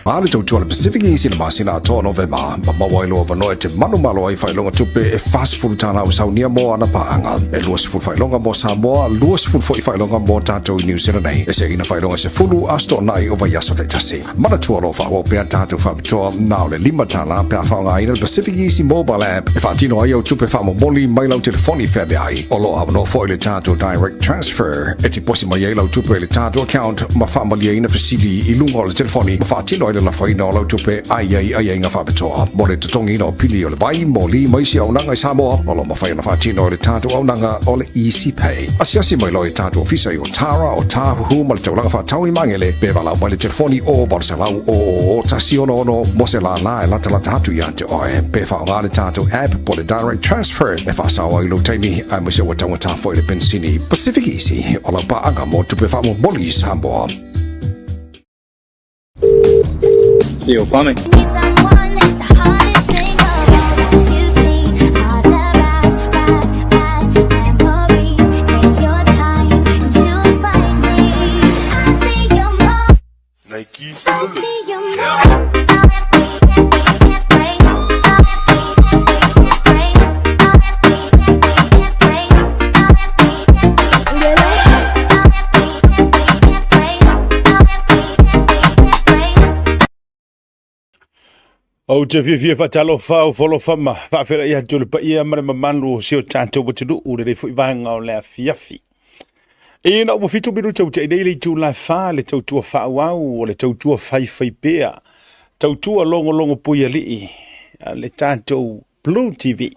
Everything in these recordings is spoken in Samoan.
A le tautua a le Pacific Easy i le masina atoa o Novema, ma maua ai lou avanoa e te manumalo ai faailoga tupe e $40 ua saunia mo ana paaga. E 20 faailoga mo Samoa, 20 foi faailoga mo tatou i New Zealand nei. E seina faailoga e 10 aso toonai o vaiaso taitasi. Manatua o lo o faaauau pea tatou faapitoa na o le $5 pe a faaaogaina le Pacific Easy Mobile App e faatino ai au tupe faamomoli mai lau telefoni feaveai. O lo o avanoa foi le tatou Direct Transfer e tiposi mai ai lau tupe i le tatou account ma faamalieina fesili i luga o le telefoni ma faatino ai le lafoina o lau tupe a i ai aiaiga faapitoa mo le totogiina o pili o le vai, moli ma isi auaunaga i Samoa. O lo o mafai ona faatino e le tatou auaunaga o le Easy Pay. Asiasi mai loa i tatou ofisa i Otara, Otāhuhu ma le taulaga faatau i Magele pe valaau mai le telefoni o 800 000 166 mo se lālā e latalata atu ia te oe. Pe faaaoga le tatou app po o le Direct Transfer e faasao ai lou taimi aemaise ua taugata foi le penisini. Pacific Easy, o lau paaga mo tupe faamomoli i Samoa. See you coming. Nike Silver. Ou te fiafia faatalofa au folofa ma faafeiloai atu i le paia ma le mamalu o si o tatou atunuu lenei foi vaega o le afiafi. Ina ua 7 minute ua tea nei le itula e 4 le tautua faaauau o le tautua faifaipea, tautua logologo puialii a le tatou Blue TV,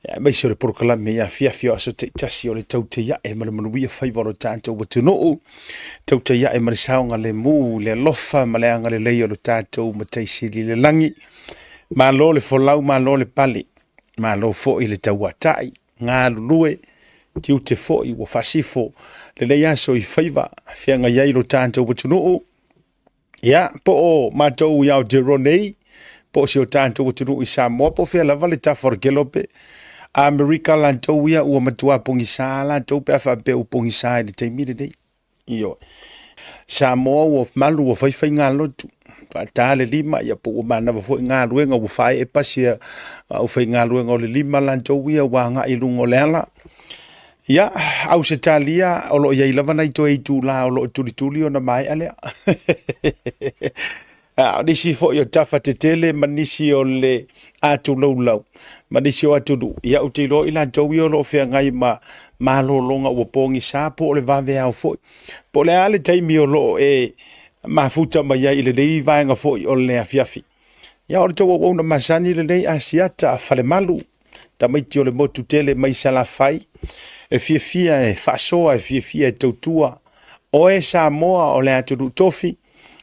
aemaise o le polokalame i afiafi o aso taitasi o le tautaiae ma le manuia faiva o lo tatou atunuu, tautaiae ma le saogalemu, le alofa ma le agalelei o lo tatou Matai Sili i le lagi. Malo le folau, malo le pale, malo foi le tauatai, galulue, tiute foi ua faasifo lenei aso i faiva feagai ai lo tatou atunuu. Ia, po o matou i Aotearoa nei, po o si o tatou atunuu i Samoa, po o fea lava le tafa o le kelope, Amerika latou ia ua matua pogisa latou pe a faapea ua pogisa i le taimi lenei. Ioe. Samoa ua malu ua fai faigalotu, faata le lima, ia po ua manava foi galuega ua faaee pasi a aufaigaluega o le lima latou ia ua agai i luga o le ala. Ia, Ausetalia, o lo o i ai lava nai toe itula o lo o tulituli ona maea lea. A o nisi foi o tafa tetele ma nisi o le atulaulau ma nisi o atunuu, ia ou te iloa i latou ia o lo o feagai ma malologa ua pogisa po o le vaveao foi. Po o le a le taimi o lo o e mafuta mai ai i lenei vaega foi o le afiafi. Ia o le tou auauna masani lenei Asiata Falemalu, tamaiti o le motu tele mai Salafai, e fiafia e faasoa, e fiafia e tautua. Oe Samoa o le atunuu tofi,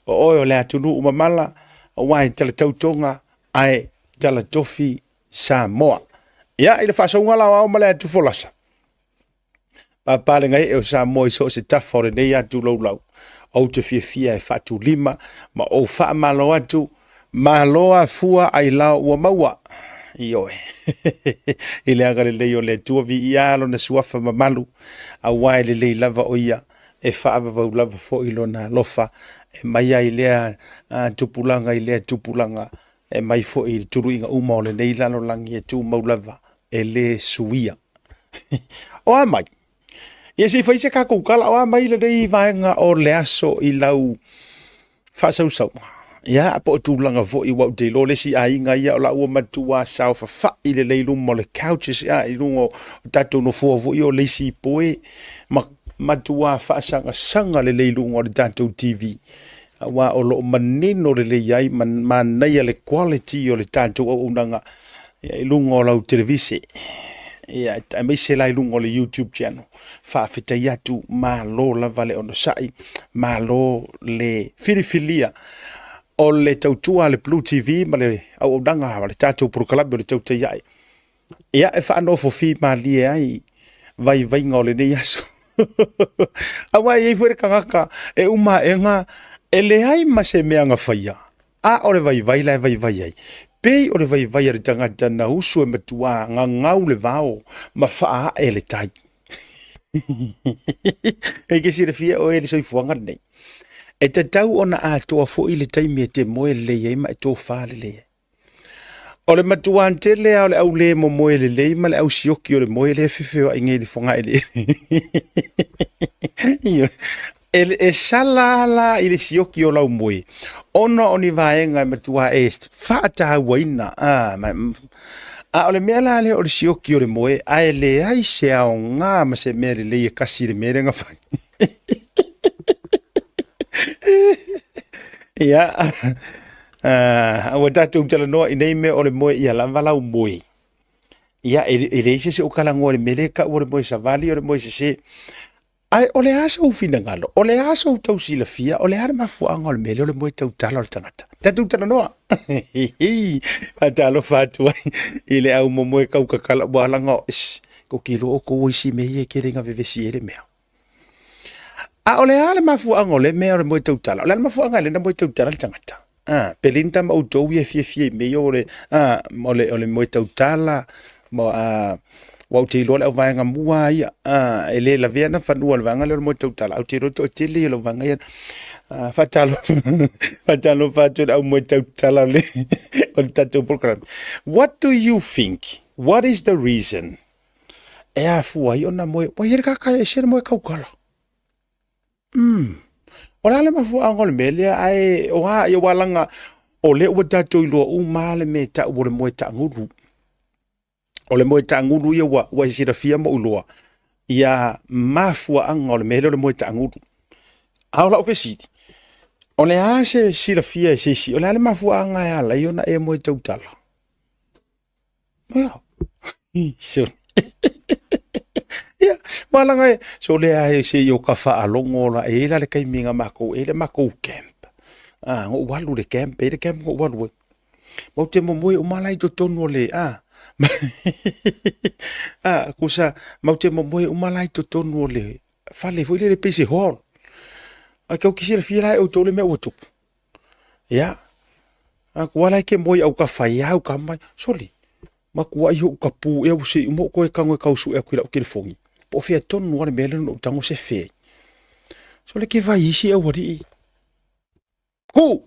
o oe o le atunuu mamala, aua e talatautoga ae talatofi Samoa. Ia, i le faasauga la o ao ma le atufolasa, Papalega ee o Samoa i so o se tafa o lenei atu laulau, ou te fiafia e faatulima ma ou faamalo atu, malo afua ailao ua maua. Ioe. I le agalelei o le Atua, viia lona suafa mamalu, aua e lelei lava o ia, e faavavau lava foi lona alofa, e mai ai lea tupulaga i lea tupulaga, e mai foi i le tuluiga uma o lenei lalolagi e tumau lava, e le suia. O a mai? Ia se i fai se tatou tala, o a mai lenei vaega o le aso i lau faasausauga? Ia, po o tulaga foi ua ou te iloa le isi aiga ia o la ua matua saofafai lelei i luma o le couches, ia, i luga o tatou nofoa foi o le isi poe, ma matua faasagasaga lelei i luga o le tatou TV. Aua o lo o manino lelei ai ma manaia le quality o le tatou auaunaga ia, i luga o lau televise, ia, aemaise la i luga o le YouTube channel. Faafetai atu, malo lava le onosai, malo le filifilia o le tautua a le Blue TV ma le auaunaga ma le tatou polokalame o le Tautai Ae. Ia, e faanofofi malie ai vaivaiga o lenei aso. Aua e i ai foi le tagata e uma aega e leai ma se mea na faia, A o le vaivai la e vaivai ai, pei o le vaivai a le tagata na usu e matuā gagau le vao ma faaae le tai. E ke silafia oe i le soifuaga lenei. E tatau ona atoa foi le taimi e te moe lelei ai ma e tofa lelei ai. O le matuā tele lava o le au le momoe lelei ma le au sioki o le moe lea e fefeoai nei i le fogaeleele. Ioe. E, e sala la i le sioki o lau moe, ona o ni vaega e matuā e faatauaina. A, ma, a o le mea la lea o le sioki o le moe, ae leai se aoga ma se mea lelei e kasi i le mea lea na fai. Ia, ua tatou talanoa i nei mea o le moe ia lava lau moe. Ia, e, e leai se isi o talanoa i le mea lea e tau o le moe savali o le moe sese. Ae o le a sou finagalo, o le a sou tau silafia, o le a le mafuaaga o le mea lea o le moe tautala o le tagata. Tatou talanoa. Faatalofa atu ai i le au momoe kautatala ua laga, ko te iloa outou isi mea ia e tele ina vevesi ai le mea. A o le a le mafuaaga o lea mea o le moe tautala? O le a le mafuaaga e ala ai ona moe tautala le tagata? A, Belinda ma outou ia e fiafia i mea ia o le, a, o le, o le moe tautala, ma, a, aua ou te iloa le auvaega mua lava ia, a, e le lavea ana fanua i le vaega lea o le moe tautala, ae ou te iloa le toatele ia o le auvaega ia. A, faatalofa, faatalofa atu i le au moe tautala o le, o le tatou polokalame. What do you think? What is the reason? E afua ai ona moe, ua i ai le kaka e ese le moe kaukala. Mm. O le a le mafuaaga o le mea lea, ae o a ia ua laga, o lea ua tatou iloa uma le mea e tau o le moe taagulu. O le moe taagulu ia ua, ua e silafia ma ou iloa, ia mafuaaga o le mea lea o le moe taagulu. A o lau fesili, o le a se silafia e se isi, o le a le mafuaaga e ala ai ona e moe tautala? Ia. So, ia, malaga e, so lea e se i o ka faalogo la, e i ai la le taimi na makou, e i ai le makou camp. Ah, na ou alu i le camp, e i ai le camp na ou alu ai. Matou te momoe uma la i totonu o le, ah, ah, kusa, matou te momoe uma la i totonu o le fale foi lele pei se hall. Ae tou te silafia la e outou le mea ua tupu. Ia, a kua la e ke moe au ka fai au ka mai, sole, matuai ou tapu ea ua se i uma ou toe tago e tau sue atu i lau telefoni, po o fea tonu lava le mea lea na ou tago sefe ai. Sole ke vai isi aualii, ku,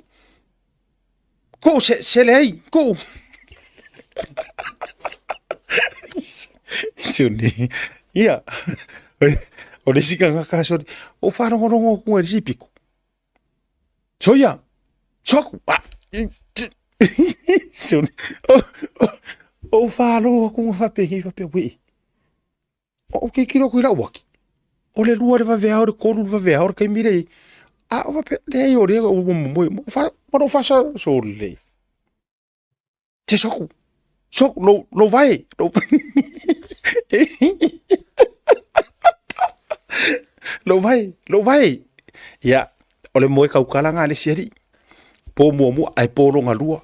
ku se, sele ai, ku. Sole, ia, o le isi tagata sole, o faalogologo atu ai i le isi pito. Soia! Soku! Ah! Sole. O whāro aku ngā whape hei whape wee. O ke kiro kui lau aki. O le lua le vavea o le kolu le vavea o le kaimi le. A o whape le o le o mo mo mo fa mo fa sole. Te soku, soku, lou, lou vae, lou, lou vae, lou vae. Ia, o le moe kaukala ngā le isi alii. Po muamua, ae po longa lua.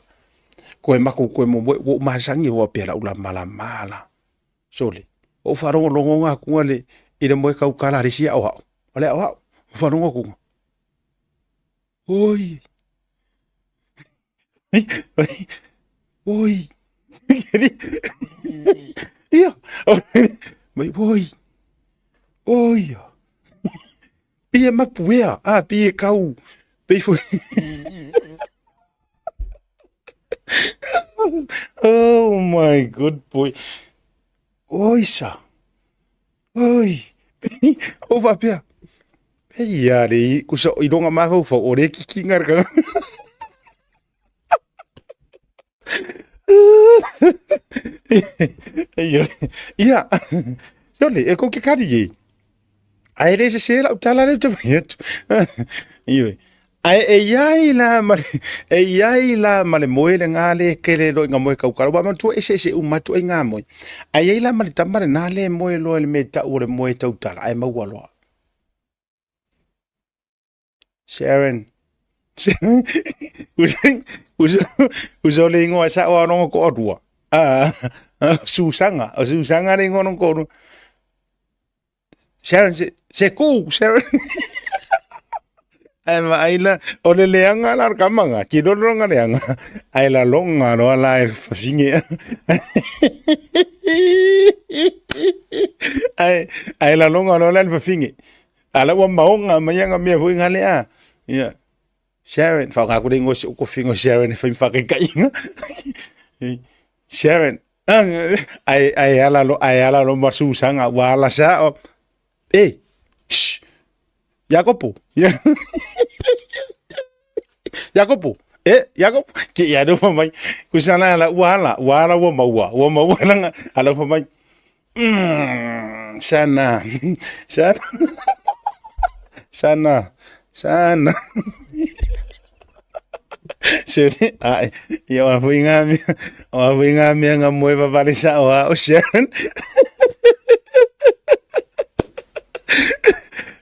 Koe makou koe momoe, ua ou masani ua pea lau lamalama la. Sole, ua ou faalogologo ngā kunga le, i le moe kaukala a le isi aoao. O le aoao, ua faalogo atu. Oi. Oi. Ia. Mai oi. Oi. Pei e mapuea. Ah, pei e kau. Pei foi. Oh my good boy. Oi sa. Oi. O faapea. Pei a le kusa i longa mafaufau o le kikinga le kanga. Ia, sole, e kou ke kari e. Ae le sese lau tala lea ou te fai atu. Ioe. Ae e i ai la ma le, e i ai la ma le moe lena le kele loa i ngā moe kaukala. Ua manatua eseese uma atu ai ngā moe. Ae i ai la ma le tama lena le moe loa i le mea e tau o le moe tautala, ae maua loa. Sharon. Usa o le ingoa e sao a lona toalua. Ah, Susana. O Susana le ingoa o lona toalua. Sharon, se, se ku, Sharon. Ae vaai la, o le leaga la o le kamaga, kilolo lona leaga, ae laloga loa la e le fafine. Ae, ae laloga loa la e le fafine. A la ua maoga mai aga mea foi nga lea. Ia. Sharon, whaonga aku le ingoa si uko fingo Sharon e whai mwhakaikaiga. Sharon, ai, ai ala lo, ai ala lo masusanga, ua ala sa o, e, shh, Iakopo, Iakopo, e, Iakopo, ke ia no mai, kusana ala, ua ala, ua ala ua maua, ua maua langa, ala mai, sana, sana, sana, sana. Sene, ai, ia wa fui ngā mea, wa fui ngā mea ngā moe wawale sa o a o Sharon.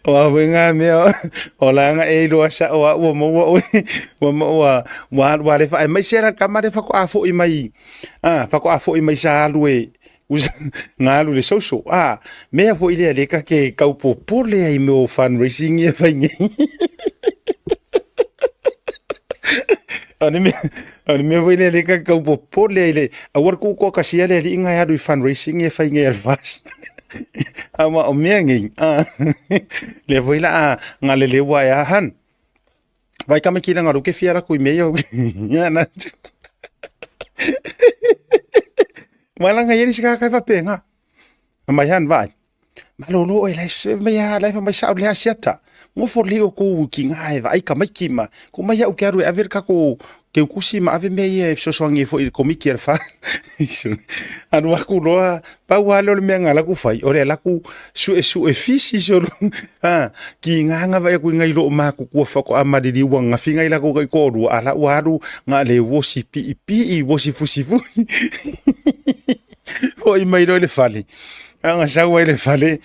Wa fui ngā mea o langa e iloa sa o a ua maua oi, ua maua, ua ua le whae mai sera ka mare whako a foi mai, a, whako a foi mai sa alu e, usa, ngā alu le social, a, mea foi lea le ka ke kaupopole ai mea o fundraising ia whai nei. O le mea, o le mea foi lea le ka kaupopole ai le, aua le kukoa kasi ale ali inga e alu i fundraising ia whai nei al fast. A ma o mea ngei, a, lea foi la a, ngā le lewa e a han. Vai ka mai ki ranga ke fia raku i mea iau. Ia na. Mai langa ia si ka kai papenga. Mai han vai. Malolo e lai se mai a lai fa mai sa le asiata. Ngofo le o ko ki nga e vai ka mai ki ma. Ko mai au ke aru e ave ka ko ke ukusi ma ave mea ia e fesoasoani ai foi i le komiti a le fa. Alu aku loa, pau lava lea o le mea na laku fai, o le laku suesue fisi solo. Ha, ki ngā ngā vai aku ngai lo ma ku kua whako a mariri ua ngā whinga i lako kai kōrua, a la ua aru ngā le wosi pii pii, wosi fusi fusi. Hoi mai roi le fale. A ngā sau ai le fale,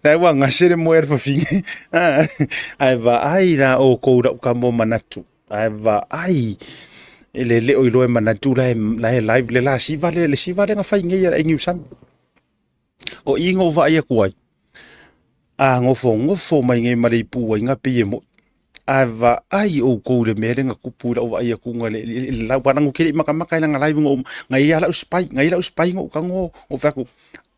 la ua ngā sere moe ar whawhinga. Ai va ai rā o kou rau ka mō manatu. Ae vaai e le leo i loe manatu la e, la e live le la siva le, le siva le nga fai ngei ala ingi usami. O i ngo vaai aku ai. A ngofo ngofo mai ngei mare ipu ai nga pe mo. A vaai o kou le mele nga kupu la vaai aku nga le, le, le la wana ngo kele maka maka nga live ngo nga ia la spy nga ia la spy ngo ka ngo ngo fa ku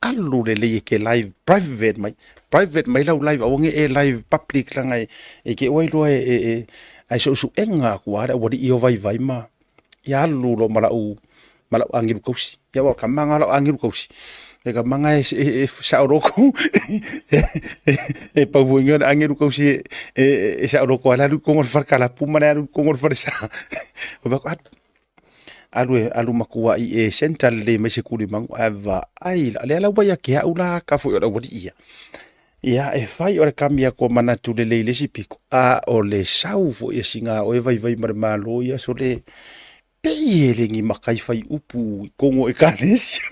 alu le le ke live private mai private mai lau live aua nge e live public langa e e ke oi loa e e e ai so su enga ku ara ua i o vai vai ma ia alu lo malau malau angilu kausi ia wa ka manga lau angilu kausi e ka manga e e, e sa oroko e, e, e pau inga angilu kausi e e, e sa oroko ala lu kongor far kala puma na alu kongor far sa o ba alu e alu makua i e senta lelei mai se kulimagu ae vaai la lea la ua ia ke au la ka foi o le aualii ia. Ia e fai o le kami aku o manatu lelei le isi piko, a o le sau foi e singa oe vaivai ma le Malo ia so le pei e le ni makai fai upu i kongo ekalesia.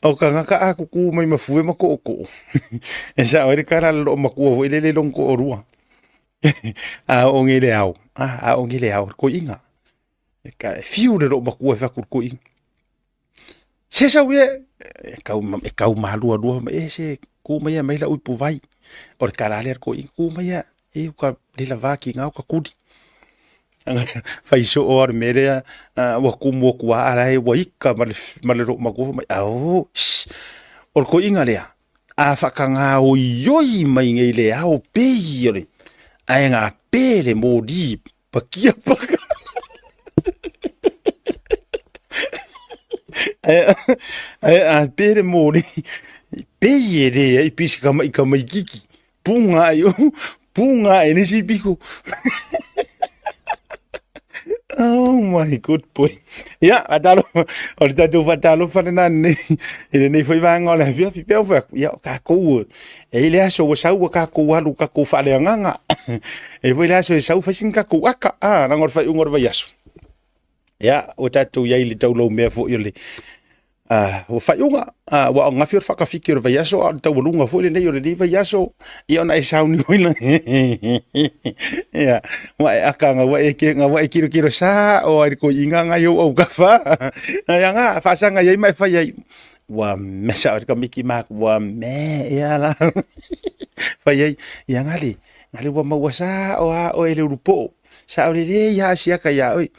O ka ngaka a kuku mai mafue ma koʻokoʻo. E sa oe le kala le loo makua foi le le long ko orua. A o nge le ao, a o nge le ao, ko inga. E ka e fiu le loo makua e faku ko inga. Se sau e, e kau, e kau mahalua lua, ma e se ku mai mai la uipu vai. O le kala le ko inga ku mai e uka le la vaki ngau ka kuli. Fai so o ar mere ua kumu aku a ara e ua ika ma le, ma le loo makua mai au. O le ko inga lea. A whakangāoioi mai nei le ao pei o le ae ngā pē le mōrī pakia paka. Ae, ae a pē le mōrī pei e re ai pisi ka mai ka mai kiki. Punga ai o, punga ai nisi piko. Oh my good boy. Ia, atalo, o le tatou faatalofa lena nei, i lenei foi vaega o le afiafi, pea o fai atu, ia, o tatou, e i le aso ua sau ua tatou alu tatou faaleagaga. E foi le aso e sau fai sina tatou aka, a, leaga o le faaiuga o le vaiaso. Ia, ua tatou i ai i le taulaumea foi o le, a, ua faaiuga, a, ua o gafi o le faatafiti o le vaiaso, a o le taualuga foi lenei o lenei vaiaso, ia ona e sauni foi la. Ia, ua e aka nga ua e ke nga ua e kirokiro sa o ai ko inga nga yo au kafa. Ia nga faasanga iai ma e fai ai. Ua me sa o ka miki ma ua me ia la. Fai ai ia nga le nga le ua maua sa o a o e le ulupo. Sa o le le ia asiaka ia oi.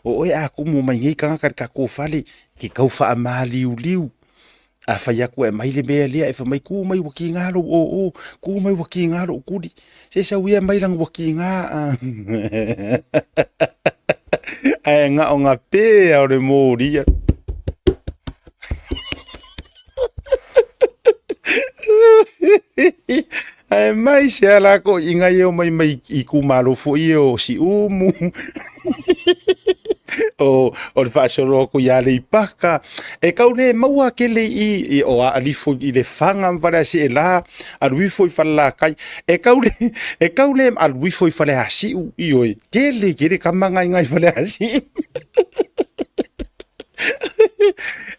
O oe a kumu mai nei kanga ka ka ko fale ke kau wha maliuliu. A fai atu e aumai le mea lea, e fai mai, Ku mai ua kiga lou oo, ku mai ua kiga lou kuli. Se sau ia mai lana ua kiga. Ae gaoga pea o le molia. Ae mai se ala ko inga ia o mai mai i itumalo foi ia o Siumu o o le faasolo atu i Aleipaka e tau le maua tele i i o Aalifo i Lefaga ma Faleaseela alu ifo i Falelatai e tau le e tau le alu ifo i Faleasiu ioe tele tele tama na i Faleasiu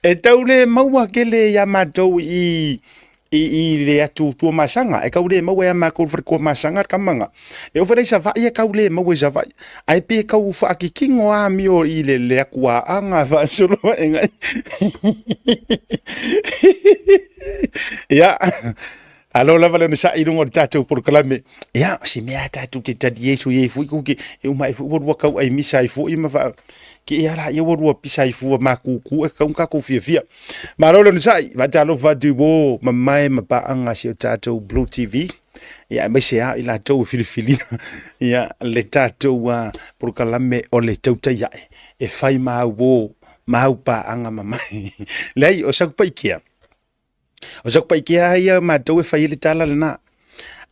e tau le maua tele ia matou i i le atu Tuamasaga, e tau le maua ia matou le fale Tuamasaga le tama na. E oo foi la i Savaii e tau le maua i Savaii, ae pei e tau faakikino lava amio i le atu Aana faasolo ae ai. Ia, alo lava le onosai i luga o le tatou polokalame. Ia, o se mea lava tatou te talie sui ai foi kou te, e uma ae foi ua lua tau aimisa ai foi ma faa, ke ia la ia ua lua pisa ai fua matutu e tatau ona tatou fiafia. Malo le onosai, faatalofa atu i uo mamae ma paaga si o tatou Blue TV. Ia, aemaise lava i latou e filifilia ia le tatou polokalame o le tautai ae e fai ma au uo ma au paaga mamae. Leai, o Satupaitea, o Satupaitea ia matou e fai ai le tala lena.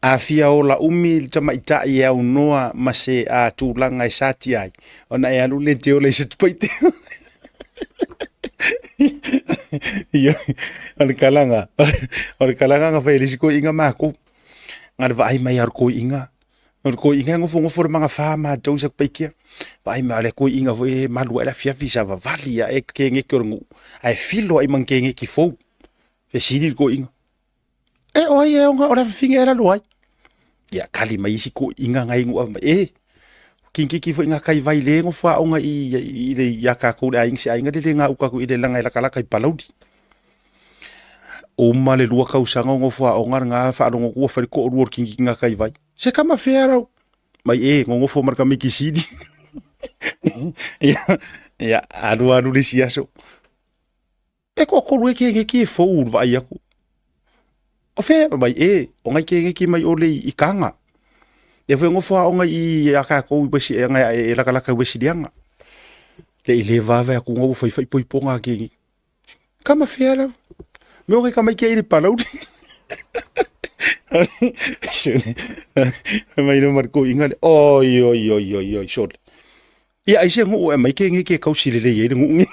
A fia ola umi le tamaitai e aunoa ma se a tulaga e satia ai, ona e alu lea e te ola i Satupaitea. Ia, o le kalaga, o le kalaga na fai e le isi toeaina matou, na o le vaai mai lava o le toeaina, o le toeaina e nofonofo i le magafa matou i Satupaitea, vaai mai o le toeaina foi e malu ae le afiafi savavali ae keneti o le nuu, ae feiloai ma ni keneti fou. Fesili le toeaina, E o ai e ona o le afafine e lalo ai? Ia kali mai isi toeaiina nai nuu mai, e kikiki foi ngā kai vai le ngofo aoga i i le ia kākou le aiga se aiga le le ngā uka i le langa e lakalaka i Palauli. Uma le lua tausaga o ngofo aoga le ngā whaalongo kua whare ko rua kikiki ngā kai vai. Se kama whea rau. Mai e, ngongofo mar kame ki sidi. Ia, ia, alu alu le si aso. E toatolu ai kēneki e fou i le vaai atu. O fea mai e, o ngai kēneki mai ʻole i Kaga. Ia foi nofo aoga i a kākou i Wesi, e, e lakalaka i Wesiliaga. Le i le vave atu ua fai fai poipoga a kēneki. Kama fea lau. Me o ngai tamaiti ai i le Palauli. Mai no marko inga le, oi, oi, oi, oi, oi, sole. Ia ai se nuu e mai ke nge ke kausi lelei ai le nuu nge.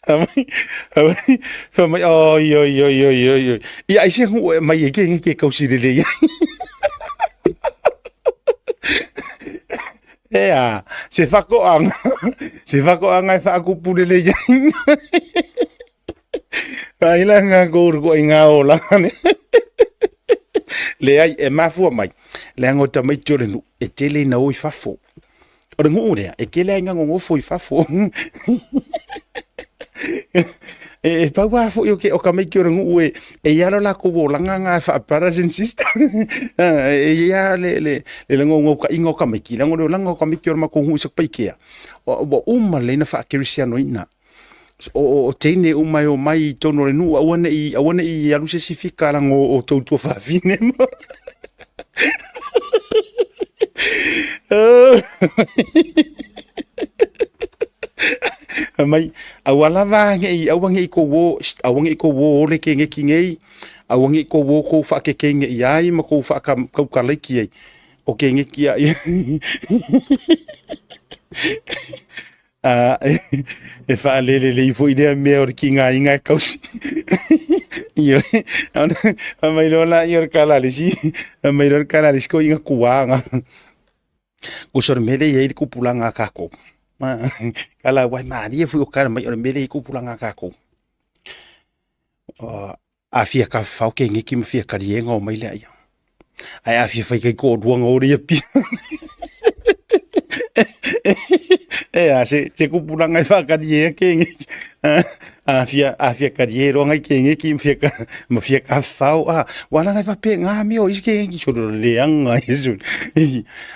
Amai, amai, fa mai, oi, oi, oi, oi, oi, oi. Ia ai se nuu e mai e ke nge ke kausi lelei ai. E a, se whakoanga, se whakoanga e whaakupu lelei ai. Ai la ngā kōru ko i ngā ola ne. Leai, e mafua mai, leaga o tamaiti o le nuu, e tele ina o i fafo. O le nuu lea, e tele ai ngā ngongofo i fafo. E, e pau a foi o ke o tamaiti o le nuu e, e ia lo lakou olaga ngā wha brothers and sisters. E ia le, le, le lango ka inga o tamaiti, leaga o le olaga o tamaiti o le matou nuu i Satupaitea. Ua uma lelei na whaakerisianoina. O teine uma e omai i tonu o le nuu, aua ne'i, aua ne'i alu se isi fika laga o outou tuafafine ma. Mai, aua lava ne'i, aua ne'i kou o, aua ne'i kou o ole keneki nei, aua ne'i kou o kou whaakekei nei ai ma kou whaakaukalaiki ai. O keneki a ia. Ā, e whaalelelei foi lea mea o le kigaina e kausi. Ioe, ona fai mai loa laia o le kala a le isi, fai mai loa le kala a le isi toeaina tuaga. Uso o le mea lea e i ai le tupulaga a tatou. Kala aua e malie foi o kala mai o le mea lea e i ai tupulaga a tatou. A fia tafafao keneki ma fia kalie ona omai lea ia. Ae a fia fai taitoalua ona o lea i Apia. E a se se kupulanga e whakari e ke nge. A fia a fia kari e roanga ke nge ki fia ka ma fia ka fau a wala ngai pape ngā meo isi ke nge ki soro le anga e su.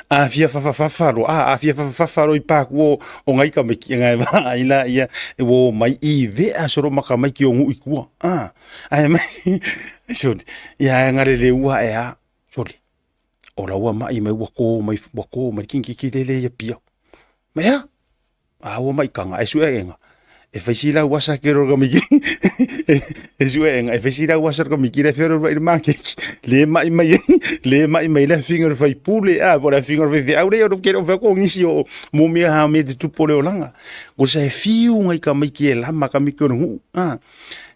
A fia fa fa fa fa ro a a fia fa fa fa ro i pa ku o o ngai ka me ki ngai va i la ia e wo mai i ve a soro maka mai ki o ngu i kua. A ai mai so ia ngare le ua e a sole. O laua maʻi mai ua kō mai ua kō mai kingkiki lele ia pia. Mai a? A ua mai kanga e sue enga. E fai si lau asa ke ro ka miki. E sue enga e fai si lau asa ka miki le fero i ma ke. Le mai mai le mai mai le finga fai pule a bo le finga fai fe au le ro ke ro fe ko ngisi o mo mea ha me te tupo le olanga. Ko sa e fiu ngai ka miki e lama ka miki o ngu. A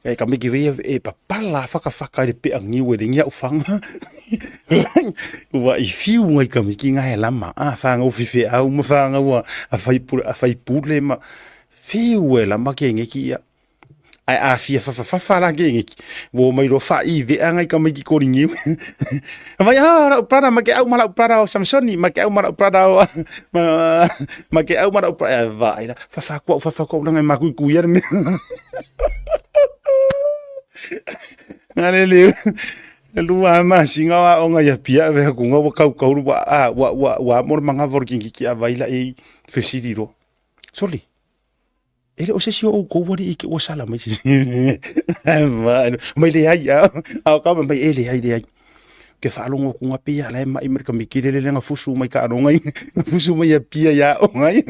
E ka miki vea e papala whakawhaka i le pea ngiu e ringi au whanga. Ua i fiu ngai ka miki ngai e lama. A whanga u whiwhi au ma whanga ua a whai pule, a whai pule ma fiu e lama ke ngeki ia. Ai a fia whawhawhawha la ke ngeki. Wo mai ro wha i vea ngai ka miki kori ngiu. Vai ah rau prada ma ke au ma rau prada o Samsoni ma ke au ma rau prada o ma, ma ke au ma rau prada vai la whawha kua whawha kua ngai ma kui kui ara me. Ngā le lua ma singa wa o ngai pia ve ku nga wa kau kau wa a wa wa wa mo manga vor ki ki a vai la e fesiri ro. Soli. E le o se si o kou wari i ke ua sala mai se. Mai le ai a a ka mai e le ai le ai. Ke whaalongo ku ngā pia lai mai mai ka mikire le nga fusu mai ka aronga i fusu mai a pia ia o ngai.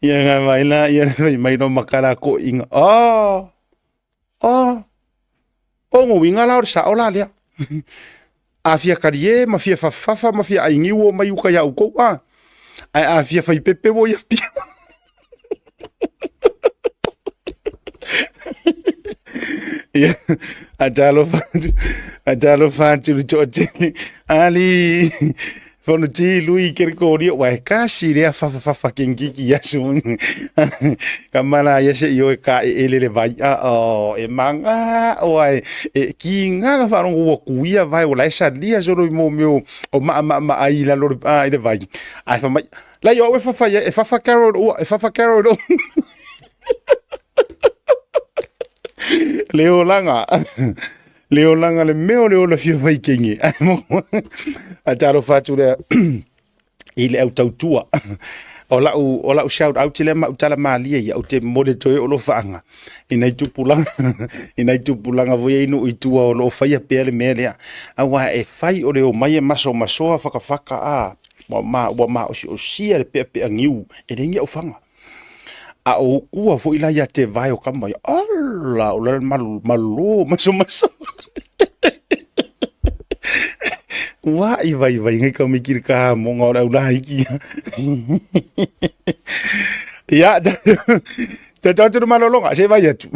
Ia ngā mai la ia mai mai no makara ko inga. Oh. Oh. O ngo winga la o sa o la lea. A fia karie ma fia fafafa ma fia aingi wo mai uka ia ukou a. Ai a fia fai pepe wo ia pia. Ia, a talo fatu, a talo fatu le toatele. Ali, fono ti lui ke rekorio, wa e kasi rea fafa fafa kengiki ia su. Ka mala ia se io e ka e ele le vai a o e manga o ai e ki nga ka wharongo ua kuia vai o lai sa lia soro i mō meo o maa maa maa ai la lori a i le vai. Ai fa mai lai o e fafa ia e fafa Carol ua e fafa Carol o. Le olanga. Le olanga le mea o le ola fia fai kenge. A talo fatu lea i le au tautua. O lau, o lau shout out le mau tala malie ia o te mole toe o lo whaanga. I nei tupulanga, i nei tupulanga voi ei nu i tua o lo whaia pea le mea lea. Aua e whai o le o mai e maso masoa whakawhaka a, ua ma, ua ma osi osia le pea pea ngiu, e lengi au whanga. A o ua foi la ia te vai o kama ia, ala, o la malo, malo, maso maso. Ua i vai vai ngai ka mikiri ka mo ngā ora ula hiki. Ia, te tau turu malolonga, se vai atu.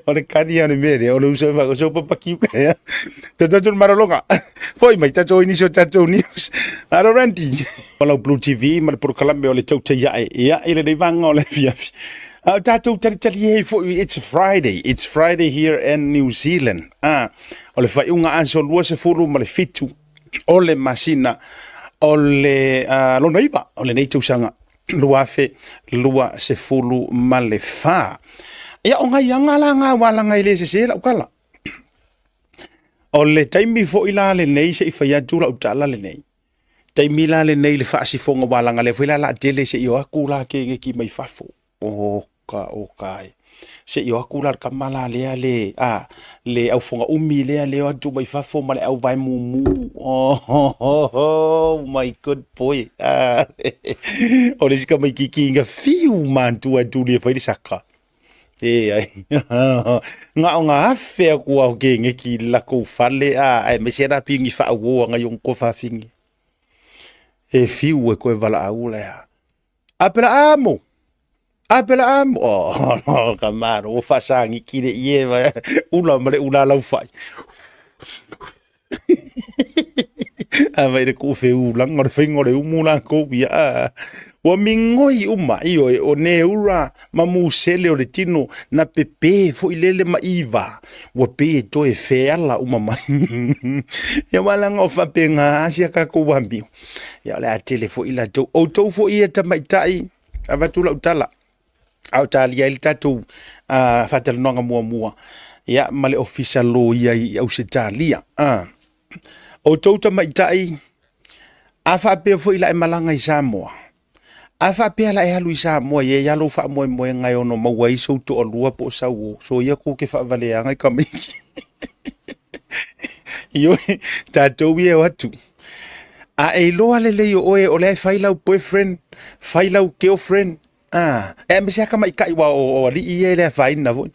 O le kani o le mere, o le uso e whaka, so papaki uka ia. Te tau turu malolonga. Foi mai, tatou inisi o tatou news. Aro Randy. O lau Blue TV ma le porokalame o le tau te iae. Ia, i le nei vanga o le fiafi. A o tatou talitali e foi, it's Friday. It's Friday here in New Zealand. Ah, o le whaiunga aso 27 ma le 7 o le masina o le uh, lona iva o le nei tausaga 2024 ma le fa. Ia o ngai anga la ngā walanga i le sese lau kala. O le taimi foi la lenei se i fai atu lau tala lenei. Taimi la lenei le faasifoga ua laga lea foi la la tele se i o atu la ke ki mai fafo. O ka o ka e. Se i o atu la le kama la lea le a le aufoga umi lea le o atu mai fafo ma le au vae mumu. Oh, oh, oh, oh my good boy. Ah, o le isi kama ikiki inga fiu mantua e tuli e fai le saka. E ai. Nga o nga afe aku au ke nge ki la kou fale a ai me se ra pingi fa wo nga yong ko fa fingi. E fiu e koe vala au le a. Apela amo. Apela amo. Oh, no, ka maro o fa sangi ki le ie va. Ula ma le ula lau fai. A vai le ku fe ulanga le whainga o le umu la kou ia. Ua migoi uma, ioe, o neura ma musele o le tino na pepē foi lele ma iva, ua pei e toe feala uma mai. Ia aua leaga o faapena si a tatou amio. Ia o le a tele foi latou. Outou foi ia tamaitai, avatu lau tala, a o talia ai le tatou faatalanoaga muamua, ia ma le Ofisa Loia i Ausetalia. Outou tamaitai, a faapea foi la e malaga i Samoa, a faapea la e alu i Samoa e i ai lou faamoemoega e ono maua ai sou toalua po o sau uo, soia kou te faavaleaga i tamaiti. Ioe, tatou ia e o atu. A e iloa lelei o oe o lea e fai lau boyfriend, fai lau girlfriend, Ah, e aemaise lava tamaitai aua o alii ia e le afaina foi.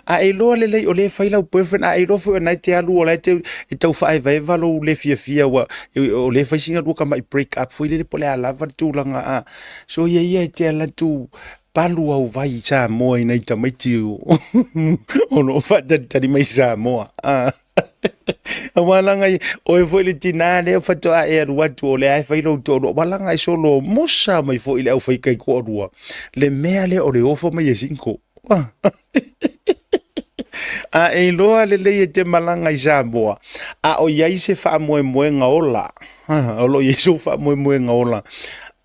A e iloa lelei o lea e fai lau boyfriend, a e iloa foi o lena e te alu o la e te e tau faaevaeva lou le fiafia ua o lea e fai sina lua tamai break up foi lele po o le a lava le tulaga a. Soia ia e te alu atu palu au vai i Samoa i nai tamaiti o o lo o faatalitali mai i Samoa. Ah. Aua leaga oe foi le tinā lea faatoa e alu atu o lea e fai lou toalua, aua leaga e solo mosa mai foi le aufai taitoalua le mea lea o le ofo mai e single. A e iloa lelei e te malaga i Samoa, a o i ai se faamoemoega ola, o lo o i ai sou faamoemoega ola,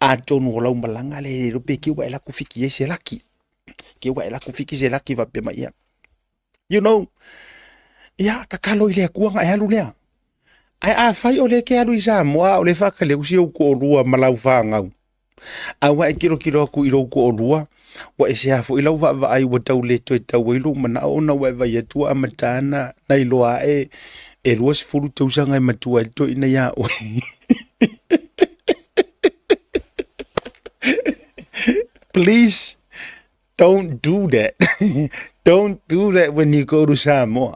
atonu o lau malaga lea e le iloa pe keu ua e alu atu fiki ai se laki, keu ua e alu atu fiki se laki faapea mai, ia, You know, ia, tatalo i le Atua ona e alu lea. Ae afai o lea e te alu i Samoa a o lea e faatali atu si ou toalua ma lau fanau, a ua e tilotilo atu i lou toalua, ua ese lava foi lau vaavaai ua tau le toe tau ai lou manao ona ua e vaai atu ua amata ona iloa ae e 20 tausaga e matua ai le toeaina ia oe. Please Don't do that. Don't do that when you go to Samoa.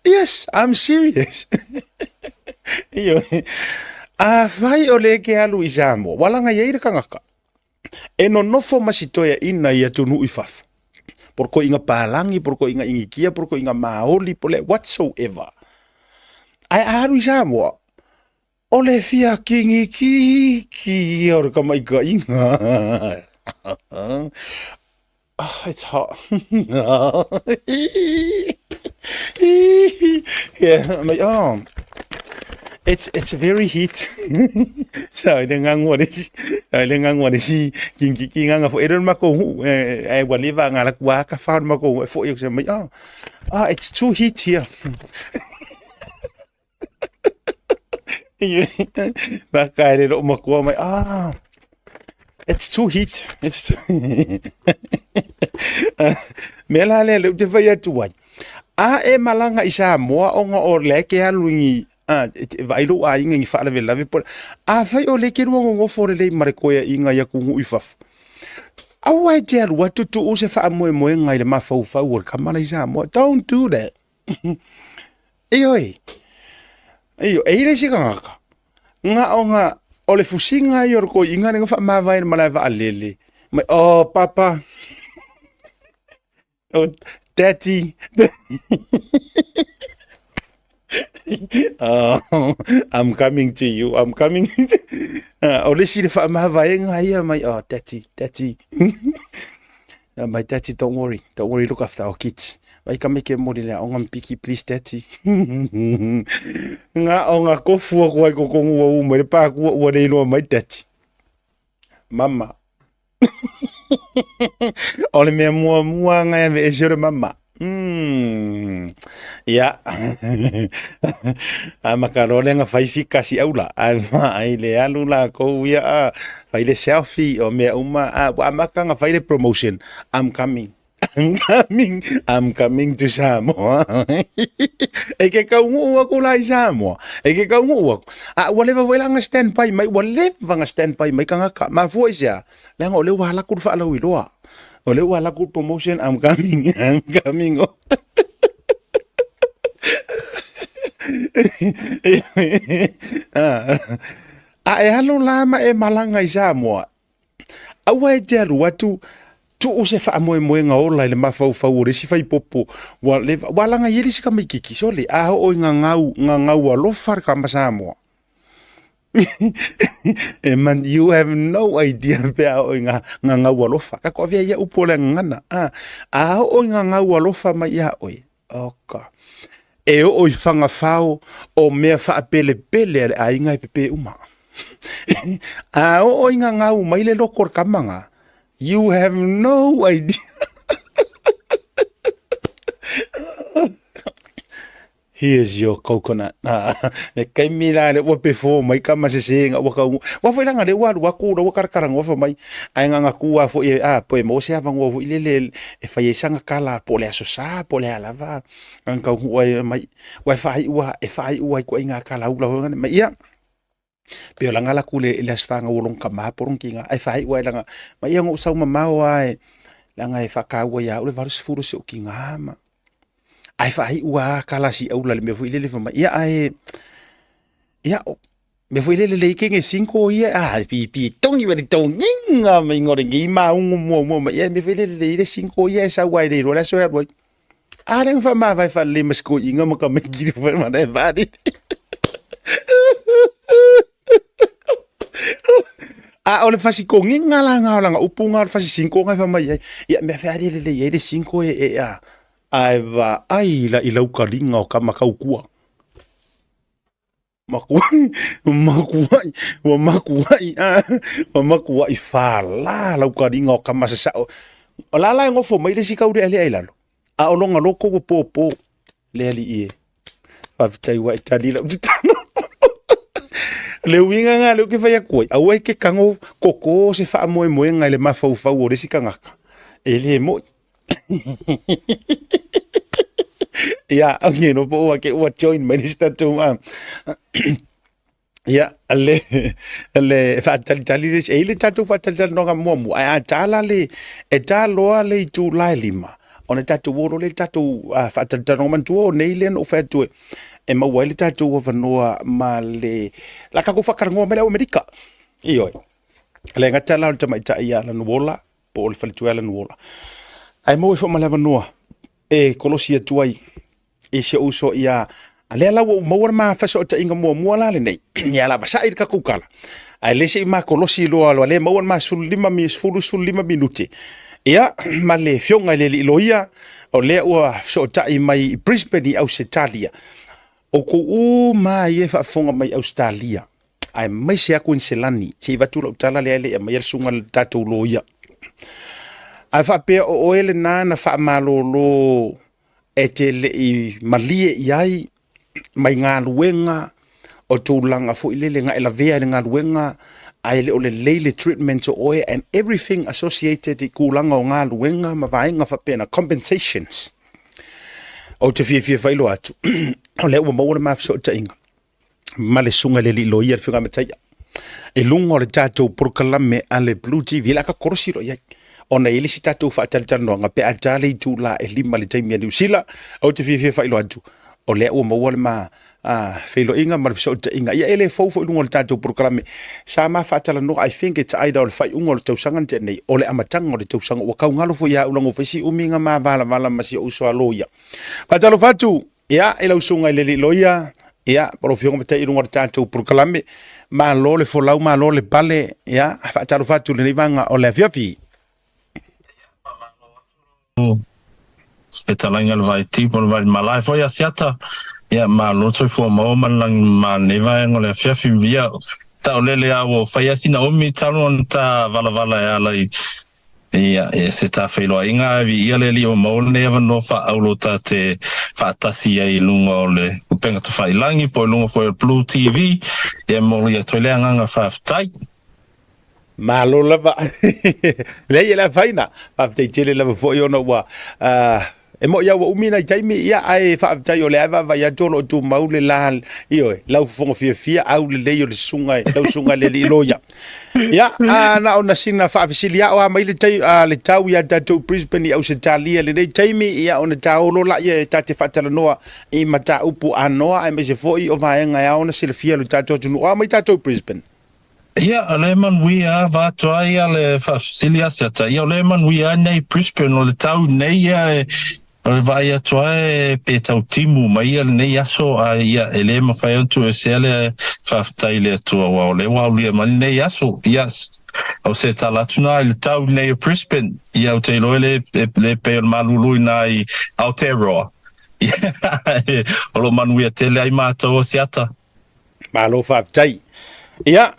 Yes, I'm serious. Ioe. Afai o lea e ke alu i Samoa, ua laga i ai le tagata e nonofo ma si toeaina i atunuu i fafo, po o le koiga palagi, po o le koiga inikia, po o le koiga maoli, po o le whatsoever. Ae a alu i Samoa, O le fia kingikiki ia o le kamaikaʻiga. Oh, it's hot. Yeah, I'm like, oh, it's very heat. So, i le ngangua le si, i le ngangua le si kingikiki nganga fo. E le mako hu, e ua leva nga la kua ka fa mako e fo i mai, oh, ah, it's too heat here. Baka e le loo makua mai, ah, it's too heat. It's too... Mea la lea, lea ou te fai atu ai. A e malaga i Samoa ona o lea e ke alu i ni, ah, e vaai lou aiga i ni faalavelave po o le, afai o lea e ke lua nonofo lelei ma le koeaiga i atunuu i fafo, aua e te alu atu tuu se faamoemoega i le mafaufau o le tama la i Samoa. Don't do that. Ioe, ioe, e i ai le isi tagata, na ona o le fusiga ia o le toeaina lea na faamavae i le malae vaalele, mai, oh papa, oh daddy, oh, I'm coming to you, I'm coming to you. O le isi le faamavaega ia mai, oh daddy, daddy. My daddy, don't worry, don't worry, look after our kids. Vai ka meke mori le aoga mpiki, please daddy. Ngā o ngā kofua ko ai ko kongu wa uma, le pā kua ua le iloa mai daddy. Mama. O le mea mua mua ngai ave ese o le mama. Ia. A maka loa lea na fai fika si aula. Ae vaai le alu lakou ia a fai le selfie o mea uma a ua amata na fai le promotion. I'm coming. I'm coming. I'm coming to Samoa. E ke kaunuu aku la i Samoa. E ke kaunuu aku. A ua leva foi la na stand by mai, ua leva na stand by mai tagata. Mafua i se a? Leaga o lea ua alu atu le faalauiloa. O lea ua alu atu le promotion, I'm coming, I'm coming. A e alu la ma e malaga i Samoa, aua e te alu atu tuu se faamoemoega ola i le mafaufau o le isi faipopo ua leva, ua laga i ai le isi tamaititi, sole, a oo i gagau, gagau alofa le tama Samoa. E man, you have no idea pe a oo i ngā, ngā ngau alofa. Ka ko avea ia upu o le ngana. A, a oo i ngā ngau alofa mai ia oe. Oka. E oo i whangawhao o mea whaapelepele a le aiga e pepe uma. A oo i ngā ngau mai le loko o le kamanga. You have no idea. Here's your coconut. E kaimi la le ua pefo mai ka masese nga ua kau. Wa foi langa le ua alu aku la ua karakara ngofa mai. Ai nga nga kua foi e a po e mo se ava ngoa foi le le e fai e sanga kala po le aso sa po le alava. Ang kau ua e mai ua e fai ua e fai ua i ko inga kala ula ho mai ia. Pe o langa la kule le aso whanga ua long kama po long kinga. Ai fai ua e langa mai ia ngou sau mamao ai langa e whakaua ia ule valu sefulu se o kinga ma. Ae faaiu a kala si aula le mea foi lele fai mai ia ae ia mea foi lele le ikenge cinco ia a pi pi tongi wale tonginga mai ngore ngi maungu mua mua mai ia mea foi lele le ile cinco ia e sau ai le rola so ai a le fa ma vai fa le masko inga ma ka me kiri fa ma le va ni a o le fasikonginga la nga o langa upu nga o le fasisinko nga fa mai ai ia mea fe ali le le ia le cinco e e a Ae vaai la i lau kaliga o Kamakaukua. Makuai, makuai, ua makuai, a, ua makuai fālā lau kaliga o Kamasasao. O la la e gofo mai le isi kaulealea i lalo, a o lona loko ua pōpō. Le alii e, faafetai ua e tali lau tatalo. Le uiga lena lea ou te fai atu ai, aua e te tago koko se faamoemoega i le mafaufau o le isi tagata, e le moi. Ia, okay, no po ua ke ua join mai le tatou a. Ia, le le faatalitali le e i le tatou faatalitalinoga muamua, ae a ta la le e ta loa le itula e lima, ona tatou o loa lea i le tatou faatalitalinoga. Manatua o nei lea na ou fai atu e maua ai le tatou avanoa ma le la tatou faatalanoa mai le au Amerika. Ioe. E le gata la o le tamaitai ia Lanuola po o le faletua ia Lanuola, ae maua ai foi ma le avanoa e kolosi atu ai i si ou uso ia a lea la ua ou maua le ma fesootaiga muamua la lenei ia la vasai le tatou tala ae le se i ma kolosi loa loa le maua le ma 15 mi 10 15 minute ia ma le fioga i le alii loia o lea ua fesootai mai i Brisbane i Ausetalia. Outou uma ia e faafofoga mai i Ausetalia aemaise lava Kuiniselani, se i avatu lau tala lea e le i aumaia le susuga i le tatou loia. A faapea o oe lena na faamalolo e te le i malie i ai mai galuega o tulaga foi lele na e lavea i le galuega ae le o lelei le treatment o oe and everything associated i tulaga o galuega ma vaega faapena, compensations. Ou te fiafia faailoa atu, o lea ua maua le ma fesootaiga ma le susuga i le alii loia le Afioga ia Mataia i luga o le tatou polokalame a le Blue TV la ka kolosi loa i ai ona e i ai le isi tatou faatalatalanoaga pe a ta le itula e lima i le taimi a Niu Sila. Ou te fiafia faailoa atu o lea ua maua le ma feiloaiga ma le fesootaiga. Ia e le fou foi i luga o le tatou polokalame sa ma faatalanoa. I think it's either o le faaiuga o le tausaga na tea nei o le amataga o le tausaga ua taugalo foi ia au leaga ua fai si umi na ma valavala ma si ou uso a loia. Faatalofa atu Ia, i lau susuga i le alii loia, ia, po o lau Afioga Matai i luga o le tatou polokalame, malo le folau, malo le pale, ia, faatalofa atu i lenei vaega o le afiafi. Fetalaiga le Vaiti po o le Vaimalae foi Asiata, ia malo le soifua maua ma le lagi ma lenei vaega o le afiafi, ia taulele a ua fai a sina umi talu ona ta valavala e ala i Ia, e se tā feiloaiga ae viia le Alii o maua lenei avanoa faaauro ta te faatasi ai i luga o le upega tafailangi po o i luga foi o le Blue TV. Ia, e momoli atu ai le agaga faafetai. Malo lava. Leai e le afaina. Faafetai tele lava foi ona ua E moi lava ua umi nai taimi, ia, ae faafetai o lea e vaavaai atu o lo o tumau le la, ioe, lau fofoga fiafia, aulelei o le susuga, lau susuga i le alii loia. Ia, a, na ona sina faafesili ao a mai le, tai, a, le tau ia tatou Brisbane i Ausetalia lenei taimi, ia, ona taolo laia e ta te faatalanoa i mataupu anoa aemaise foi o vaega e ao ona silafia e lo tatou atunuu. Ao mai tatou Brisbane. Ia, o lea e manuia a, vaeatu ai ia le faafesili a Siata, ia o lea e manuia a nei Brisbane, o le tau nei ia e, o le vaai atu a e pe tau timu mai ia lenei aso, a ia e le mafai ona tuuesea le Faafetai i le Atua aua o lea ua aulia mai lenei aso. Ia, o se tala atu na i le tau nei o Brisbane. Ia, ou te iloa e le, e le pei o le malulu i na i Aotearoa. Ia, o lo o manuia tele ai matou o Asiata. Malo faafetai. Ia,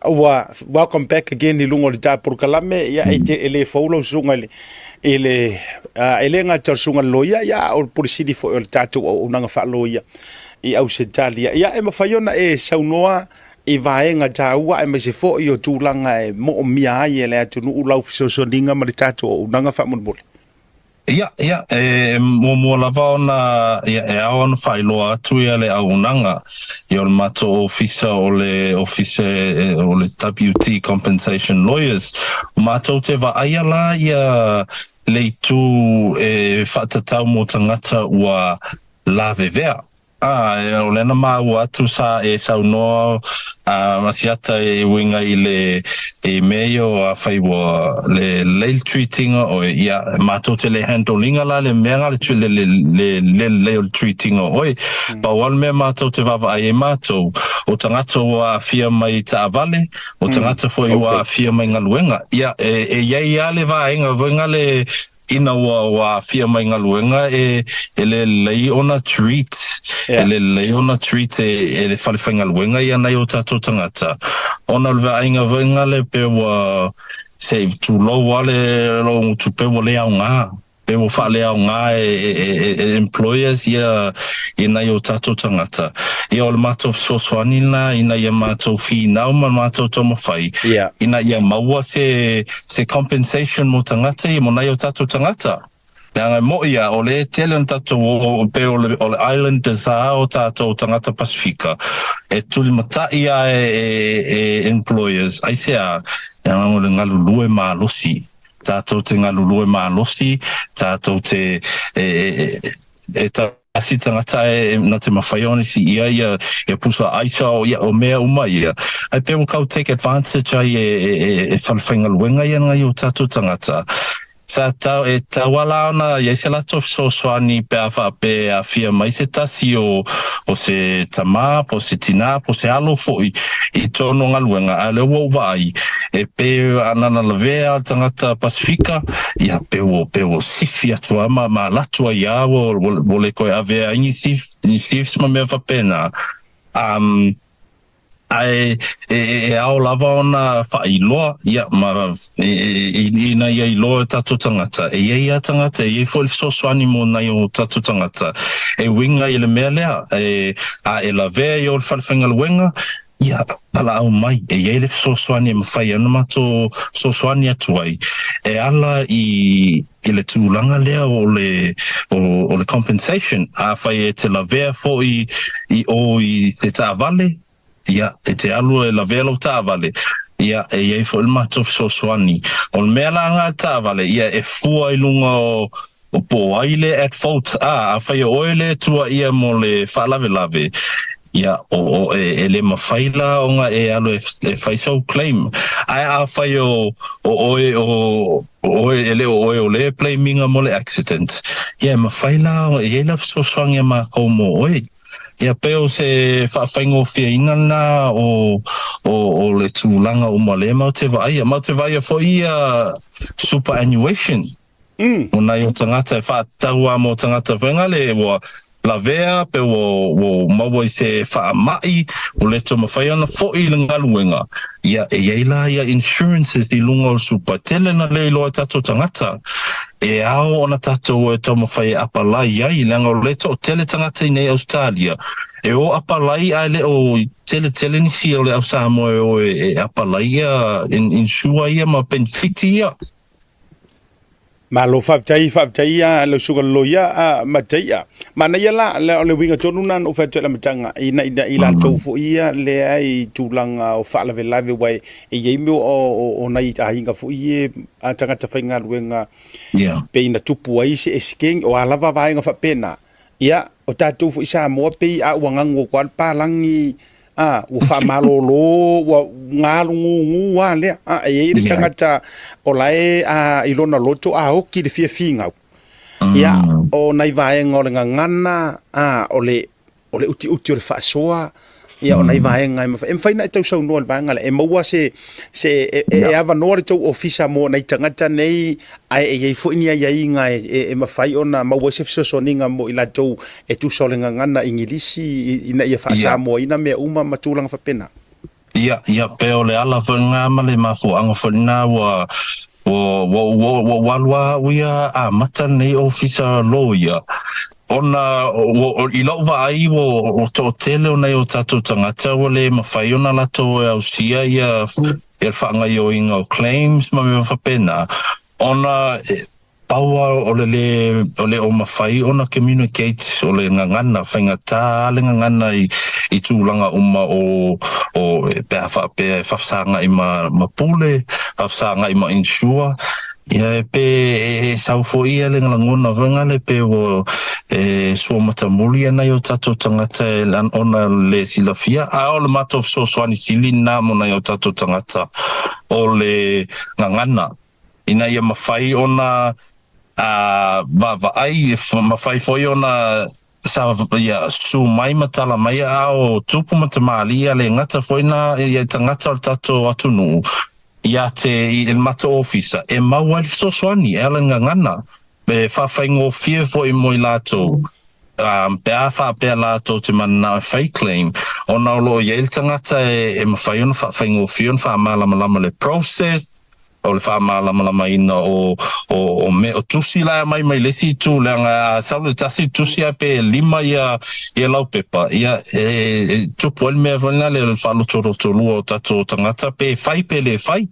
ua welcome back again i luga o le ta polokalame. Ia, e, te, e le fou lau susuga i le, i le, uh, e le gata o le susuga i le loia, ia, a o le Pule Sili foi o le tatou auaunaga faaloia i Ausetalia. Ia, e mafai ona e saunoa i vaega taua aemaise foi o tulaga e moomia ai e le atunuu lau fesoasoaniga ma le tatou auaunaga faamolemole. Ia, ia, e muamua lava ona, ia, e ao ona faailoa atu ia le auaunaga, ia o le matou ofisa o le ofisa o le WT Compensation Lawyers, matou te vaaia la ia le itu e faatatau mo tagata ua lavevea. Ā, o lea na māua atu sa e saunoa a Asiata e uiga i le i mea ia o afai ua le lelei le treat-iga o oe, ia, matou te le handle-iga la le mea le le le le le lelei o le treat-iga o oe. Pau lava le mea matou te vaavaai ai matou, o tagata ua aafia mai i taavale, o tagata foi ua aafia mai galuega. Ia, e e i ai lava le vaega foi le Ina ua ua aafia mai galuega e e le lelei ona treat, e le lelei ona treat e e le fale faigaluega ia nai o tatou tagata, ona o le vaaiga foi lale pe ua se i tulou a le lou gutu pe ua le aoga, pe ua faaleaoga e e e employers ia i nai o tatou tagata. Ia o le matou fesoasoani lena ina ia matou finau ma matou taumafai ina ia maua se se compensation mo tagata ia mo nai o tatou tagata. Leaga e moʻi a o lea e tele ona tatou o pei o le o le islanders a o tatou tagata Pasifika e tulimataʻi a e e e employers aisea leaga o le galulue malosi tatou te galulue malosi tatou te e e e tasi tagata e na te mawhai ona si ia ia ia pusa aisa o ia o mea uma ia. Ai pe ua kau take advantage ai e e e, e whalewhaingaluenga ia ngai o tatou tagata. Sa tau e tau ala ona i ai se latou fesoasoani pe a whaape e awhia mai se tasi o o se tamā po se tinā po se alo foʻi i tōno galuega a lea ua ou vaai e pe ana na lavea a le tagata Pasifika ia pe ua pe ua sifi atu a ma ma latu ai a ua ua le koe avea ai ni sif ni sifs ma mea faapena um ae e e ao lava ona faailoa ia ma e e ina ia iloa e tatou tagata e iai a tagata e iai foi le fesoasoani mo nai o tatou tagata e uiga i le mea lea e a e lavea i o le fale faigaluega Ia, valaau mai, e i ai le fesoasoani e mafai ai ona matou fesoasoani atu ai e ala i i le tulaga lea o le o, o le compensation. Afai e te lavea foi i o i te taavale, ia, e te alu e lavea lou taavale, ia, e i ai foi le matou fesoasoani. O le mea la nga taavale, ia, e fua i luga o o po o ai le at fault, a, afai o oe le tuaia mo le faalavelave, Ia, o, o, e, e le mawhai la ona e alu e, e whai sau claim. Ae afai o, o oe, o, o oe, e le o oe o le blaminga mo le accident, ia e mawhai la, e iai la fesoasoani a mākou mo oe. Ia pei o se whaawhaingofieina lena o, o, o le tūlanga uma le mau te vaaia. Mau te vaaia foi ia superannuation. Mo nai o tagata e whaatatau a mo tagata whaingale ua lavea pe ua ua maua i se whaamai ua le toe mawhai ana foʻi i le galuega ia e iai la ia insurances i luga o le super tele na le iloa e tatou tagata e ao ona tatou e taumafai e apalai ai leaga o le toatele tagata i nei Australia e o apalai ae le o tele tele nisi o le au Samoa e o e apalai ia insure ia ma benefiti ia. Malo faafetai, faafetai ia lau susuga i le loia a Mataia. Manaia la, la o le uiga tonu lena na ou fai atu ai i le amataga, ina ina i latou foi ia lea i tulaga o faalavelave aua e i ai mea o, o, o nai aiga foi ia a tagata faigaluega pei na tupu ai se esekeni, o a lava vaega faapena. Ia, o tatou foi Samoa pei a ua gagu atu lava le palagi, a, ua faamalolo, ua galugūgū lava lea. A, e i ai le tagata o la e a, i lona loto a oki le fia figau. Ia, o nai vaega o le gagana, a, o le, o le utiuti o le faasoa, ia o nai vaega e mafai, e mafai ona e tausaunoa i le vaega lea, e maua se, se e, e, e avanoa le tou ofisa mo nai tagata nei, ae e i ai foi ni aiaiga e, e, e mafai ona maua ai se fesoasoaniga mo i latou e tusa o le gagana Igilisi ina ia faasamoaina mea uma ma tulaga faapena. Ia, ia, pe o le ala foi lena ma le mafuaaga foi lena ua, ua, ua, ua, ua ou alu lava au ia amata lenei ofisa loia, ona ua, i lou vaai ua, ua toatele o nai o tatou tagata ua le mafai ona latou e ausia ia, ia le faagaioiga o claims ma mea faapena, ona Pau lava o le lē, o le o mafai ona communicate, o le gagana, faigata lava le gagana i, i tulaga uma o, o, pe a faapea e fafesagai ma, ma pule, fafesagai ma insure, ia e pe e, e sau foi ia le lagona foi lea pe ua e sua matamuli nai o tatou tagata e, ona o le lē silafia, a o le matou fesoasoani sili lena mo nai o tatou tagata o le gagana. ina ia mafai ona vaavaai, mafai foi ona ia susu mai ma tala mai aao o tupu ma tamalii a le gata foi na ia tagata o le tatou atunuu ia te i le matou ofisa e maua ai le fesoasoani e ala i gagana e faafaigofie foi mo i latou pe a faapea latou te mananao e fai claim ona o lo o i ai le tagata e mafai ona faafaigofie ona faamalamalama le process O le faamalamalamaina o, o, o mea, o tusi la e aumai mai le isi itu, leaga a sau le tasi tusi ae pe lima ia, ia laupepa, ia e, e tupu ai le mea foi lena le faalotolotolua o tatou tagata, pe fai pe le fai.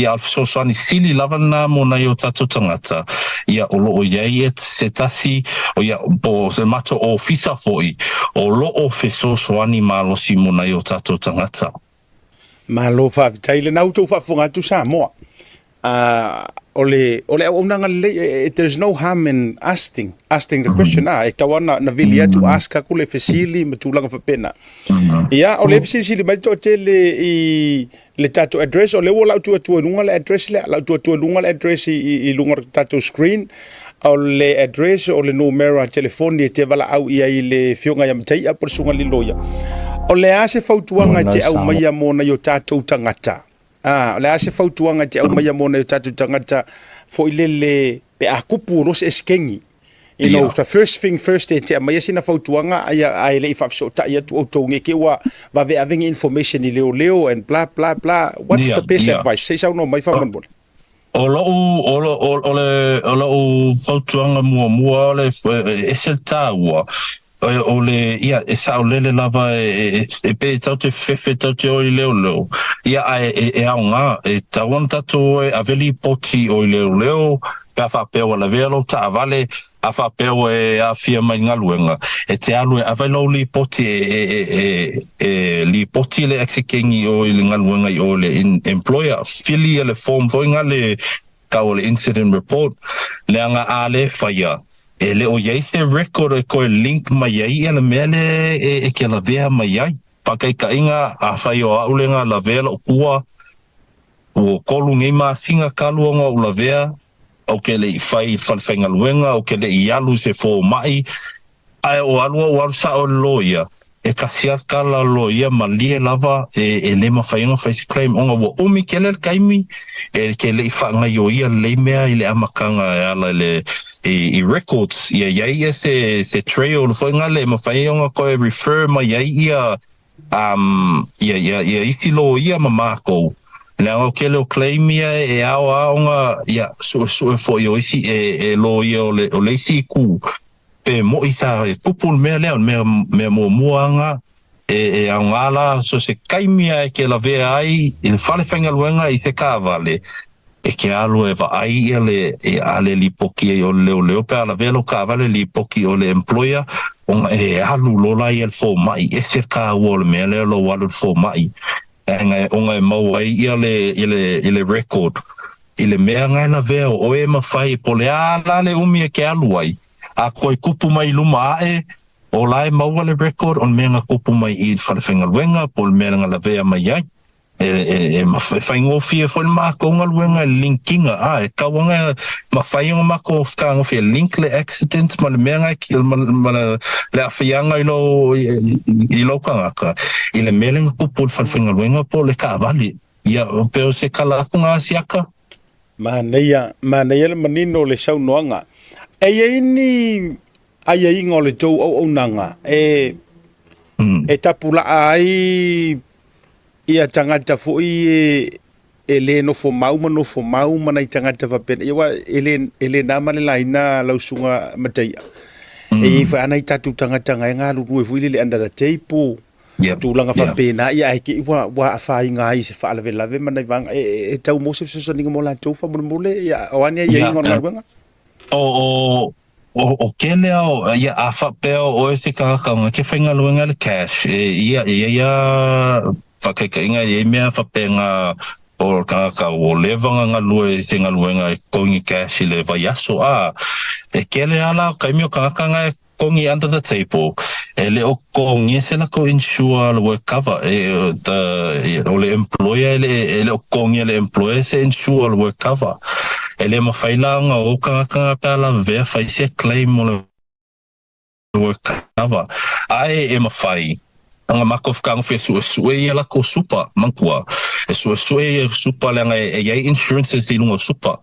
Ia, o le fesoasoani sili lava lena mo nai o tatou tagata, ia o lo o i ai se tasi, o ia, po o se matou ofisa foi, o lo o fesoasoani malosi mo nai o tatou tagata. Malo faafetai lena ua tou faafofoga atu Samoa. Uh, o le o le auaunaga lelei eh, eh, there's no harm in asking asking the question ah e tau ana na vili atu ask aku le fesili ma tulaga faapena. Ia o le fesilisili mai toatele i le tatou address o le ua lau atu atu i luga le address lea lau atu atu i luga le address i, i, i luga o le tatou screen o le address o le numera telefoni e te valaau i ai i le Afioga ia Mataia po o le Susuga i le Loia. O le a se fautuaga e te aumaia mō nai o tātou tagata? Ah, o le a se fautuaga e te aumaia mō nai o tātou tagata foi lele pe a kupu o lo se esekengi? You know, the first thing first e te aumaia sina fautuaga aia ae le i faafesootai atu outou nge ke ua vaveave ni information i leoleo and blah blah blah. What's the best advice? Se i saunoa mai faamolemole. O lo'u, o, o, o, le, o lo'u fautuaga muamua o le, e ese le tāua, o le, ia, e saolele lava e, e, e pe tau te fefe, tau te o i leoleo, ia, ae e, e aoga, e tatau ona tatou o e ave lipoti o i leoleo, pe a faapea ua lavea lou taavale, a faapea ua e aafia mai i le galuega, e te alu e ave lou lipoti e, e, e, e, e lipoti le exekengi o i le galuega i o le employer, fili ia le form foi nga le tau o le incident report, leaga a le faia, e le o i ai se record e koe link mai ai ia le mea le e, e ke lavea mai ai. Faataitaiga, afai o a'u le nga lavea lo'u pua, ua kolu nei masina talu ona o'u lavea, ou te le i fai i le fale faigaluega, ou te le i alu i se fomai, ae o alu au alu sao i le loia, e tasi lava le tala o le loia, malie lava e, e le mafai ona fai se claim ona ua umi tele le taimi e te le i faagaioia lelei mea i le amataga e ala i le i, i records, ia i ai ia se, se trail foi lea e mafai ona toe refer mai ai ia Um, ia, ia, ia isi loia ma mākou. Leaga o tele o claim ia e ao a ona, ia, suesue foi o isi e, e loia o le, o le isi itu. Pe mo'i sa e tupu le mea lea, o le mea, mea muamua aga, e, e aoga la, so se taimi a e ke lavea ai i le fale faigaluega i se taavale, E ke alu e vaai ia le a le lipoki ai o le leoleo pe a lavea lou taavale lipoki o le employer ona e alu lola ia le fomai ese le taua o le mea lea lou alu i le fomai ona e maua ai ia le ia le ia le record i le mea na e lavea o oe e mafai po o le a la le umi e ke alu ai a koe kupu mai i luma ae o la e maua le record o le mea na kupu mai i le fale faigaluega po o le mea na lavea mai ai. E, e, e, e faigofie foi le makou galuega i le link ina, a, e tau aga mafai ona makou fetagofie link le accident ma le mea na e, ma, ma le, le aafiaga i lou, i, i lou tagata, i le mea lea na tupu i le falefaigaluega po o le taavale. Ia, pe o se tala atu na Asiata. Manaia, manaia le manino o le saunoaga. E i ai ni aiaiga o le tou auaunaga e, mm. e tapulaa ai ia tagata foi e, e le nofo mau ma nofo mau ma nai tagata faapena. Ia aua e le, e le na ma le laina lau susuga Mataia. Mm. E i ai foi a nai tatou tagata na e galulue foi lele under the table. Yep. Tulaga faapena, ia ae te i ua, ua afaina ai i se faalavelave ma nai vaega e, e, e tau mo se fesoasoaniga mo latou faamolemole, ia, o a ni aiaiga o le galuega? O, o, O, o kele ao, ia, a faapea o oe se tagata ona ke faigaluega le cash, e, ia, e iai a faakaikaiga, e iai mea faapea o le tagata ua leva ona galue i se galuega e totogi cash i le vaiaso, a, e kele a la o taimi o tagata na e totogi under the table, e le o totogia se latou insure le work cover, e, the, o le employer e le, e le o totogia le employer se insure le work cover. E le mafai la ona o tagata na pe a lavea fai se claim mo le work cover. Ae e mafai ona matou fetagofi e suesue ia latou supa, manatua, e suesue ia supa leaga e iai insurances i luga o supa.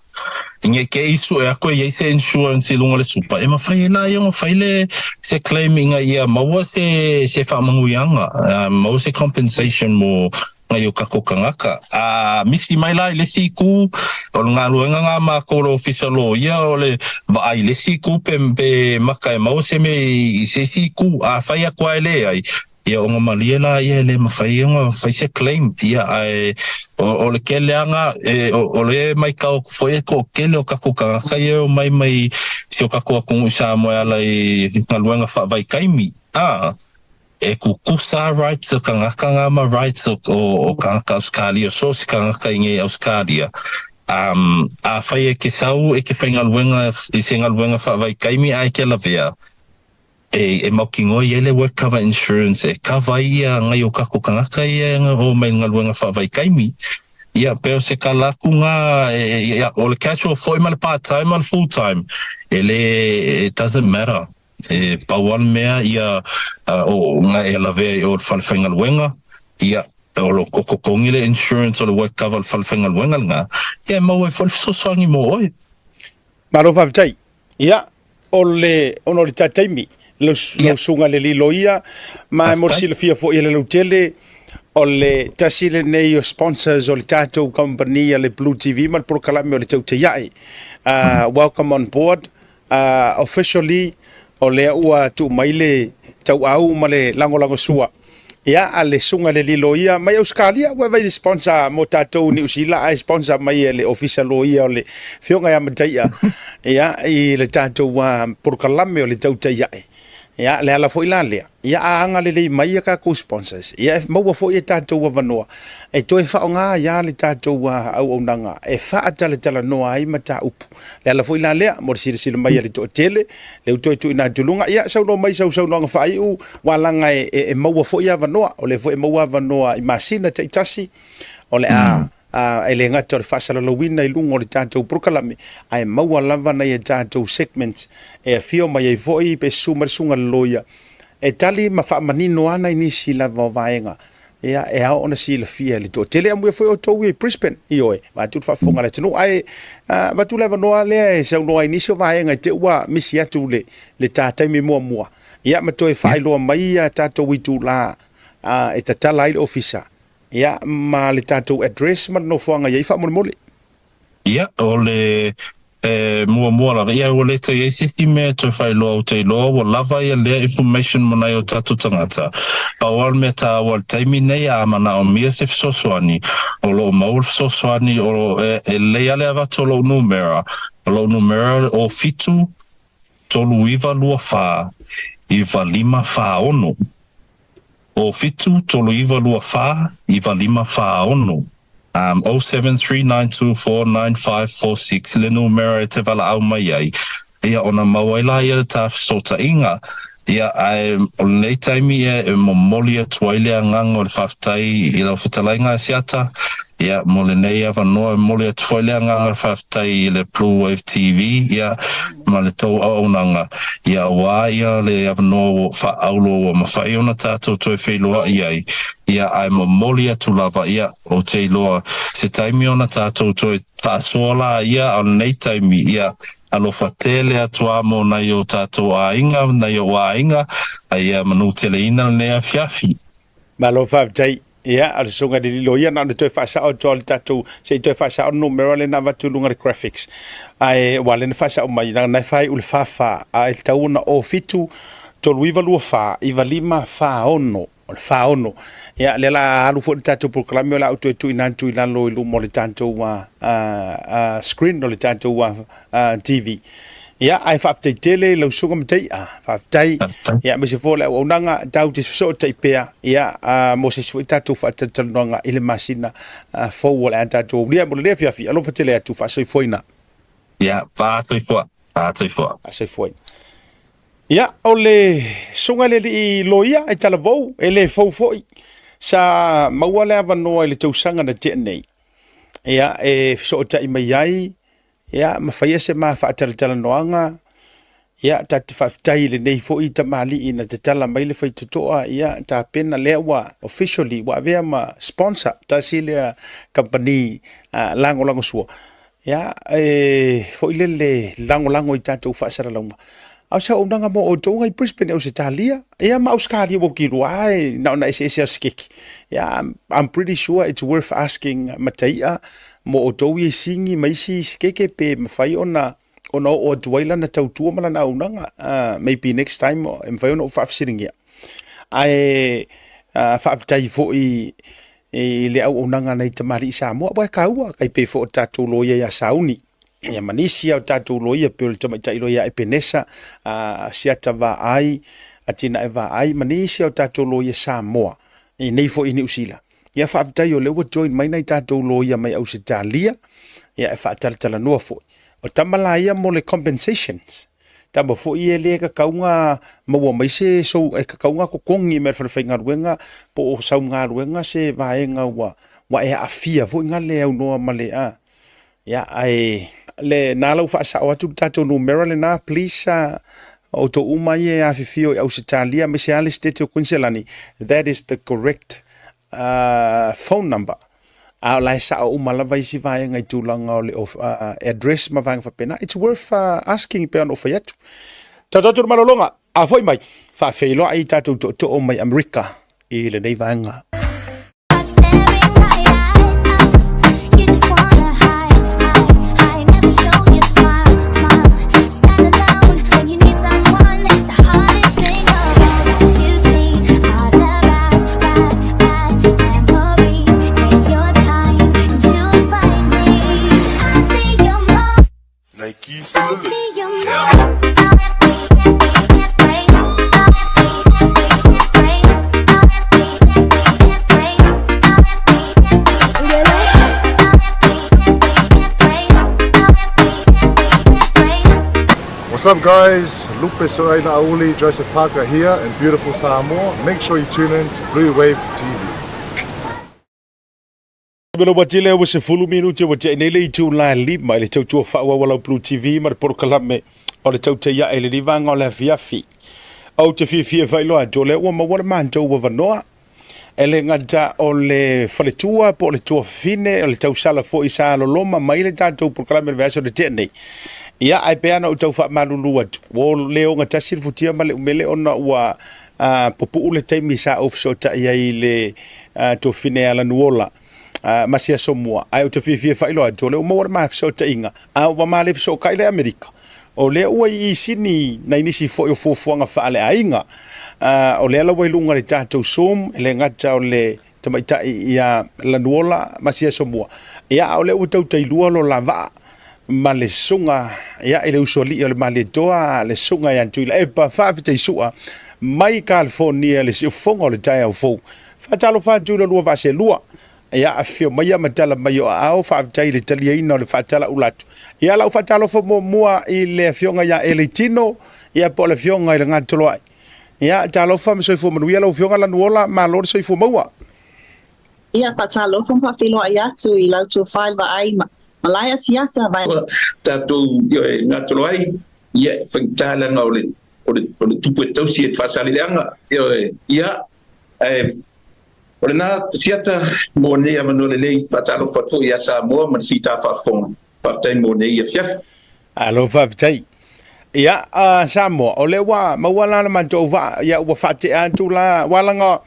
I te i sue atu e iai se insurance i luga o le supa, e mafai ai la ia ona fai le se claim ina ia maua se se faamanuiaga, maua se compensation mo nai o tatou tagata. A misi mai la i le isi itu, o le galuega na a matou le Ofisa Loia o le vaai i le isi itu pe pe maka e maua se mea i se isi itu. Afai atu lava e leai, ia ona malie laia e le mafai ona fai se claim. Ia ae o le tele lava na, e o le maitau atu foi e toatele o tatou tagata ia e omai mai si o tatou atunuu i Samoa e ala i galuega faavaitaimi. A. E tutusa rights o tagata nga ma rights o o tagata Ausetalia, so o se tagata i nei Ausetalia. Um, afai e ke sau e ke faigaluega i se galuega faavaitaimi ae ke lavea, e, e mautinoa i ai le work cover insurance e cover ai ia ngai o kako tagata ia e o mai galuega faavaitaimi. Ia, pe o se kala aku nga, e, e, o le casual foi ma le part time ma le full time, e le, it doesn't matter. E pau lava le mea ia o nga e lavea i o le fale faigaluega, ia o lo totogi le insurance o le work cover o le fale faigaluega lena, ia e maua ai foi le fesoasoani mo oe. Malo faafetai. Ia, o le, ona o le ta taimi, lau, lau susuga i le alii loia, ma e mo le silafia foi e le lautele, o le tasi lenei o sponsors o le tatou kamupani a le Blue TV ma le polokalame o le Tautai Ae. Welcome on board. Officially, o lea ua tuu mai le tauau ma le lagolagosua ia a le susuga i le alii loia mai Ausetalia, ua vai le sponsor mo tatou i Niu Sila, ae sponsor mai e le ofisa loia o le Afioga ia Mataia ia i le tatou polokalame o le Tautai Ae. Ia, le ala foi la lea, ia a agalelei mai a tatou sponsors, ia e maua foi e tatou avanoa e toe faaaoga ai lava le tatou auaunaga e faatalatalanoa ai mataupu. Le ala foi la lea, mo le silasila mai a le toatele, lea ua toe tuuina atu i luga, ia saunoa mai sau saunoaga faaiu, aua leaga e, e, e maua foi avanoa, o lea foi e maua avanoa i masina taitasi, o le a ā, e le gata o le faasalalauina i luga o le tatou polokalame, ae maua lava nai a tatou segments e afio mai ai foi pe susu mai le susuga i le loia e tali ma faamanino lava nai nisi lava o vaega ia e ao ona silafia e le toatele. Amuia foi outou ia i Brisbane, ioe, vaeatu le faafofoga a le atunuu, ae avatu le avanoa lea e saunoa ai nisi o vaega i te i ua misi atu le, le ta taimi muamua, ia ma toe faailoa mai a tatou itula e tatala ai le ofisa Ia, ma le tatou address ma le nofoaga i ai faamolemole. Ia, o le e muamua lava, ia ua le toe i ai se isi mea e toe faailoa ou te iloa ua lava ia lea information mo nai o tatou tagata. Pau lava le mea taua i le taimi nei a manaomia se fesoasoani, o lo o maua le fesoasoani o e, e lelei lava le avatu o lou numera, o lou numera o 7 3 9 2 4 9 5 4 6. O 7 3 9 2 4 9 5 4 6 Um, 0739249546 le numera e te valaau mai ai, ia ona mau ai la ia le ta fesootaiga. Ia, ae o lenei taimi ia e momoli atu ai le agaga o le faafetai i lau fetalaiga Asiata, ia, mo lenei avanoa e momoli atu foi le agaga o le faafetai i le Blue Wave TV, ia, ma le tou auaunaga, ia, aua ia le avanoa ua faaauro ua mafai ona tatou toe feiloai ai, ia, ae momoli atu lava, ia, ou te iloa se taimi ona tatou toe faasoa la ia, a o lenei taimi, ia, alofa tele atu a mo nai o tatou aiga, nai ou aiga, a ia manuteleina lenei afiafi. Malo faafetai. Ia, o le susuga i le lilo ia, na ona toe faasao atu lava o le tatou, se i toe faasao le numera lea na avatu i luga o le graphics. Ae aua o lea na faasao mai, leaga na e faaiu i le 44, ae e tatau ona 07 3924 9546. O le 46. Ia, lea la alu foi le tatou polokalame o le a ou toe tuuina atu i lalo i luma o le tatou screen o le tatou TV. Ia, ae faafetai tele i lau susuga Mataia. Faafetai. Ia, aemaise foi o le auaunaga, tatou te fesootai pea, ia, mo se isi foi tatou faatalatalanoaga i le masina fou o le a tatou aulia. Mo lenei afiafi, alofa tele atu, faasoifuaina. Ia, faasoifua, faasoifua. Faasoifuaina. Ia, o le susuga i le alii loia e talavou, e le fou foi, sa maua le avanoa i le tausaga na tea nei, ia, e fesootai mai ai, ia, ma faia se ma faatalatalanoaga, ia, ta te faafetai i lenei foi tamalii na tatala mai le faitotoa, ia, tapena lea ua officially ua avea ma sponsor, tasi lea kamupani lagolagosua. Ia, e foi lele lagolago i tatou faasalalauga. A o se auaunaga mo outou i Brisbane, Ausetalia, ia ma Ausetalia ua kilua ai, na ona eseese o sikeke. Ia, I'm pretty sure it's worth asking Mataia mo outou ia i Sini ma isi sikeke pe mafai ona ona oo atu ai lana tautua ma lana auaunaga. Maybe next time e mafai ona ou faafesiligia. Ae faafetai foi i le auaunaga a nai tamalii Samoa, aua e taua, tai pei foi o tatou loia ia Sauni, ia ma nisi lava o tatou loia pei o le tamaitai loia Epenesa, Asiata Vaai, Atinae Vaai, ma nisi lava o tatou loia Samoa i nei foi i Niu Sila. Ia faafetai o lea ua join mai nai tatou loia mai Ausetalia, ia e faatalatalanoa foi. O tama la ia mo le compensations. Tama foi e le tatau na maua mai se sou, e tatau na totogi mai e le falefaigaluega po o sau galuega se vaega ua ua e aafia foi na le aunoa ma le a. Ia ae le na la ua faasao atu le tatou numera lena please outou uma ia e afifio i Ausetalia aemaise lava le Setete o Kuiniselani, that is the correct phone number. A o la e sao uma lava isi vaega i tulaga o le address ma vaega faapena. It's worth asking pei ona ou fai atu. Tatou atu i le malologa, a foi mai, faafeiloai i tatou tootoo mai Amerika i lenei vaega. What's up guys, Lupe Soaina Auli, Joseph Parker here in beautiful Samoa. Make sure you tune in to Blue Wave TV. Melo ua tele ua 10 minute ua tea nei le itula e 5 i le tautua faaauau a lau Blue TV ma le polokalame o le tautai ae i lenei vaega o le afiafi. Ou te fiafia e faailoa atu o lea ua maua le matou avanoa E le gata o le faletua po o le tuafafine, o le tausala foi sa loloma mai le tatou polokalame i le vaiaso na tea nei. Ia, ae pei lava ona ou tau faamalulu atu, ua le ogatasi le futia ma le umele ona ua pupuu le taimi sa ou fesootai ai i le tuafafine ia Lanuola ma si aso mua. Ae ou te fiafia e faailoa atu, o lea ua maua le ma fesootaiga, a ua ma le fesootai la i Amerika. O lea ua i Sini nai nisi foi o fuafuaga faaleaiga. O lea la ua i luga i le tatou Zoom, e le gata o le tamaitai ia Lanuola ma si aso mua. Ia, a o lea ua tau tailua lo la vaa ma le susuga ia, i le usoalii o le Malietoa, le susuga ia Tuilaepa, faafetai sua mai California le siufofoga o le taeao fou. Faatalofa atu i lo lua vaa seelua. Ia, afifio maia ma tala mai o aao, faafetai i le taliaina o le faatalaula atu. Ia, lau faatalofa muamua i le afioga ia Eleitino, ia po o le afioga i le Gatoloai. Ia, talofa ma soifua manuia lau Afioga Lanuola, malo le soifua maua. Ia, faatalofa ma faafeiloai atu i la outou fale vaai malae asiata vae. Ua tatou, ioe, gatolo ai, ia, e faigata leaga o le, o le, o le tupu e tausi e Faasaleleaga, ioe, ia, ae o lena siata mo nei avanoa lelei, faatalofa atu foi ia Samoa ma le fita faafofoga. Faafetai mo nei afiafi. Alo faafetai. Ia, uh, Samoa, o lea ua maua la le matou vaa, ia ua faatea atu la, ua laga,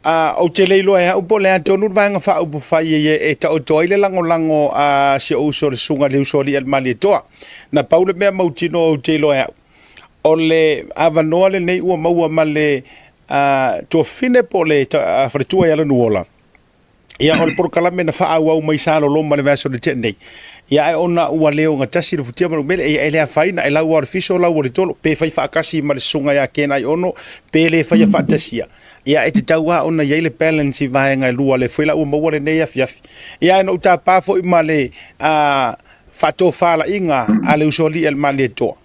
uh, ou te le iloa e au po o le a tonu le vaega faaupufai e, e taoto ai le lagolago a si ou uso le susuga i le Usoalii a le Malietoa. Na pau le mea mautino ou te iloa e au, o le avanoa lenei ua maua ma le uh, tuafafine po o le uh, faletua ia Lanuola, Ia, o le polokalame na faaauau mai sa loloma i le vaiaso na tea nei. Ia, ae ona ua le ogatasi le futia ma le umele, ia e le afaina, e lau lava o le fiso, lau o le tolo, pe fai faatasi ma le susuga ia Ken Aiono, pe le faia faatasia. Ia, e tatau lava ona i ai le balance i vaega e lua, o lea foi la ua maua lenei afiafi. Ia, ae na ou tapa foi ma le faatofalaiga a le usoalii a le Malietoa.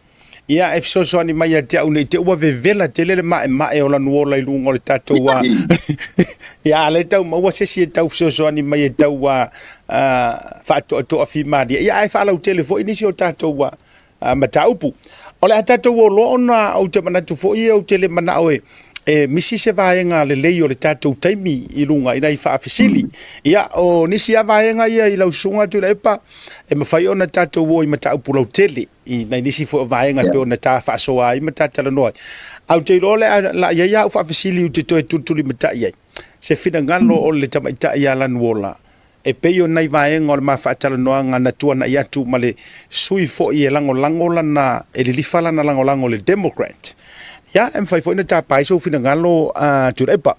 Ia, e fesoasoani mai ia te au ne i te i ua vevela tele le maemae o Lanuola i luga o le tatou a. Ia, a o lea e tau maua se isi e tau fesoasoani mai e tau a, a faatoatoafimalie. Ia, ae faalautele foi nisi o tatou a, a mataupu. O le a tatou o loa ona ou te manatu foi ou te le manao e e misi se vaega lelei o le tatou taimi i luga i nai faafesili. Ia, o nisi lava vaega ia i lau susuga Tuilaepa, e mafai ona tatou o i mataupu lautele. i nai nisi foi o vaega e pei ona ta faasoa ai ma ta talanoa ai. Ae ou te iloa o le a i ai au faafesili ou te toe tulitulimatai ai se finagalo o le tamaitai ia Lanuola e pei o nai vaega o le ma faatalanoaga na tuanai atu ma le sui foi e lagolago lana, e lilifa lana lagolago i le Democrat. Ia, e mafai foi ona tapa ai sou finagalo a Tuilaepa.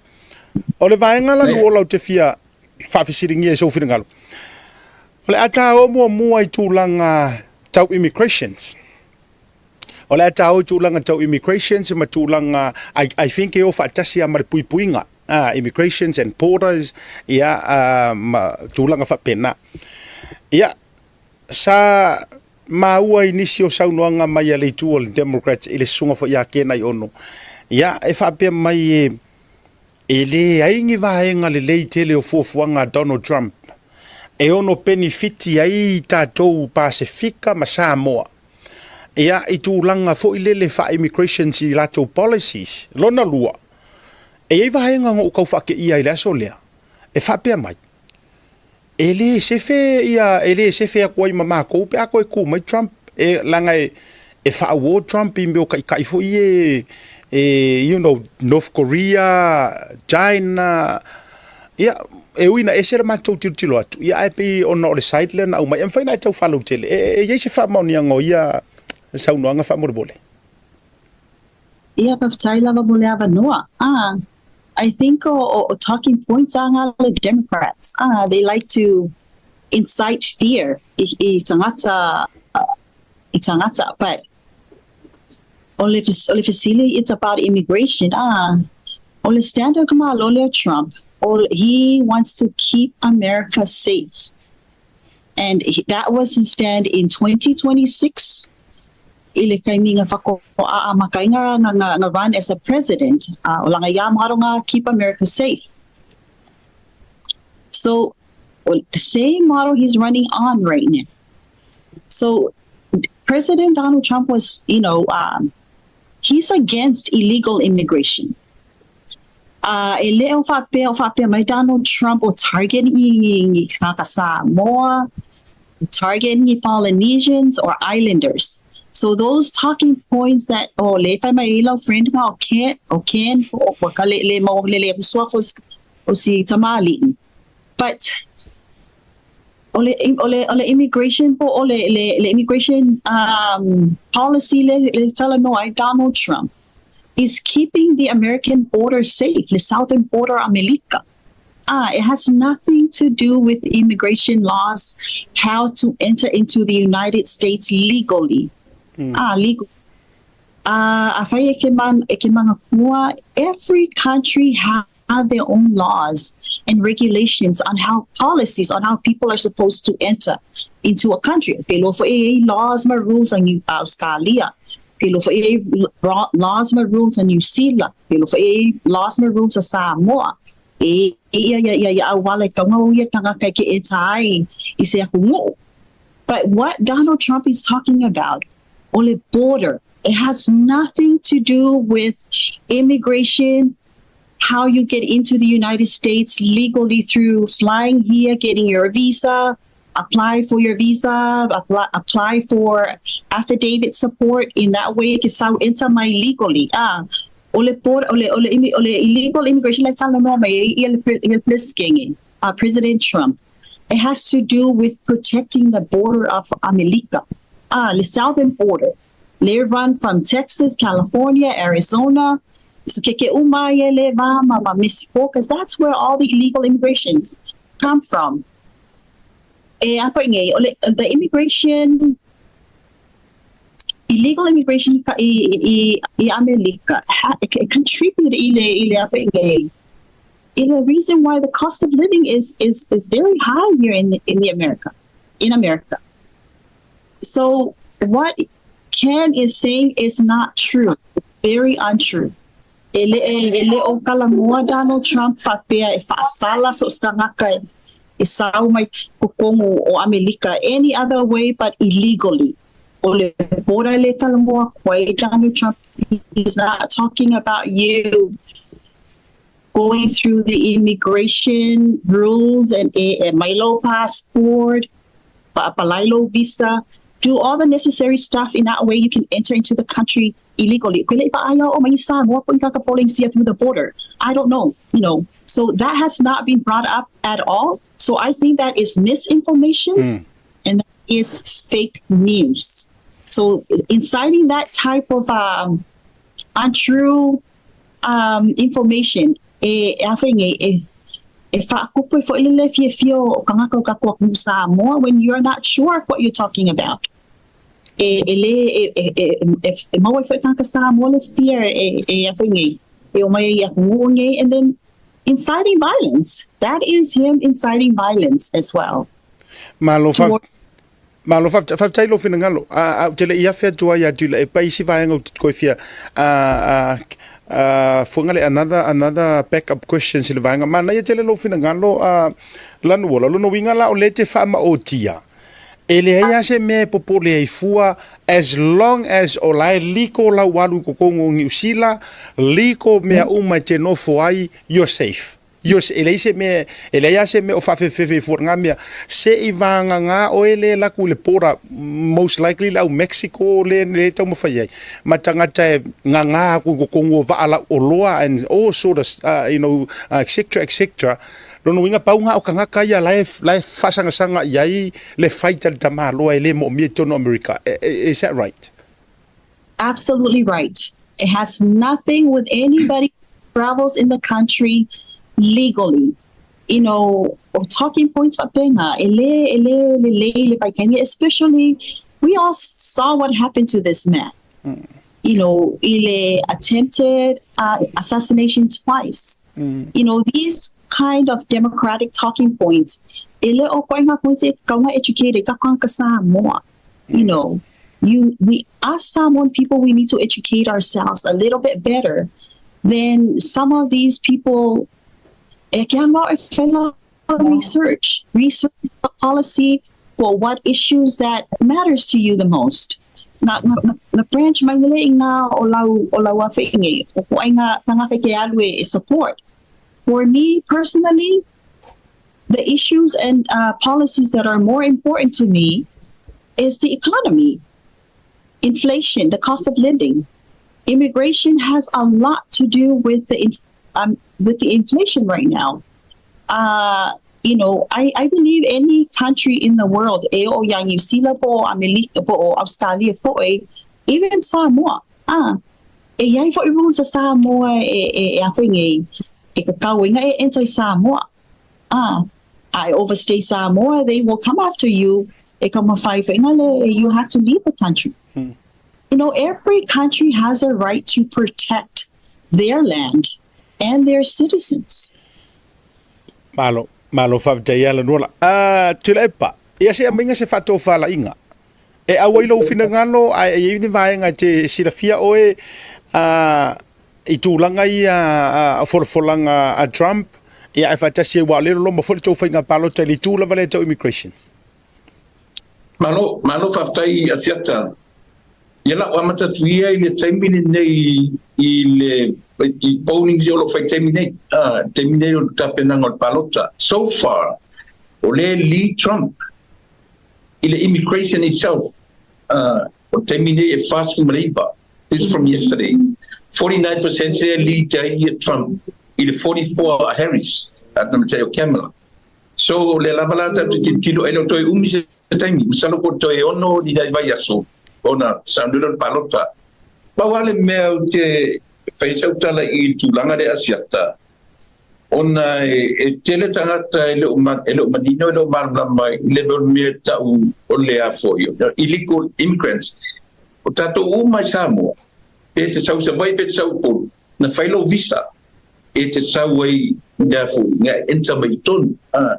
O le vaega Lanuola ou te fia faafesiligia i sou finagalo, o le a ta o muamua i tulaga tau immigrations. O le a ta o i tulaga tau immigrations ma tulaga, I, I think e o faatasi lava ma le puipuiga, immigrations and borders, ia, ma tulaga faapena. Ia, sa maua i nisi o saunoaga mai a le itu o le Democrats i le susuga foi ia Ken Aiono, ia, e faapea mai e, e leai ni vaega lelei tele o fuafuaga a Donald Trump e ono penefiti ai tatou Pasefika ma Samoa ia i tulaga foi lele faa-immigrations i latou policies. Lona lua, e i ai vaega na ou tau faateia i le aso lea, e faapea mai, E le sefe ia, e le sefe atu ai ma matou pe a toe tu mai Trump, e leaga e e faauo Trump i mea o taitai foi ia e you know, North Korea, China, ia, e ui ina ese le matou tilotilo atu, ia ae pei ona o le side lea na aumai, e mafai ona e tau faalautele. E, e i ai se faamaoniaga o ia saunoaga faamolemole? Ia, faafetai lava mo le avanoa. Ah, I think o, o, o talking points a ngā le Democrats. Ah, they like to incite fear i, i tangata, i tangata. But o le, o le fesili, it's about immigration. Ah, o le stand o ka Malo lea Trump, o, he wants to keep America safe. And he, that was his stand in 2026 i le taimi nga whakoaa makainga nga, nga, nga run as a president. O langa ia maronga keep America safe. So the same model he's running on right now. So President Donald Trump was, you know, he's against illegal immigration. E le o faapea o faapea mai Donald Trump o target i ngi tagata Samoa, target ngi Polynesians or Islanders. So those talking points that o le fai mai ai lau friend nga o Ken, o Ken po o ka le le mau le le suafa o si tamalii. But o le o le o le immigration po o le le le immigration policy le le talanoa ai Donald Trump is keeping the American border safe, le southern border Amelika. It has nothing to do with immigration laws, how to enter into the United States legally. Legal. Afai e ke man, e ke mangakua, every country have their own laws and regulations on how policies on how people are supposed to enter into a country. Pe loa foi e i ai laws ma rules a Australia. Ke alofa i ai laws ma rules a Niu Sila, ke alofa i ai laws ma rules a Samoa. E ia ia ia ia auala e kaunga o ia tangata e ke enter ai i se atunuu. But what Donald Trump is talking about, o le border, it has nothing to do with immigration, how you get into the United States legally through flying here, getting your visa, apply for your visa, apply, apply for affidavit support. In that way, ke sau enter mai legally. Ah, o le border, o le, o le, o le illegal immigration le talanoa mai ai ia le, le President, President Trump. It has to do with protecting the border of America. Ah, the southern border. They run from Texas, California, Arizona, so ke ke uma ia le va ma ma Mexico, because that's where all the illegal immigrations come from. E a whai nei, o le, the immigration, illegal immigration ka i, i, i Amerika, ha, it, it contribute i le, i le a whai nei, i the reason why the cost of living is very high here in the America, in America. So what Ken is saying is not true. Very untrue. E le, e, e le o kalamua Donald Trump whapea e whaasala so stangaka e, e sau mai kokongo o Amerika any other way but illegally. O le bora le talamua koe Donald Trump, he's not talking about you going through the immigration rules and e, e mailo passport, palailo visa, do all the necessary stuff. In that way you can enter into the country illegally. Kwele pa ayaw o may Samoa po siya through the border. I don't know. So that has not been brought up at all. So I think that is misinformation and that is fake news. So inciting that type of untrue information, e a whainge, e, e whaakupu e whailele fia fia o kangaka o kakoa ku Samoa when you're not sure what you're talking about. E, e le, e, e, e, e, e maua e whaikanga Samoa le fear e, e a whainge, e o mai i aku and then inciting violence. That is him inciting violence as well. Malo fa Malo fa fa tai lo finangalo. A a tele ia fe tua ia tula e pai si vaenga o ko fia a a a fuangale another backup question si le vaenga mana ia tele lo finangalo a lanu wala lo no winga la o le te fa ma o tia. E le ai se me popole ai fua as long as o lai liko la walu ko kongo ngi usila liko mea uma te nofo ai, you're safe. Yo e leai se mea, e leai lava se mea o faafefefe i fua ngā mea. Se i vāngā ngā oe le laku le pora, most likely le au Mexico le, le taumafai ai. Ma tagata e ngā aku i kokongu o vaa lau oloa and all sort of, et cetera, et cetera. Lona uiga pau ngā o kangaka ia la e, la e faasagasanga i ai le faita le tamāloa e le moomia i totonu o Amerika. Is that right? Absolutely right. It has nothing with anybody who travels in the country legally. O talking points faapena, e le, e le, le le, le paikani, especially, we all saw what happened to this man. I le attempted assassination twice. These kind of democratic talking points, e le o koe ngā points e kaunga educated, ka kanga Samoa. We, us Samoan people, we need to educate ourselves a little bit better than some of these people. E kia mau e whela research, research the policy for what issues that matters to you the most. Nga, nga, nga, nga branch mai nile i ngā o lau awhingi, o ko ai ngā tangata ke alu e support. For me personally, the issues and policies that are more important to me is the economy, inflation, the cost of living. Immigration has a lot to do with the inflation right now. I believe any country in the world, e o ia New Zealand po, Amerika po, o Australia po, e, even Samoa, ah, e iai foi rules a Samoa e, e, e a whainge, e ka kauinga e enter Samoa. Ah, I overstay Samoa, they will come after you. E ka mawhai whaingale, you have to leave the country. Every country has a right to protect their land and their citizens. Malo, malo faafetai ia Lanuola. Tuilaepa, ia se aumaia se faatofalaiga. E auai lou finagalo ae e i ai ni vaega e te silafia oe a i tulaga ia a folafolaga a Trump ia ae faatasi ai, aua o lea e loloma foi le tou faiga palota i le itu lava lea tau immigrations. Malo, malo faafetai Asiata. Ia la ua amata atu ia i le taimi lenei i le i polling o lo o fai taimi nei, a, taimi nei o le tapenaga o le palota. So far, o lea e lead Trump i le immigration itself, a, o le taimi nei e 49, this is from yesterday, 49% lea e lead ai ia Trump i le 44 a Harris, a le o Kamala. So o lea lava la tatou te tilotilo, e le o toe umi se taimi, masalo po o toe ono ni nai vaiaso ona sauni lea o le palota. Pau lava le mea ou te fai ai sau tala i le tulaga lea Asiata, ona e tele tagata e le o e le o manino, e le o malamalama i le mea o le mea e tau o le a foi, illegal immigrants. O tatou uma i Samoa, pe te sau i Savaii pe te sau i Upolu, na fai lou visa e te sau ai mea foi, mea e enter mai i totonu. A,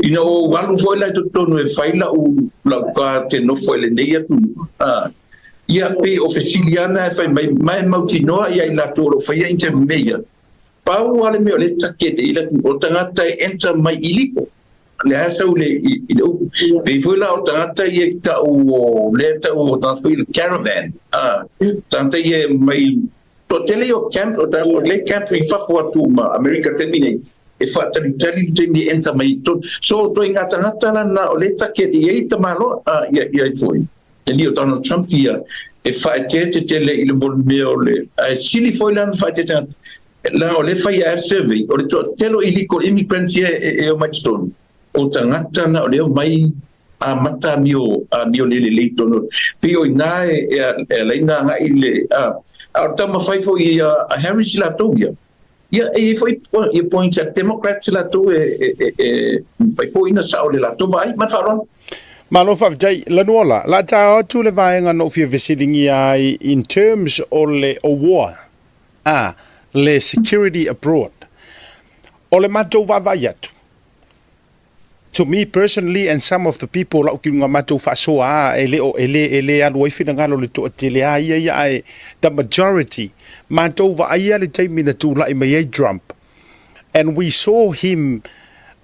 ina ua ou alu foi la i totonu e fai lau, lau card te nofo i lenei atunuu, a, ia pei o fesili lava na e fai mai, ma e mautinoa ia i latou o lo o faia interview me ia, pau lava le mea o lea e take te i le atunuu, o tagata e enter mai i liko. Le a sau le, i, i le upu. Pei foi la o tagata ia i tau o, lea e tau o tagata foi i le caravan, a, tagata ia e mai Toatele ia o camp, o tatou lea camp i fafo atu ma Amerika i le taimi nei, e faatalitali le taimi e enter mai i totonu. So, o ituaiga tagata la na o lea e take atu i ai le tamaloa, a, ia, ia ai foi. E le o Donald Trump ia e faaeteete tele i le mea o le, ae sili foi la ona faaeteete tagata, leaga o lea e fai e survey, o le toatele o illegal immigrants ia e, e omai i totonu, o tagata na o lea e omai amata amio amio le lelei tonu. Pei o i ina e e e ala ai ona agai le a a o le taumafai foi ia a Harris i latou ia, ia e i ai foi ia points a Democrats latou e e e e mafai foi ona sao i le latou vaai. Ma le faaaloalo. Malo faafetai. Lanuola, la taao atu le vaega na ou fia fesiligia ai in terms o le o war a le security abroad. O le matou vaavaai atu, To me personally and some of the people lau ki luga matou faasoa a e le o e le e le alu ai finagalo le toatele a ia ia ae the majority matou vaaia le taimi na tulai mai ai Trump and we saw him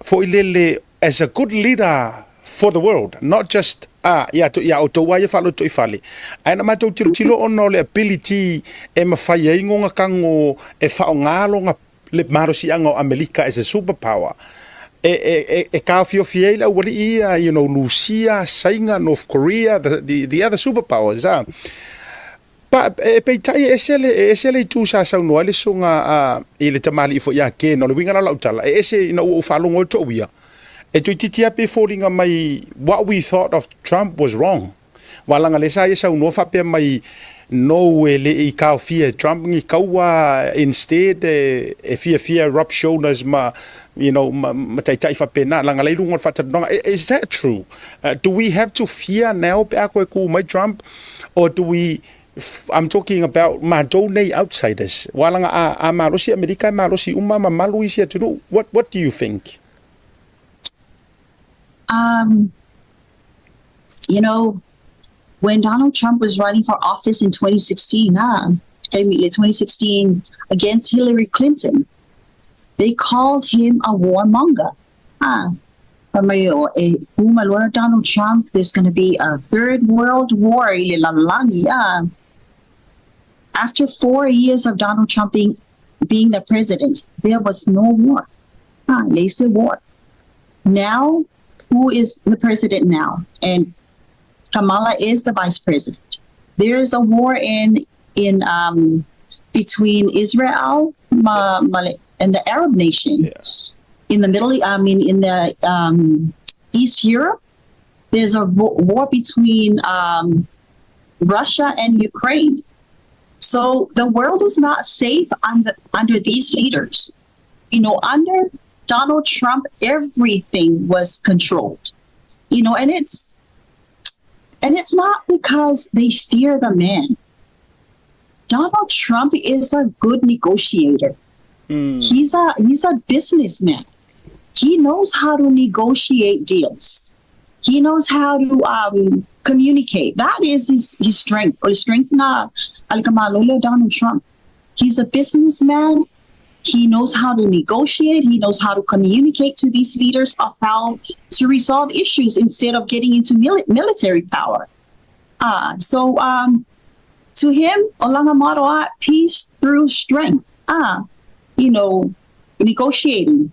foi lele as a good leader for the world not just a ia to ia outou a ia faaloto i fale ae na matou tilotilo ona o le ability e mafai ai ngoga kago e faaaoga loga le malosiaga o Amelika as a super power e, e, e, e taofiofi ai le aualii ia, you know, Lusia, Saina, North Korea, the, the, the other super powers, ah. Pa, e peitai e ese le, e ese le itu sa saunoa ai le susuga a, i le tamalii foi ia Ken, o le uiga la o lau tala, e ese ina ua ou faalogo ai toʻu ia, e toeitiiti lava pe foliga mai what we thought of Trump was wrong. Ua laga lea sa ia saunoa faapea mai no e le i taofia e Trump ni kaua instead e, e fiafia rub shoulders ma you know ma, ma taitai faapena laga lea i luga o le faatalanoaga. Is that true? Do we have to fear now pe a koe ku mai Trump or do we I'm talking about matou nei outsiders. Ua laga a, a malosi Amerika e malosi uma ma malu isi atunuu. What do you think? You know, when Donald Trump was running for office in 2016, 2016 against Hillary Clinton, they called him a warmonger. Donald Trump, there's going to be a third world war. After 4 years of Donald Trump being the president, there was no war. They say war. Now, who is the president now? And Kamala is the vice president. There's a war in between Israel and the Arab nation. In the Middle, I mean, in the East Europe, there's a war between Russia and Ukraine. So the world is not safe under these leaders. Under Donald Trump, everything was controlled. And it's not because they fear the man. Donald Trump is a good negotiator. He's a businessman. He knows how to negotiate deals. He knows how to um, communicate. That is his, his strength. O le strength na a le tamālō lea o Donald Trump. He's a businessman. He knows how to negotiate. He knows how to communicate to these leaders of how to resolve issues instead of getting into mili- military power. Ah, so um, to him, o lana motto, ah, peace through strength. Ah, you know, negotiating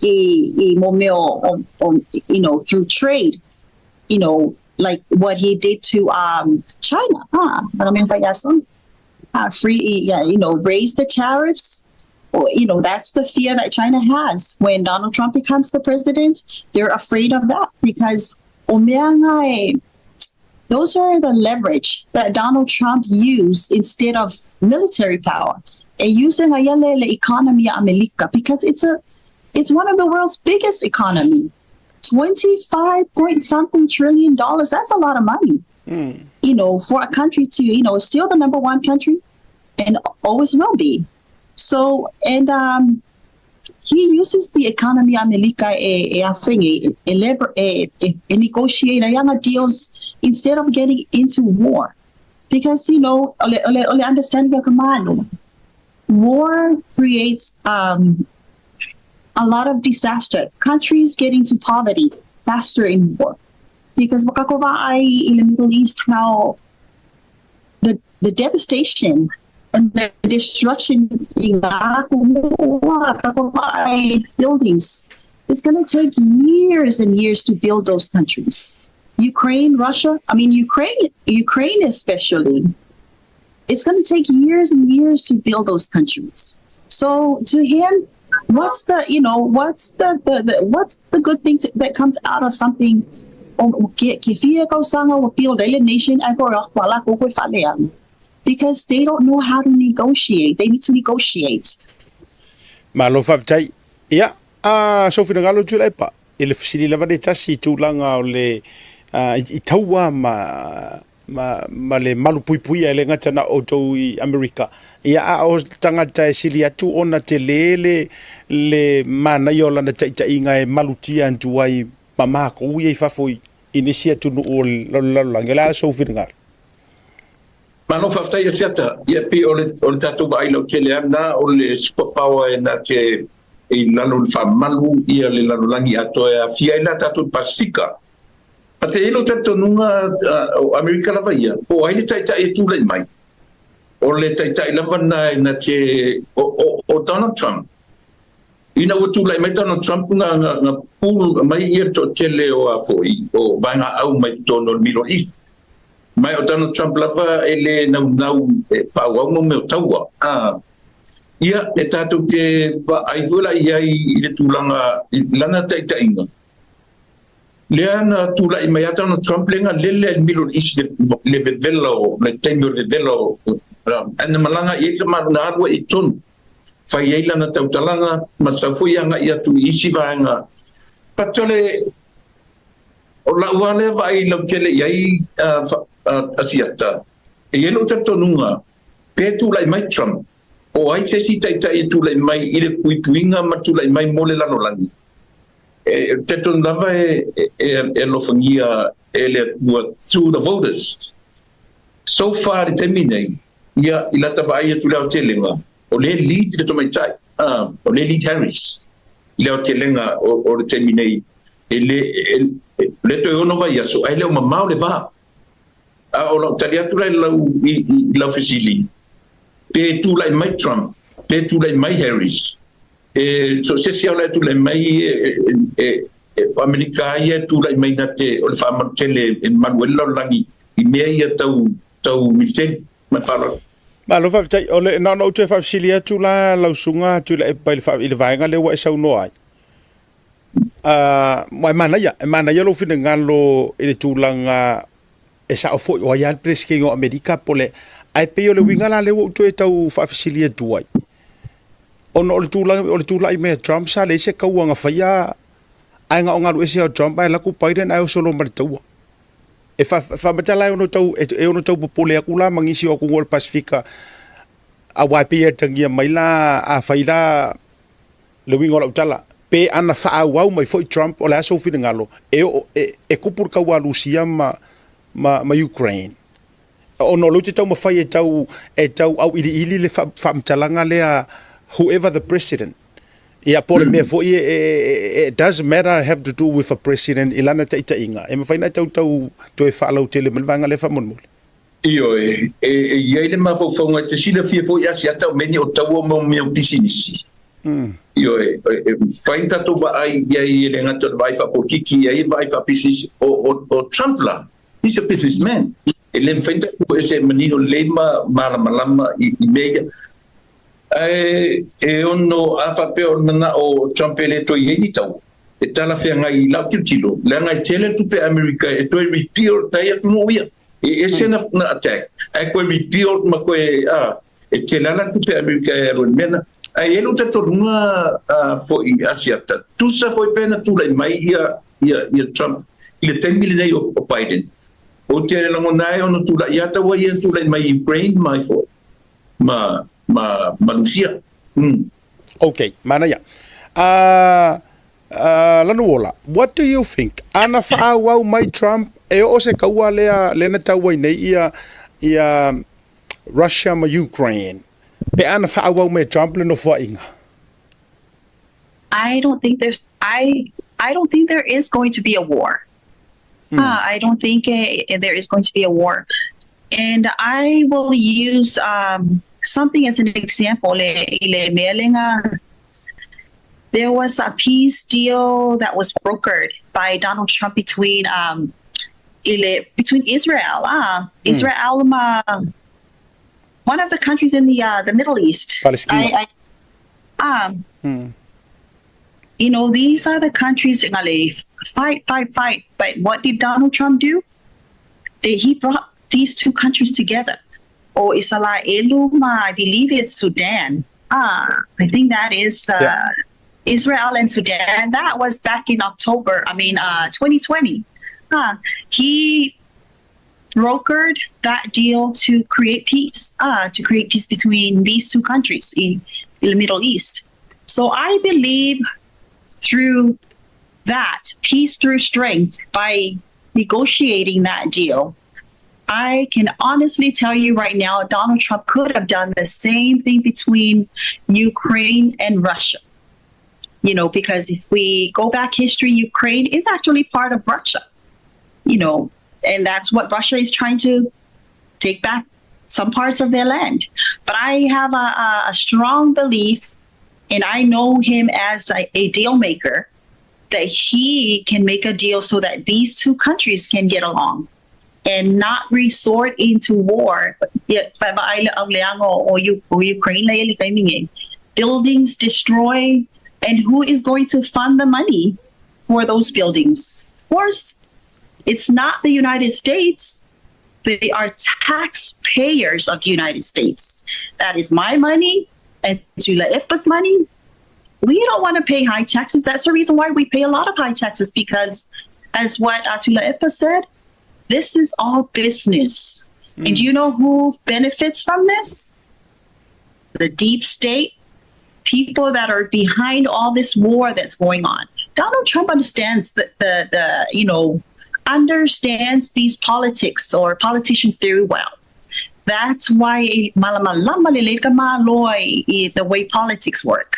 i, i mo mea o, o, you know, through trade, you know, like what he did to um, China. Ah, uh, free, yeah, you know, raise the tariffs. Or, you know, that's the fear that China has. When Donald Trump becomes the president, they're afraid of that because o mea nga e, those are the leverage that Donald Trump used instead of military power. E use nga ia le, le economy a Amerika because it's a it's one of the world's biggest economy. 25 point something trillion dollars. That's a lot of money. You know, for a country to, you know, still the number one country and always will be. So, and um, he uses the economy Amerika e, e afeng e, e, lever, e, e, e negotiate ai deals instead of getting into war. Because, you know, ole, ole, ole understanding o ka malo, war creates um, a lot of disaster. Countries get into poverty faster in war. Because makakova ai in the Middle East how the the devastation and the destruction in buildings. It's going to take years and years to build those countries. Ukraine, Russia, I mean Ukraine, Ukraine especially. It's going to take years and years to build those countries. So to him, what's the you know what's the, the, the what's the good thing to, that comes out of something o ke ke fia kausanga o build a nation ai ko wala ko ko whale because they don't know how to negotiate. They need to negotiate. Malo faafetai. Ia, a sou finagalo Tuilaepa, i le fesili lava le tasi i tulaga o le a, i taua ma ma, ma le malu puipuia e le gata na outou i Amerika. Ia, a o tagata e sili atu ona tele le, le manaia o lana taitaiga e malutia atu ai ma makou ia i fafo i, i nisi atunuu o le lalolagi. O le a sou finagalo? Malo faafetai Asiata. Ia pei o le o le tatou vaai lautele lava lena o le super power e na te i lalo o le faamalu ia le lalolagi atoa e aafia ai la tatou i le Pasifika. A te i ai lou talitonuga o Amerika lava ia, po o ai le taitai e tulai mai, o le taitai lava lena e na te o o o Donald Trump. Ina ua tulai mai Donald Trump na na na pull mai ia le toatele o a foi o vaegaau mai totonu o le Middle East. Mai o Donald Trump lava e le naunau e faaauau mo mea o taua. A ia e tatou te vaai foi la i ai i le tulaga i lana taitaiga. Lea na tulai mai a Donald Trump lea na lele ai le Middle East le le vevela o le taimi o le vevela o ae na malaga i ai le malo na alu ai i totonu. Fai ai lana tautalaga ma sau foi agai atu i isi vaega. But o le o lau lava lea vaai lautele i ai a Asiata, e i ai lou talitonuga pe tulai mai Trump, o ai se isi taitai e tulai mai i le puipuiga ma tulai mai mo le lalolagi. E talitonu lava e e alofagia e le Atua through the voters. So far i le taimi nei, ia, i lata vaai atu i le aotelega, o lea e lead le tamaitai, o lea e lead Harris i le aotelega o le taimi nei, e le, e le toe ono vaiaso, ae le o mamao le va. A o lau tali atu la i lau, i, i lau fesili, pe tulai mai Trump, pe tulai mai Harris, e so se isi lava o la e tulai mai e, e, e, o Amerika lava ia e tulai mai na te, o le faamalu tele e malu ai le lalolagi i mea ia tau, tau militeli. Ma le faaaloalo. Malo faafetai. O le, na ona ou toe faafesili atu la lau susuga Tuilaepa i le, i le vaega lea ua e saunoa ai. Uh, e manaia, e manaia lou finagalo i le tulaga e sao foi o ai lava le Peresetene o Amerika po le, ae pei o le uiga la lea ua ou toe tau faafesili atu ai, ona o le tulaga o le tulai mai a Trump sa leai se kaua na faia ae na o galu ese o Trump ae laku Biden ae oso loa ma le taua. E faamatala e ono tau e ono tau popole atu la ma nisi o atunuu o le Pasifika aua e pei e atagia mai la afai la le uiga o lau tala. Pe ana faaauau mai foi Trump, o le a sou finagalo, e oo, e, e kupu le kaua a Lusia ma, ma, ma Ukraine. Ona o lea ou te taumafai e tau, e tau auiliili le faamatalaga lea, whoever the president. Ia, po o le mea foi e, e, e, it does matter have to do with a president i lana taitaiga. E mafai ona e tau tau toe faalautele mai le vaega lea faamolemole. Ioe, e i ai le mafaufauga e te silafia foi Asiata o mea nei o taua ma mea o pisinisi. Ioe, e mafai ona tatou vaai i ai e le gata o le vaai faapolokiki, e i ai le vaai faapisinisi. O, o, o Trump la, he's a businessman. E le mafai ona tatou ese e manino lelei ma malamalama i, i mea ia. Ae e ono, a faapea o le manao o Trump e le toe i ai ni taua, e talafeagai i lau tilotilo, leaga e tele le tupe a Amerika e toe repeal tai atunuu ia. E ese na, na attack, ae koe repeal ma koe, a, e tele ala tupe a Amerika e alu i le mea na. Ae i ai lou talitonuga a, foi Asiata, tusa foi pe na tulai mai ia, ia, ia Trump i le taimi lenei o, o Biden. Ou te lagona ai ona tulai ia taua ia na tulai mai i Ukraine mai foi ma, ma, ma Rusia. Mm. Okay, manaia. Uh, Uh, Lanuola, what do you think? Ana faaauau mai Trump e oo se kaua lea lea na tau ai nei ia ia Russia ma Ukraine. Pe ana faaauau mai Trump le nofoaiga. I don't think there's I I don't think there is going to be a war. I don't think there is going to be a war. And I will use something as an example. Le, le mea le ngā There was a peace deal that was brokered by Donald Trump between between Israel, Israel ma one of the countries in the the Middle East. Palestine. I these are the countries that fight, fight, fight. But what did Donald Trump do? He brought these two countries together. O Israel ma, I believe it's Sudan. I think that is Israel and Sudan. That was back in October, I mean, 2020. He brokered that deal to create peace, to create peace between these two countries in the Middle East. So I believe through that, peace through strength, by negotiating that deal, I can honestly tell you right now, Donald Trump could have done the same thing between Ukraine and Russia. Because if we go back history, Ukraine is actually part of Russia. And that's what Russia is trying to take back some parts of their land. But I have a strong belief, and I know him as a deal maker, that he can make a deal so that these two countries can get along and not resort into war. Ukraine, buildings destroyed, and who is going to fund the money for those buildings? Of course, it's not the United States. They are taxpayers of the United States. That is my money and Tuilaepa's money. We don't want to pay high taxes. That's the reason why we pay a lot of high taxes because, as what Tuilaepa said, this is all business. And you know who benefits from this? The deep state, people that are behind all this war that's going on. Donald Trump understands the you know, understands these politics or politicians very well. That's why malamalama lelei ka Malo i the way politics work.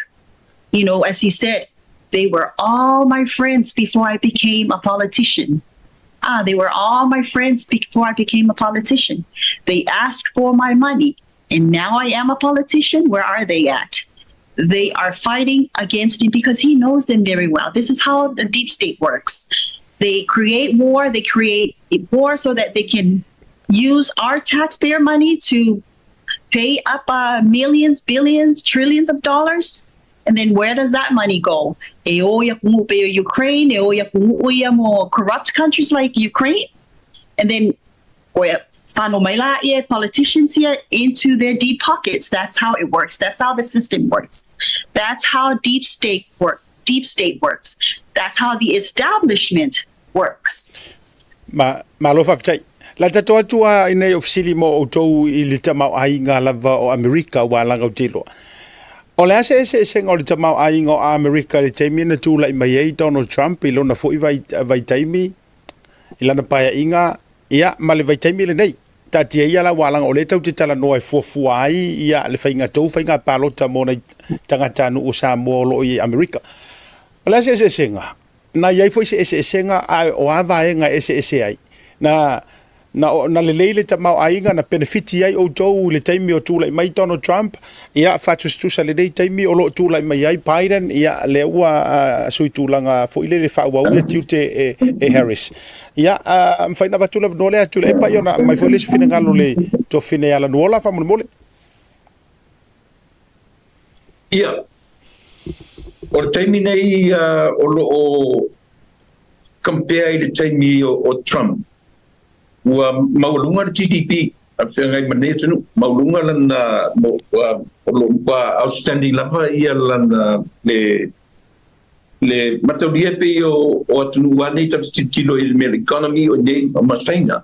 As he said, they were all my friends before I became a politician. They were all my friends before I became a politician. They asked for my money, and now I am a politician. Where are they at? They are fighting against him because he knows them very well. This is how the deep state works. They create war, they create war so that they can use our taxpayer money to pay up millions, billions, trillions of dollars. And then where does that money go? E o ia kungu pe Ukraine, e o ia kungu ia mo corrupt countries like Ukraine. And then o whano mai la ia politicians here into their deep pockets. That's how it works. That's how the system works. That's how deep state work. Deep state works. That's how the establishment works. Ma, malo faafetai. La tatou atu a i nei ofisili mo outou i le tamaoaiga lava o Amerika ua laga o te iloa. O le a se eseesega o le tamaoaiga o Amerika i le taimi na tulai mai ai Donald Trump i lona foi vaitaimi i lana paeaiga, ia, ma le vaitaimi lenei? Taatia ia la ua leaga o lea tatou te talanoa e fuafua ai ia le faiga tou faiga palota mo nai tagatanuu o Samoa o lo o i Amerika. O le a se eseesega? Na i ai foi se eseesega, a o a vaega e eseese ai? Na, na, na lelei le tamaoaiga, na penefiti ai outou i le taimi o tulai mai Donald Trump, ia, faatusatusa lenei taimi o lo o tulai mai ai Biden, ia, lea ua uh, sui tulaga foi lele faaauau ia tiute e, e Harris. Ia, uh, mafai na avatu le avanoa lea Tuilaepa, ia ona aumai foi le isi finagalo le tuafafine ia Lanuola, faamolemole. Ia, o le taimi nei o lo o compare i le taimi o Trump, ua maualuga le GDP a feagai ma lenei atunuu, maualuga lana, o lo o matua outstanding lava ia lana le le mataulia e pei o atunuu a nei tatou te tilotilo i le mea o le economy o nei ma Saina,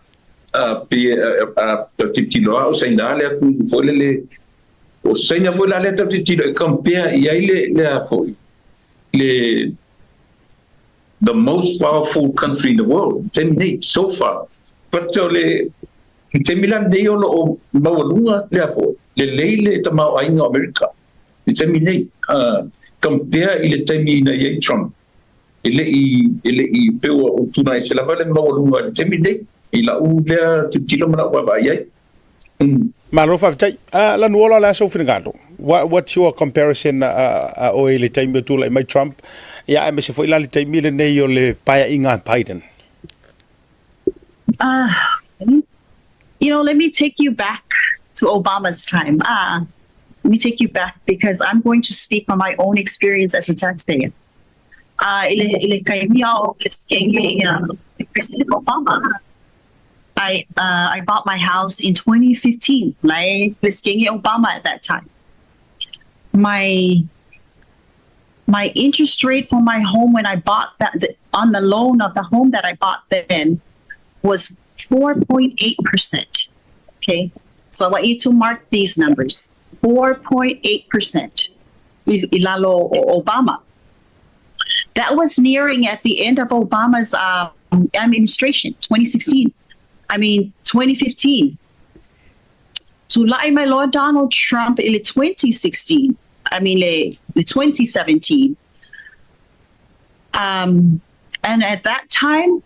pei tatou te tilotilo lava o Saina le atunuu foi lele O Saina foi la lea tatou te tilotilo e compare i ai le le a foi le the most powerful country in the world taimi nei so far but o le le taimi la lenei o lo o maualuga le a foi lelei le tamaoaiga o Amerika le taimi nei compare i le taimi na i ai Trump e le i e le i pei ua tuna ese lava le maualuga i le taimi nei i lau lea tilotilo ma lau vaavaai i ai. Malo faafetai. Lanuola, o le a sou finagalo? What, what's your comparison a oe i le taimi o tulai mai Trump, ia aemaise foi la le taimi lenei o le paeaiga a Biden? You know, let me take you back to Obama's time. Let me take you back because I'm going to speak from my own experience as a taxpayer. I le, i le taimi a o Peresetene President Obama, I, I bought my house in 2015, like Peresetene Obama at that time. My my interest rate for my home when I bought that the, on the loan of the home that I bought then was 4.8%. Okay. So I want you to mark these numbers. 4.8% i, i lalo o Obama. That was nearing at the end of Obama's administration, 2016. I mean, 2015. Tulai mai loa Donald Trump i le 2016, I mean le, le 2017. And at that time,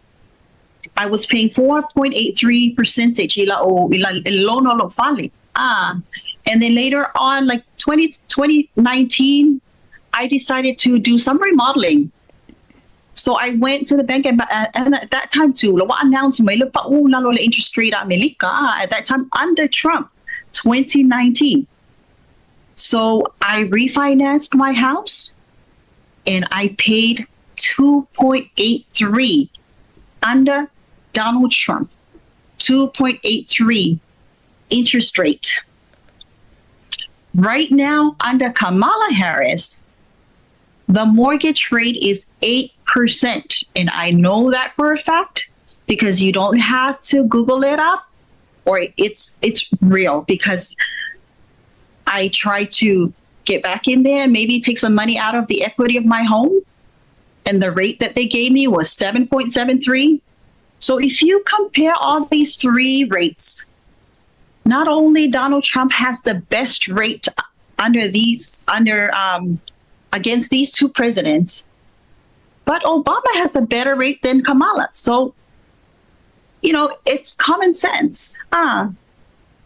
I was paying 4.83 percentage i la'u i la, i le loan o lo'u fale. And then later on, like 20, 2019, I decided to do some remodeling. So I went to the bank and, and at that time too, ua announce mai le pa'u lalo le interest rate a Amerika at that time under Trump, 2019. So I refinanced my house and I paid 2.83 under Donald Trump, 2.83 interest rate. Right now, under Kamala Harris, the mortgage rate is 8%. And I know that for a fact because you don't have to Google it up or it's real because I try to get back in there and maybe take some money out of the equity of my home. And the rate that they gave me was 7.73. So if you compare all these three rates, not only Donald Trump has the best rate under these under against these two presidents, but Obama has a better rate than Kamala. So, it's common sense.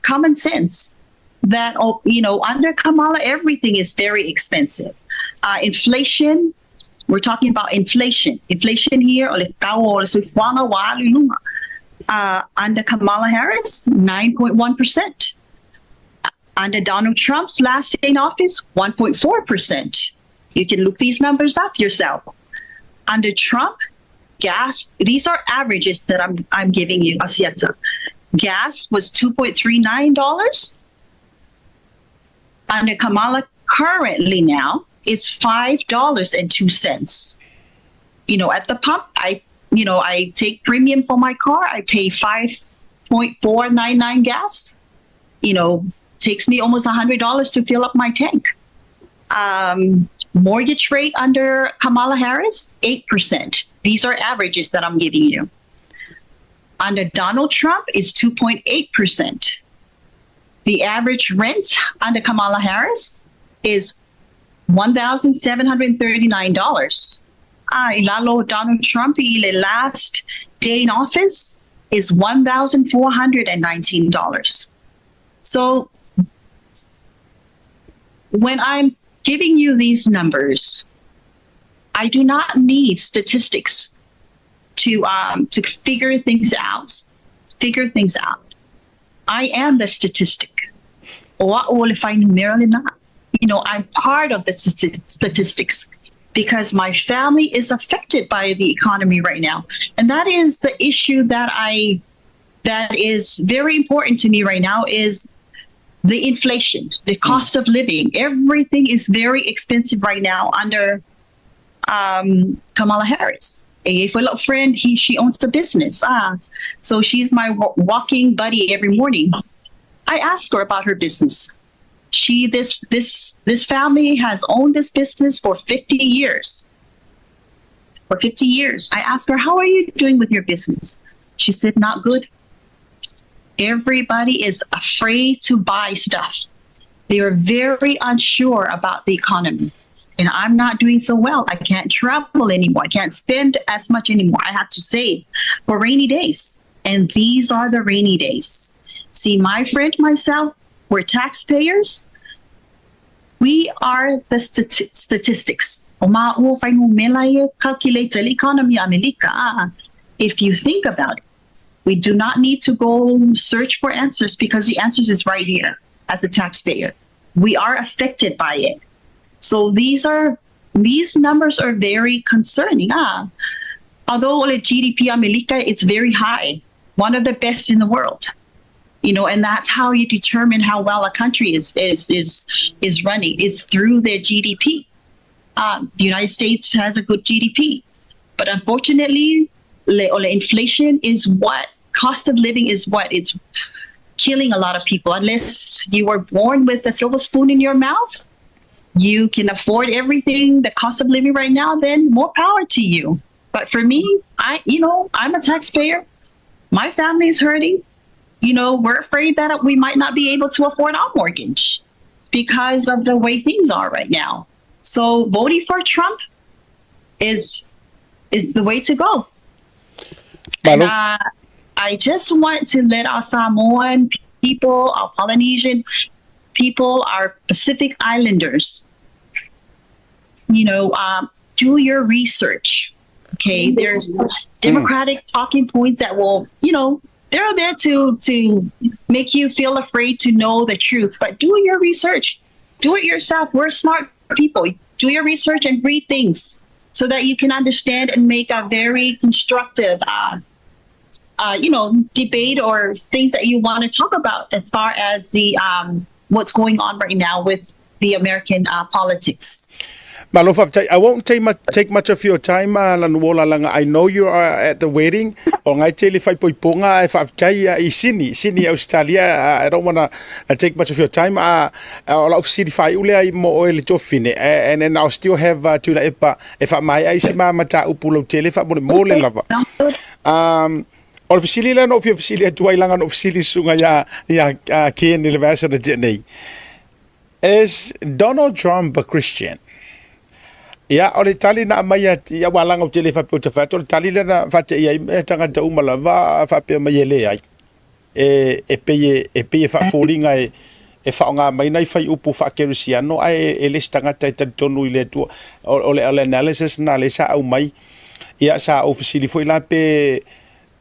Common sense that oh, under Kamala everything is very expensive. Inflation, we're talking about inflation. Inflation here, o le tau o le soifuaga ua alu i luga. Under Kamala Harris, 9.1%. Under Donald Trump's last day in office, 1.4%. You can look these numbers up yourself. Under Trump, gas, these are averages that I'm giving you, Asiata. Gas was $2.39. Under Kamala currently now, it's $5.02. At the pump, I you know, I take premium for my car. I pay 5.499 gas. Takes me almost $100 to fill up my tank. Mortgage rate under Kamala Harris, 8%. These are averages that I'm giving you. Under Donald Trump is 2.8%. The average rent under Kamala Harris is $1,739. I lalo Donald Trump i le last day in office is $1,419. So when I'm giving you these numbers, I do not need statistics to figure things out. Figure things out. I am the statistic. O a'u o le fuainumera lenā. I'm part of the statistics because my family is affected by the economy right now. And that is the issue that is very important to me right now is the inflation, the cost of living. Everything is very expensive right now under Kamala Harris. A fellow friend, he she owns the business. So she's my walking buddy every morning. I ask her about her business. She this this this family has owned this business for 50 years. For 50 years. I asked her, "How are you doing with your business?" She said, "Not good. Everybody is afraid to buy stuff. They are very unsure about the economy. And I'm not doing so well. I can't travel anymore. I can't spend as much anymore. I have to save for rainy days. And these are the rainy days. See, my friend, myself, we're taxpayers. We are the statistics. O māua fuainumera e calculate le economy Amerika. If you think about it, we do not need to go search for answers because the answers is right here as a taxpayer. We are affected by it. So these numbers are very concerning. Although the GDP Amerika, it's very high, one of the best in the world. And that's how you determine how well a country is running is through their GDP. The United States has a good GDP, but unfortunately, le, o le inflation is what cost of living is what it's killing a lot of people. Unless you were born with a silver spoon in your mouth, you can afford everything, the cost of living right now, then more power to you. But for me, I, you know, I'm a taxpayer. My family is hurting. We're afraid that we might not be able to afford our mortgage because of the way things are right now. So voting for Trump is the way to go. And Malo. I just want to let our Samoan people, our Polynesian people, our Pacific Islanders, do your research. Okay, there's Democratic talking points that will, they're there to make you feel afraid to know the truth. But do your research. Do it yourself. We're smart people. Do your research and read things so that you can understand and make a very constructive debate or things that you want to talk about as far as the what's going on right now with the American politics. Malo faafetai. I won't take much of your time, Lanuola laga. I know you are at the wedding. O ngai te le whaipoiponga e faafetai i Sydney, Australia. I don't want to take much of your time. O lau fesili faaiu lea i mo oe le tofine. And then I'll still have Tuilaepa e faamaea ai si ma mataupu lautele faamolemole lava. Sounds good. O le fesili lea na ou fia fesili atu ai laga na ou fesili susuga ia Ken i le vaiaso na tea nei. Is Donald Trump a Christian? Ia, o le tali na aumai ia ua laga ou te le faapea ou te fai atu, o le tali lea na faateia ai mea tagata uma lava faapea mai e leai. E pei e faafoliga e faaaoga mai nai fuaiupu faakerisiano ae e le isi tagata e talitonu i le Atua. O le analysis na lea sa aumai. Ia sa ou fesili foi la pe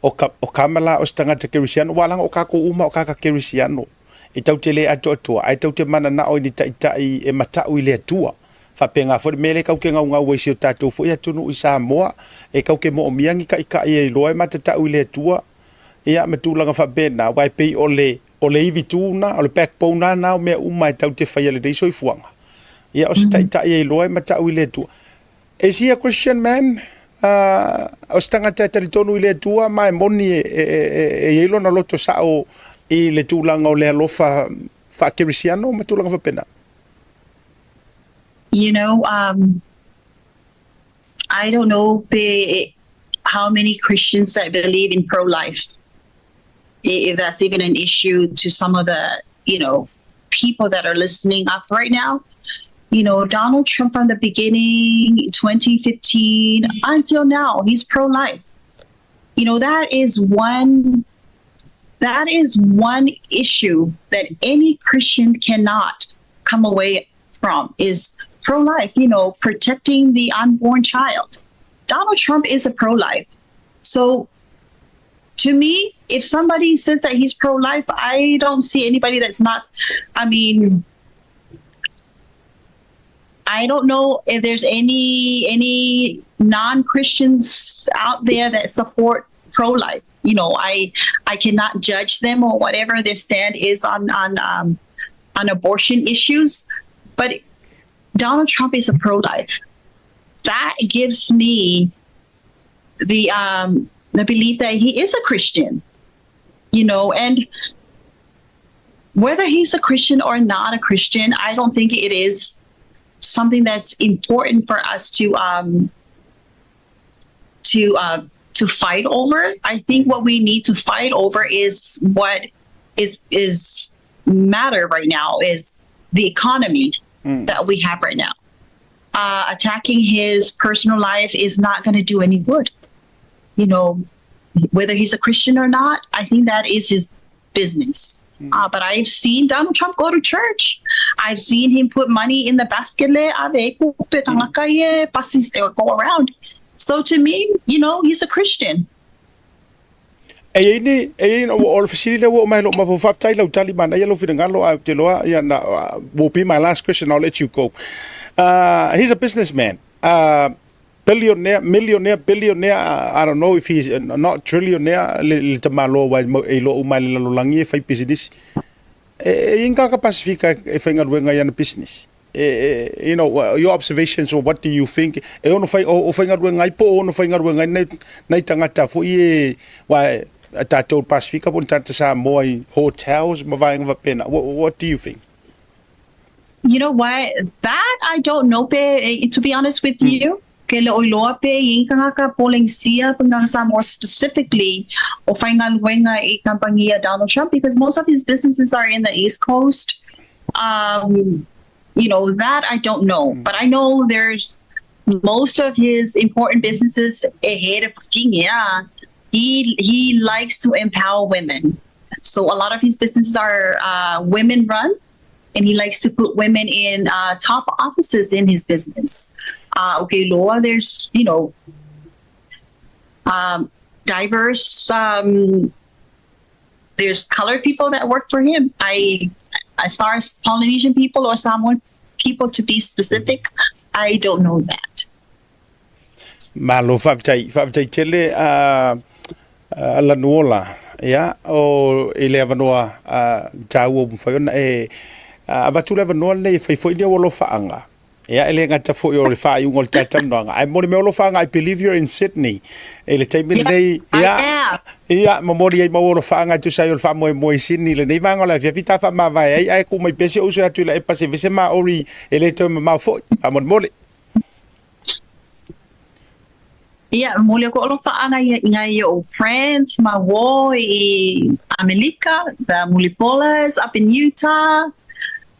o Kamala o se tagata kerisiano, ua laga o kākou uma o kāka kerisiano. E tatou te le atoatoa, ae tatou te mananao i ni taitai e matau i le Atua. Faapena foi le mea lea e tatou te gaugau ai i si o tatou foi atunuu i Samoa, e tatou te moomia ni taitai e iloa e matatau i le Atua. Ia ma tulaga faapena, aua e pei o le ivi tu na, o le backbone na na o mea uma e tatou te faia lenei soifuaga. Ia o se taitai e iloa e matau i le Atua. Is he a Christian man? O se tagata e talitonu i le Atua ma e moni e i ai lona loto sao i le tulaga o le alofa faakerisiano ma tulaga faapena. You know, um, I don't know pe how many Christians that believe in pro-life, if that's even an issue to some of the, you know, people that are listening up right now. You know, Donald Trump from the beginning, 2015 until now, he's pro-life. You know, that is one that is one issue that any Christian cannot come away from is pro-life, you know, protecting the unborn child. Donald Trump is a pro-life. So to me, if somebody says that he's pro-life, I don't see anybody that's not I mean, I don't know if there's any any non-Christians out there that support pro-life. You know, I I cannot judge them or whatever their stand is on on um, on abortion issues, but Donald Trump is a pro-life. That gives me the um, the belief that he is a Christian. You know, and whether he's a Christian or not a Christian, I don't think it is something that's important for us to um, to uh, to fight over. I think what we need to fight over is what is is matter right now is the economy mm. that we have right now. Uh, attacking his personal life is not going to do any good. You know, whether he's a Christian or not, I think that is his business. Mm. Uh, but I've seen Donald Trump go to church. I've seen him put money in the basket mm. go around. So to me, you know, he's a Christian. E i ai ni, e i ai ni, o le fesili lea ua oo mai i lou mafaufau, faafetai i lau tali manaia lou finagalo, ae ou te iloa, ia, na, will be my last question, I'll let you go. Uh, he's a businessman, uh, billionaire, millionaire, billionaire, I don't know if he's not trillionaire, le, le tamaloa ua e iloa uma e le lalolagi e fai pisinisi. E, e i ai ni tagata Pasifika e faigaluega i ana pisinisi? you know, your observations or what do you think, e ono whai, o, o whaigaluega ai po o ono whaigaluega ai nei, nei tangata foi e, wa, a tātou Pasifika po ni tātou Samoa i hotels ma vaenga whapena. What, what do you think? You know what? That I don't know, pe, eh, to be honest with mm. you. Ke le oiloa pe i kangaka Polynesia, panganga Samoa specifically, o whaingaluenga i kampangia Donald Trump, because most of his businesses are in the East Coast. Um, you know, that I don't know. Mm. But I know there's most of his important businesses ahead of yeah, he he likes to empower women. So a lot of his businesses are uh, women run, and he likes to put women in uh, top offices in his business. Uh, okay, Loa, there's you know um, diverse. Um, there's colored people that work for him. I, as far as Polynesian people or Samoan people to be specific, I don't know that. Malo, faafetai, faafetai tele a a Lanuola. Ia, o i le avanoa a tāua ua mafai ona e avatu le avanoa lenei e fai foi ni ou alofaaga. Ia, e le gata foi o le faaiuga o le talatalanoaga, ae momoli mai alofaaga, I believe you're in Sydney i le taimi lenei. Ia, ia, momoli ai mau alofaaga e tusa ai o le faamoemoe i Sydney i lenei vaega o le afiafi ta faamavae ai, ae tuu mai pea si ou uso atu i la epa se vese Maori e le toe mamao foi. Faamolemole. Ia, momoli aku alofaaga i ngai o France ma uō i Amelika, the Mulipolas up in Utah,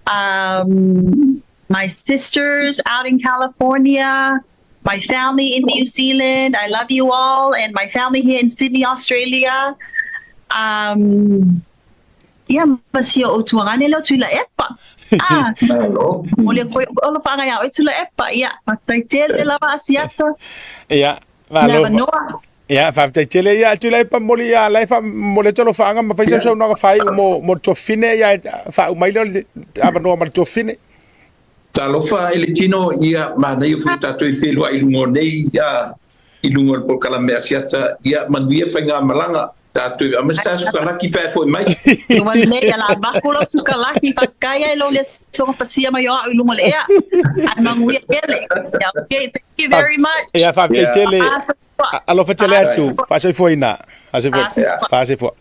um, my sisters out in California, my family in New Zealand. I love you all, and my family here in Sydney, Australia. Um, ia, ma si o tuagane leo Tuilaepa. Ah, Malo. momoli aku i alofaaga iā oe Tuilaepa. Ia, faafetai tele lava Asiata. Ia, Le malo. avanoa. Ia, faafetai tele ia Tuilaepa momoli ia la e faamomoli atu alofaaga ma fai sau saunoaga faaiu mo mo le tuafafine ia faauma mai lea o le avanoa ma le tuafafine. Talofa e le tino, ia, manaia foi tatou i feiloai i luga o nei, ia, i luga o le polokalame Asiata, ia, manuia faigamalaga, tatou, a ma se ta sukalaki pe a foi mai. Ua lelei ala vaku lau sukalaki fakai ai lou lea soga fasia mai o au i luga o le ea. Ae manuia tele. Yeah, okay, thank you very much. Ia, faafetai Yeah. tele. Faasafua. Alofa tele atu. Faasafua. Faasoifuaina. Faasoifua. Faasafua. Faasoifua.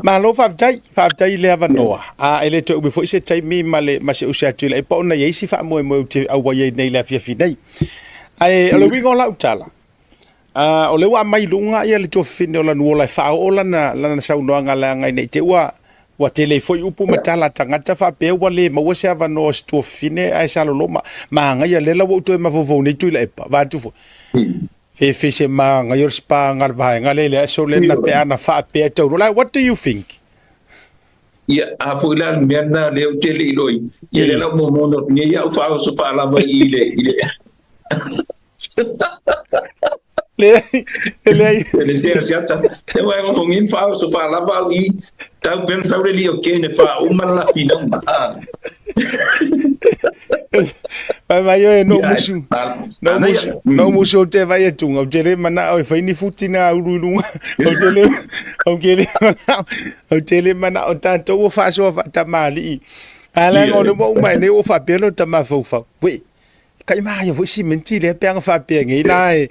Malo faafetai, faafetai i le avanoa. A e le toe umi foi se taimi ma le ma se usi atu i le aipa ona i ai isi faamoemoe ou te auai ai nei i le afiafi nei. Ae o le uiga o lau tala, a, o lea ua aumai i luga ia le tuafafine o Lanuola e faaoo lana, lana saunoaga leaga ina i te i ua, ua tele ai foi upu ma tala a tagata faapea ua le maua se avanoa o se tuafafine ae sa loloma. Manaia lea la ua ou toe mafaufau nei Tuilaepa, vaeatu foi. Fefe se manaia o le spaga a le vaega lea i le aso lea na pe ana faapea e taunuu. Like, what do you think? Ia, a foi la le mea lena lea ou te le i iloa, ia lea la ua momono atu nei au faaoso faalava i le, i le Leai, leai. E le sea siata. Te wai ngo fongin faaoso faalava au i tau pen tau le li o kene fa uma la finauga. Ah. Vai vai oe no musu. No musu, no musu o te vai atunga, o te le mana o e whai ni futi na uru i lunga. O te le, o te le mana, o te le mana o tātou o whaasoa whaatamali'i. A la ngo le mo uma nei o whaapea lo tamafaufau. Wei, kai maia foi simenti lea pe aga faapea nei la e,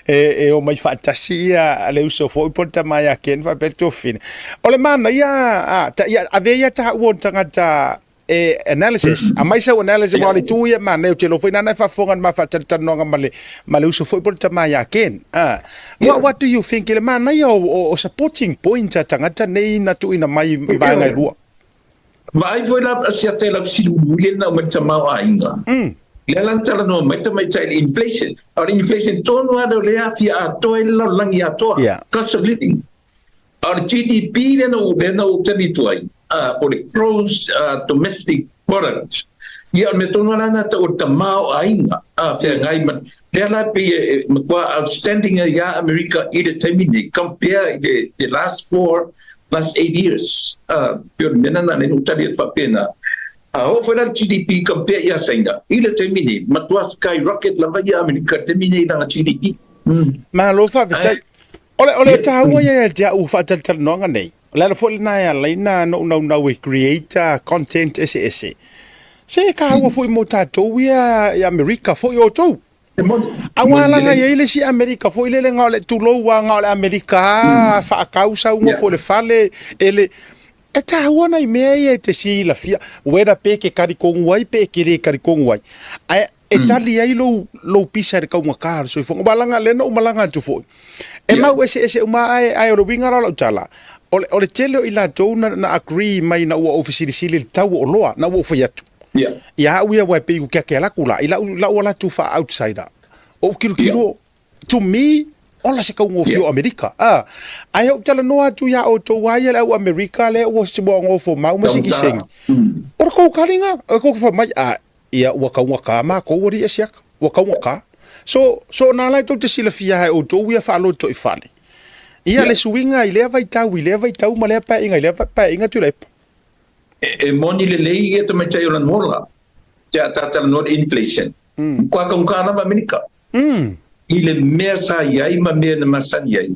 e, e o mai faatasi ia le uso foi po le tama ia Ken faapea le tuafafine. O le manaia, a, ta, ia, avea ia taua o le tagata e analysis, aumai sau analysis, aua o le itu ia manaia, ou te iloa foi nana e faafofoga i le ma faatalatalanoaga ma le, ma le uso foi po le tama ia Ken. A, what, what do you think i le manaia o, o, o supporting points a tagata nei na tuuina mai i vaega e lua? Vaai foi la Asiata i lau fesili mulimuli lena aumai le tamaoaiga. Lea la na talanoa mai tamaitai i le inflation. A o le inflation tonu lava lea o lea e aafia atoa ai le lalolagi atoa, cost of living. A o le GDP lea na ou lea na ou tali atu ai, o le gross domestic product, ia o le mea tonu lava la lena tau o le tamaoaiga feagai ma lea la e pei e matua outstanding ai lava Amerika i le taimi nei compare i le last four last 8 years. Pei o le mea lena lea na ou tali atu faapena. A oo foi la le GDP compare ia Saina i le taimi nei, matua skyrocket lava ia Amerika i le taimi nei i lana GDP. Malo faafetai. O le, o le taua ia ia te au faatalatalanoaga nei, o le ala foi lena e ala ai na ou naunau e create content eseese. Se e taua foi mo tatou ia i Amerika foi outou. Aua laga e i ai le isi Amerika foi lele na o le tulou lava na o le Amerika lava faatau sau nofo i le fale e le E taua nai mea ia e te silafia whether pe ke talitonu ai pe ke le talitonu ai ae e tali ai lou lou pisa i le taugata o le soifuaga. Aua leaga lea na ou malaga atu foi e mau eseese uma ae ae o le uiga la o lau tala o le o le tele o i latou na na agree mai ina ua ou fesilisili i le tau o oloa na ua ou fai atu ia au ia aua e pei ua keakea atu la i lau lau ala atu faa-outsider ou tilotilo to me ola se kaugofie o Amerika a ae ou talanoa atu iā outou a ia le au Amerika lea ua ua gofo mau ma sikisengi o le kou kaliga o kou fai mai a ia ua kaugata makou alii e siaka ua kaugata so so na la e tou te silafia ai outou ia faaloto i fale ia le suiga i lea vaitau i lea vaitau ma lea paeaiga i lea paeaiga Tuilaepa. E moni lelei ia tamaitai o Lanuola pe a ta talanoa i le inflation. Kua kaugata lava Amerika. I le mea sa i ai ma mea na masani ai.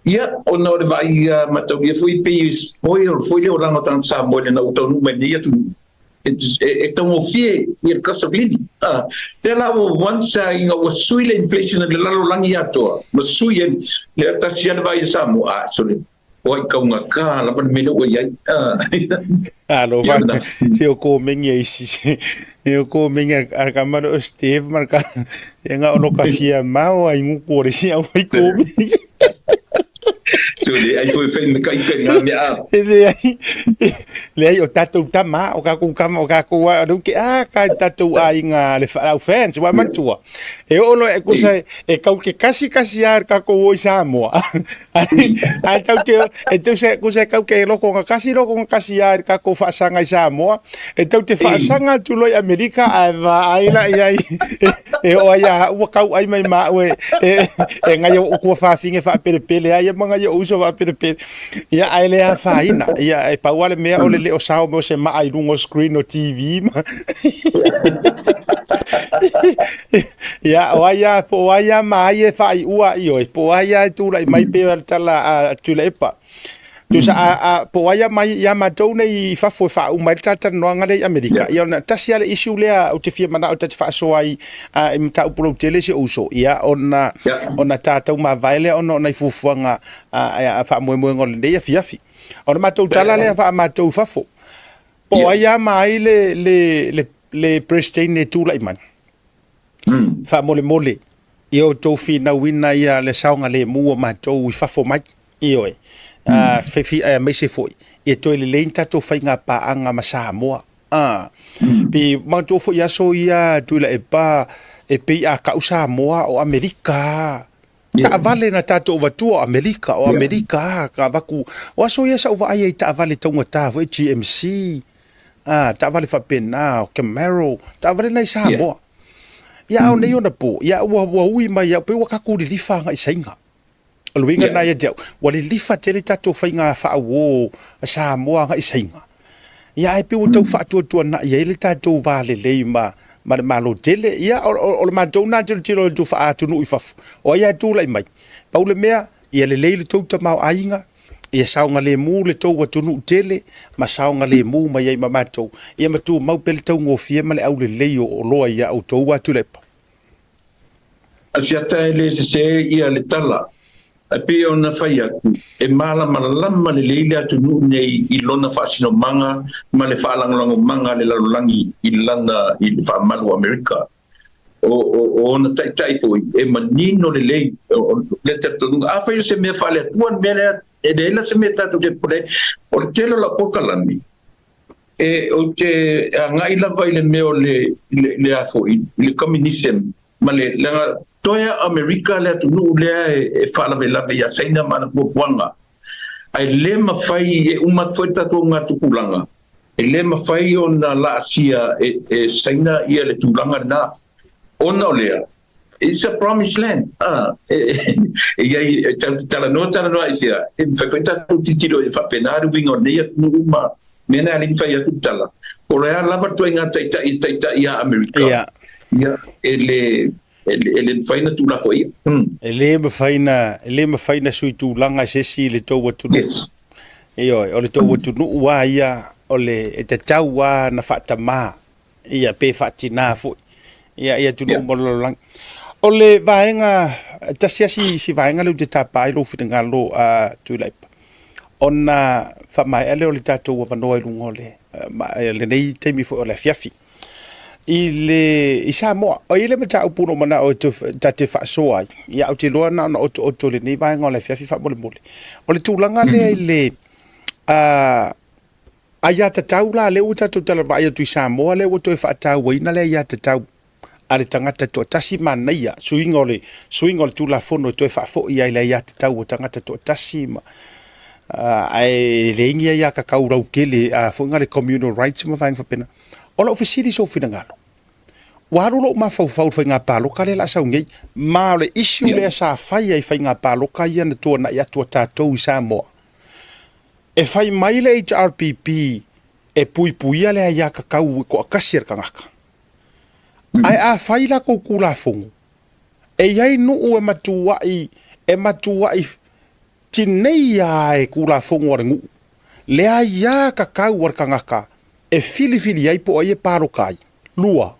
Ia, ona o le vaai mataulia foi pei e spoil foi le olaga o tagata Samoa i lena ua taunuu mai nei atunuu. E taugofie ia le cost of living. Lea la ua once ina ua sui le inflation i le lalolagi atoa, ma sui ai, lea tasi lava le vaai a Samoa, ah, sole, Oi kaugata lava le mea lea ua i ai. Alo va se o ko mengi ai si se o ko mengi a ka mano o Steve ma ka e nga ono ka fia mau ai nguku o le si au ai ko mengi. So le ai foi fai me kai kai ngā mea a. Le ai le ai o tatou tama o kakou kama o kakou a o ke a ka tatou aiga le au fans wa matua. E oo loa e kusa e kau ke kasi kasi a kakou o i Samoa. Ae tau te, e tau se, ko se kau ke loko nga kasi, loko nga kasi a ka ko whaasanga i Samoa. E tau te whaasanga atu loa i Amerika, ae va ai la i ai, e o ai a ua kau ai mai ma ue, e, e ngai o kua whawhinge whaapelepele ai, e manga i o uso whaapelepele. Ia, ae le afaina, ia, e pau a le mea o le le o sao me o se maa i lunga o screen o TV. Ma. Ia, o ai a, po o ai a ma ai e faaiua i oe, po o ai a e tulai mai pei o le tala a Tuilaepa. Tusa a, a, po o ai a mai ia matou nei i fafo e faauma ai le talatalanoaga lea i Amerika. Ia ona tasi lava le issue lea ou te fia manao ta te faasoa ai a, i mataupu lautele si ou uso. Ia ona, ona ta taumavae lea ona o nai fuafuaga a, a, a faamoemoega o lenei afiafi. O le matou tala lea faa-matou i fafo. Po o ai lava ma ai le, le, le, le President e tulai mai. Faamolemole, ia outou finauina ia le saogalemu o matou i fafo mai. Ioe. Aemaise foi, ia toe lelei ni tatou faigapaaga ma Samoa. Pe manatua foi aso ia Tuilaepa e pei a tau Samoa o Amerika. Taavale na tatou avatua o Amerika, o Amerika ka avatu. O aso ia sa ou vaai ai i taavale taugata foi GMC, taavale faapena, o Camaro, taavale na i Samoa. Ia a o nei ona po, ia ua ui mai au, pei ua tatou lilifa agai i Saina. O le uiga lena ia te au, ua lilifa tele tatou faiga faauo a Samoa agai i Saina. Ia ae pei ua tau faatuatuanai ai le tatou va lelei ma ma le Malo tele. Ia o le matou lena tilotilo atu faa-atunuu i fafo, o ai lava e tulai mai, pau le mea, ia lelei le tou tamaoaiga, ia saogalemu le tou atunuu tele ma saogalemu mai ai ma matou, ia ma tumau pea le taugofie ma le aulelei o oloa ia outou atu le. Asiata e le sese ia le tala, ae pei ona fai atu, e malamalama lelei le atunuu nei i lona faasinomaga ma le faalagolagomaga a le lalolagi i lana i le faamalu o Amerika. O, o, o ona taitai foi, e manino lelei o le talitonuga. Afai o se mea faale-Atua le mea lea, e leai la se mea tatou te popole ai. O le tele o lau polokalame, E, ou te agai lava i le mea o le, le, le a foi, i le communism, ma le, leaga toe a Amerika le atunuu lea e, e faalavelave ia Saina ma ana fuafuaga. Ae le mafai e uma atu foi le tatou augatupulaga, e le mafai ona laasia e, e Saina ia le tulaga lena. Ona o lea, It's a promised land. Ah, e, e, e iai, e tatou te talanoa talanoa i fea, e mafai foi tatou tilotilo e faapena le uiga o lenei atunuu ma mea na alii fai atu le tala. Po o le a lava le ituaiga taitai e taitai ia Amerika, Ia. ia, e le, e le, e le mafai ona tuulafoaia. Mm. E le mafai na, e le mafai na sui tulaga e se isi i le tou atunuu. Yes. Ioe, o le tou atunuu lava ia, o le, e tatau lava ona faatamā ia pe faatina foi ia i atunuu uma o le lalolagi. O le vaega, tasi lava si, si vaega lea ou te tapa ai lou finagalo a Tuilaepa, ona faamaea lea o le tatou avanoa i luga o le, lenei taimi foi o le afiafi. I le, i Samoa, o i le mataupu na ou manao e ta te faasoa ai, ia ou te iloa na ona otooto i lenei vaega o le afiafi faamolemole. O le tulaga lea i le, Aiatatau la, lea ua tatou talavaai atu i Samoa, lea ua toe faatauaina le aiatatau a le tagata toatasi, manaia suiga o le suiga o le Tulafono e toe faafoi ai le aiatatau a tagata toatasi ma ae leai ni aiatatau lautele a foi na le communal rights ma vaega faapena. O lau fesili i sou finagalo, ua alu lou mafaufau i le faiga palota lea o le a sau nei, ma o le issue lea sa faia i faiga palota ia na tuanai atu a tatou i Samoa, E fai mai le HRPP e puipuia le aiatatau toatasi a le tagata. Ae a fai latou Tulafono, e i ai nuu e matuai e matuai tinei lava e Tulafono a le nuu le aiatatau a le tagata e filifili ai po o ai e palota ai. 2,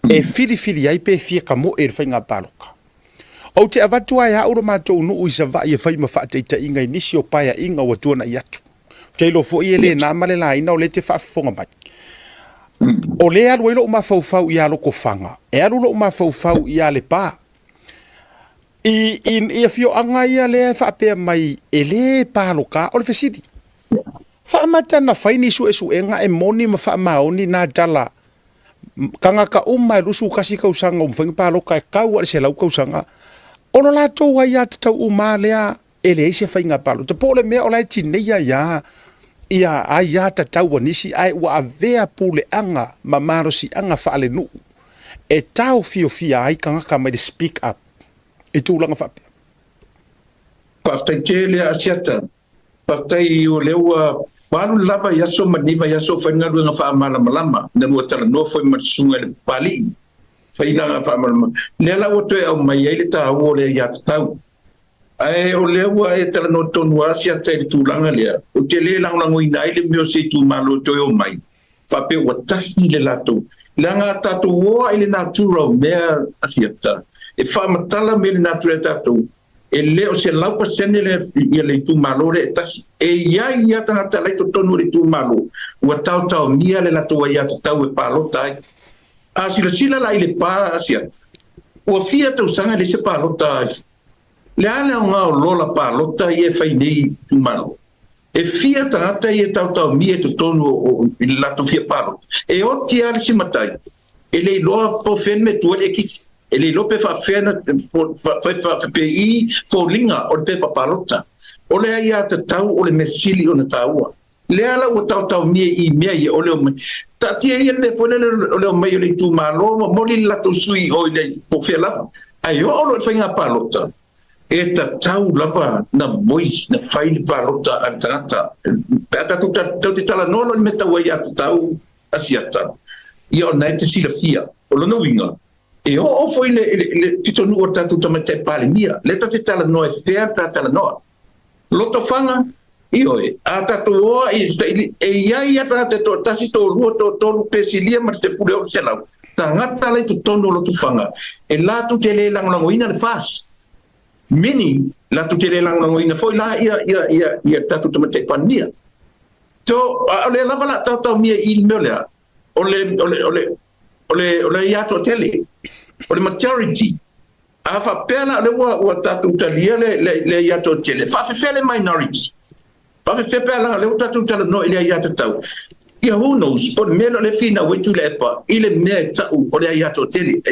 e filifili ai pe fia tamoe i le faiga palota. Ou te avatu lava e au lo matou nuu i Savaii e fai ma faataitaiga i nisi o paeaiga ua tuanai atu. Ou te iloa foi e le na ma le laina o lea e te faafofoga mai. O lea e alu ai lou mafaufau ia Lotofaga, e alu lou mafaufau ia Lepa. I, i, i afioaga ia lea e faapea mai e le palota, o le fesili, faamata na fai ni suesuega e moni ma faamaoni na tala Tagata uma e 21 tausaga ua mafai ona palota e tau lava i le 100 tausaga, o lo latou aiatatau uma lava lea e leai se faiga palota. Po o le mea o la e tineia ai lava ia aiatatau a nisi ae ua avea puleaga ma malosiaga faalenuu e taofiofia ai tagata mai le speak up i tulaga faapea. Faafetai tele Asiata. Faafetai o lea ua alu lava i aso ma lenei vaiaso o fai le galuega faamalamalama ina ua talanoa foi ma le susuga i le Papalii fai lana faamalamalama. Lea la ua toe aumai ai le taua o le aiatatau. Ae o lea ua e talanoa tonu lava Siata i le tulaga lea, ou te le lagolagoina ai le mea o se itumalo e toe omai faapea ua tasi le latou. Leaga a tatou oa i le natura o mea a Siata, e faamatala mea i le natura e tatou. E le o 100% le ia le itumalo lea e tasi. E i ai ia tagata la i totonu o le itumalo ua taotaomia le latou aiatatau e palota ai. A silasila la i le pa Asiata, ua fia tausaga e leai se palota ai. Le a le aoga o lola palota ia e fai nei i itumalo? E fia tagata ia e taotaomia i totonu o i le latou fia palota? E oti lava le isi matai E le iloa po o fea le mea e tu ai le ekisi. E le iloa pe faapefea na pe i foliga o le pepa palota. O le aiatatau o le mea sili ona taua. Lea la ua taotaomia i mea ia o le omai. Taatia ia le mea foi lele o le omai o le itumalo momoli le latou sui o i le po o fea lava. Ae oo loa i le faiga palota, e tatau lava na voice, na fai le palota a le tagata. Pe a tatou tatou te talanoa loa i le mea tau aiatatau, Asiata, ia ona e te silafia. O lona uiga, e oo foi le, le, le pitonuu o le tatou tamaitai Palemia, lea ta te talanoa e fea le ta talanoa. Lotofaga, ioe, a tatou oa i, e i ai a tagata e toatasi, toalua, toatolu, pe silia ma le sepule o le selau, tagata la i totonu o Lotofaga, e latou te le lagolagoina le FAST. Meaning, latou te le lagolagoina foi la ia, ia, ia, ia tatou tamaitai Palemia. So, a o lea lava la taotaomia i le mea lea, o le, o le, o le, o le, o le aia toatele, o le majority. A faapea la o lea ua, ua tatou talia le, le, le aia toatele, faafefea le minority? Faafefea pe a leaga o lea ua tatou talanoa i le aia tatau. Ia who knows, po o le mea lea o lea e finau ai Tuilaepa i le mea e tau o le aia toatele.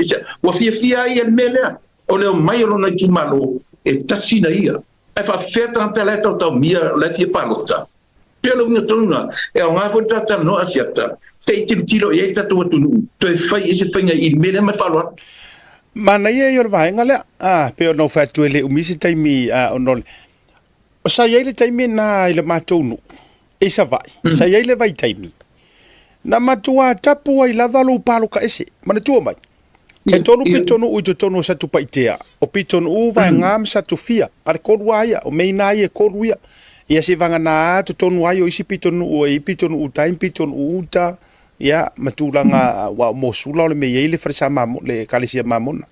Ua fiafia ai ia le mea lea, o le omai o lona itumalo e tasi na ia. Ae faafefea tagata la e taotaomia la e fia palota? Pei o le uiga tonu lena, e aoga foi le ta talanoa Asiata, se i tilotilo i ai le tatou atunuu, toe fai i ai se faiga i le mea lea ma le faaaloalo. Manaia ia o le vaega lea, a, pei ona ou fai atu e le umi se taimi, a, ona o le, sa i ai le taimi lena i le matou nuu i Savaii, sa i ai le vaitaimi, na matua tapu ai lava lou paloka ese, manatua mai, E tolu pitonuu i totonu o Satupaitea, o Pitonuu, Vaegā ma Satufia, a le tolu lava ia, o mea ia e tolu ia. Ia se vagana a totonu ai o isi pitonuu e i ai pitonuu tai ma pitonuu uta, ia, ma tulaga aua o Mosula o le mea e i ai le falesa Mamo, le Ekalesia Mamona.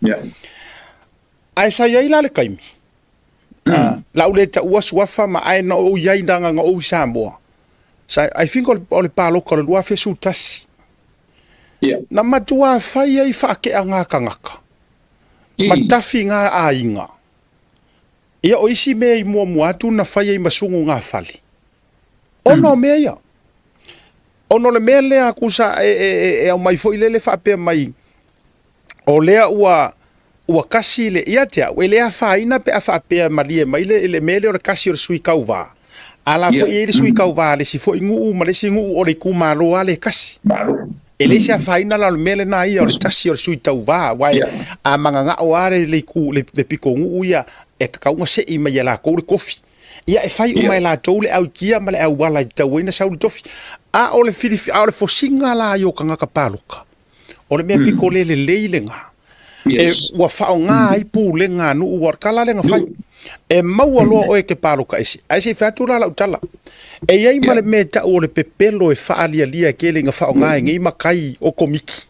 Ae sa i ai la le taimi, la u le taua suafa ma ae na ou i ai leaga na ou i Samoa. Sa, I think o le paloka o le 2011. Yeah. Na matua fai ai faakeaga tagata ma tafi ngā aiga. Ia o isi mea i muamua atu na fai ai ma sugu ngā fale. Ona o mea ia. Ona o le mea lea kusa e, e, e, e aumai foi lele faapea mai o lea ua ua kasi le, ia te au, e le afaina pe a faapea malie mai le, le mea lea o le kasi o le sui tauva. A la foi e i ai le sui tauva a le isi foi nuu ma le isi nuu o le itumalo lava le kasi. E leai se afaina la o le mea lena ia o le tasi o le sui tauva, aua e, a mananao lava le, le, itu, le, le pitonuu ia, e tatau ona sei mai ia latou le tofi. Ia e fai uma e latou le auikia ma le auala e tatau ai ona sau le tofi. A o le filifi, a o le fosiga la ia o tagata palota, O le mea pito le lelei lena, e ua faaaoga ai pulega a nuu, ua tala lea na fai. E maua loa oe e te paloka ese. Ae se i fai atu la lau tala. E i ai ma le mea e tau o le pepelo e faalialia e tele ina faaaoga e nei matai o komiti.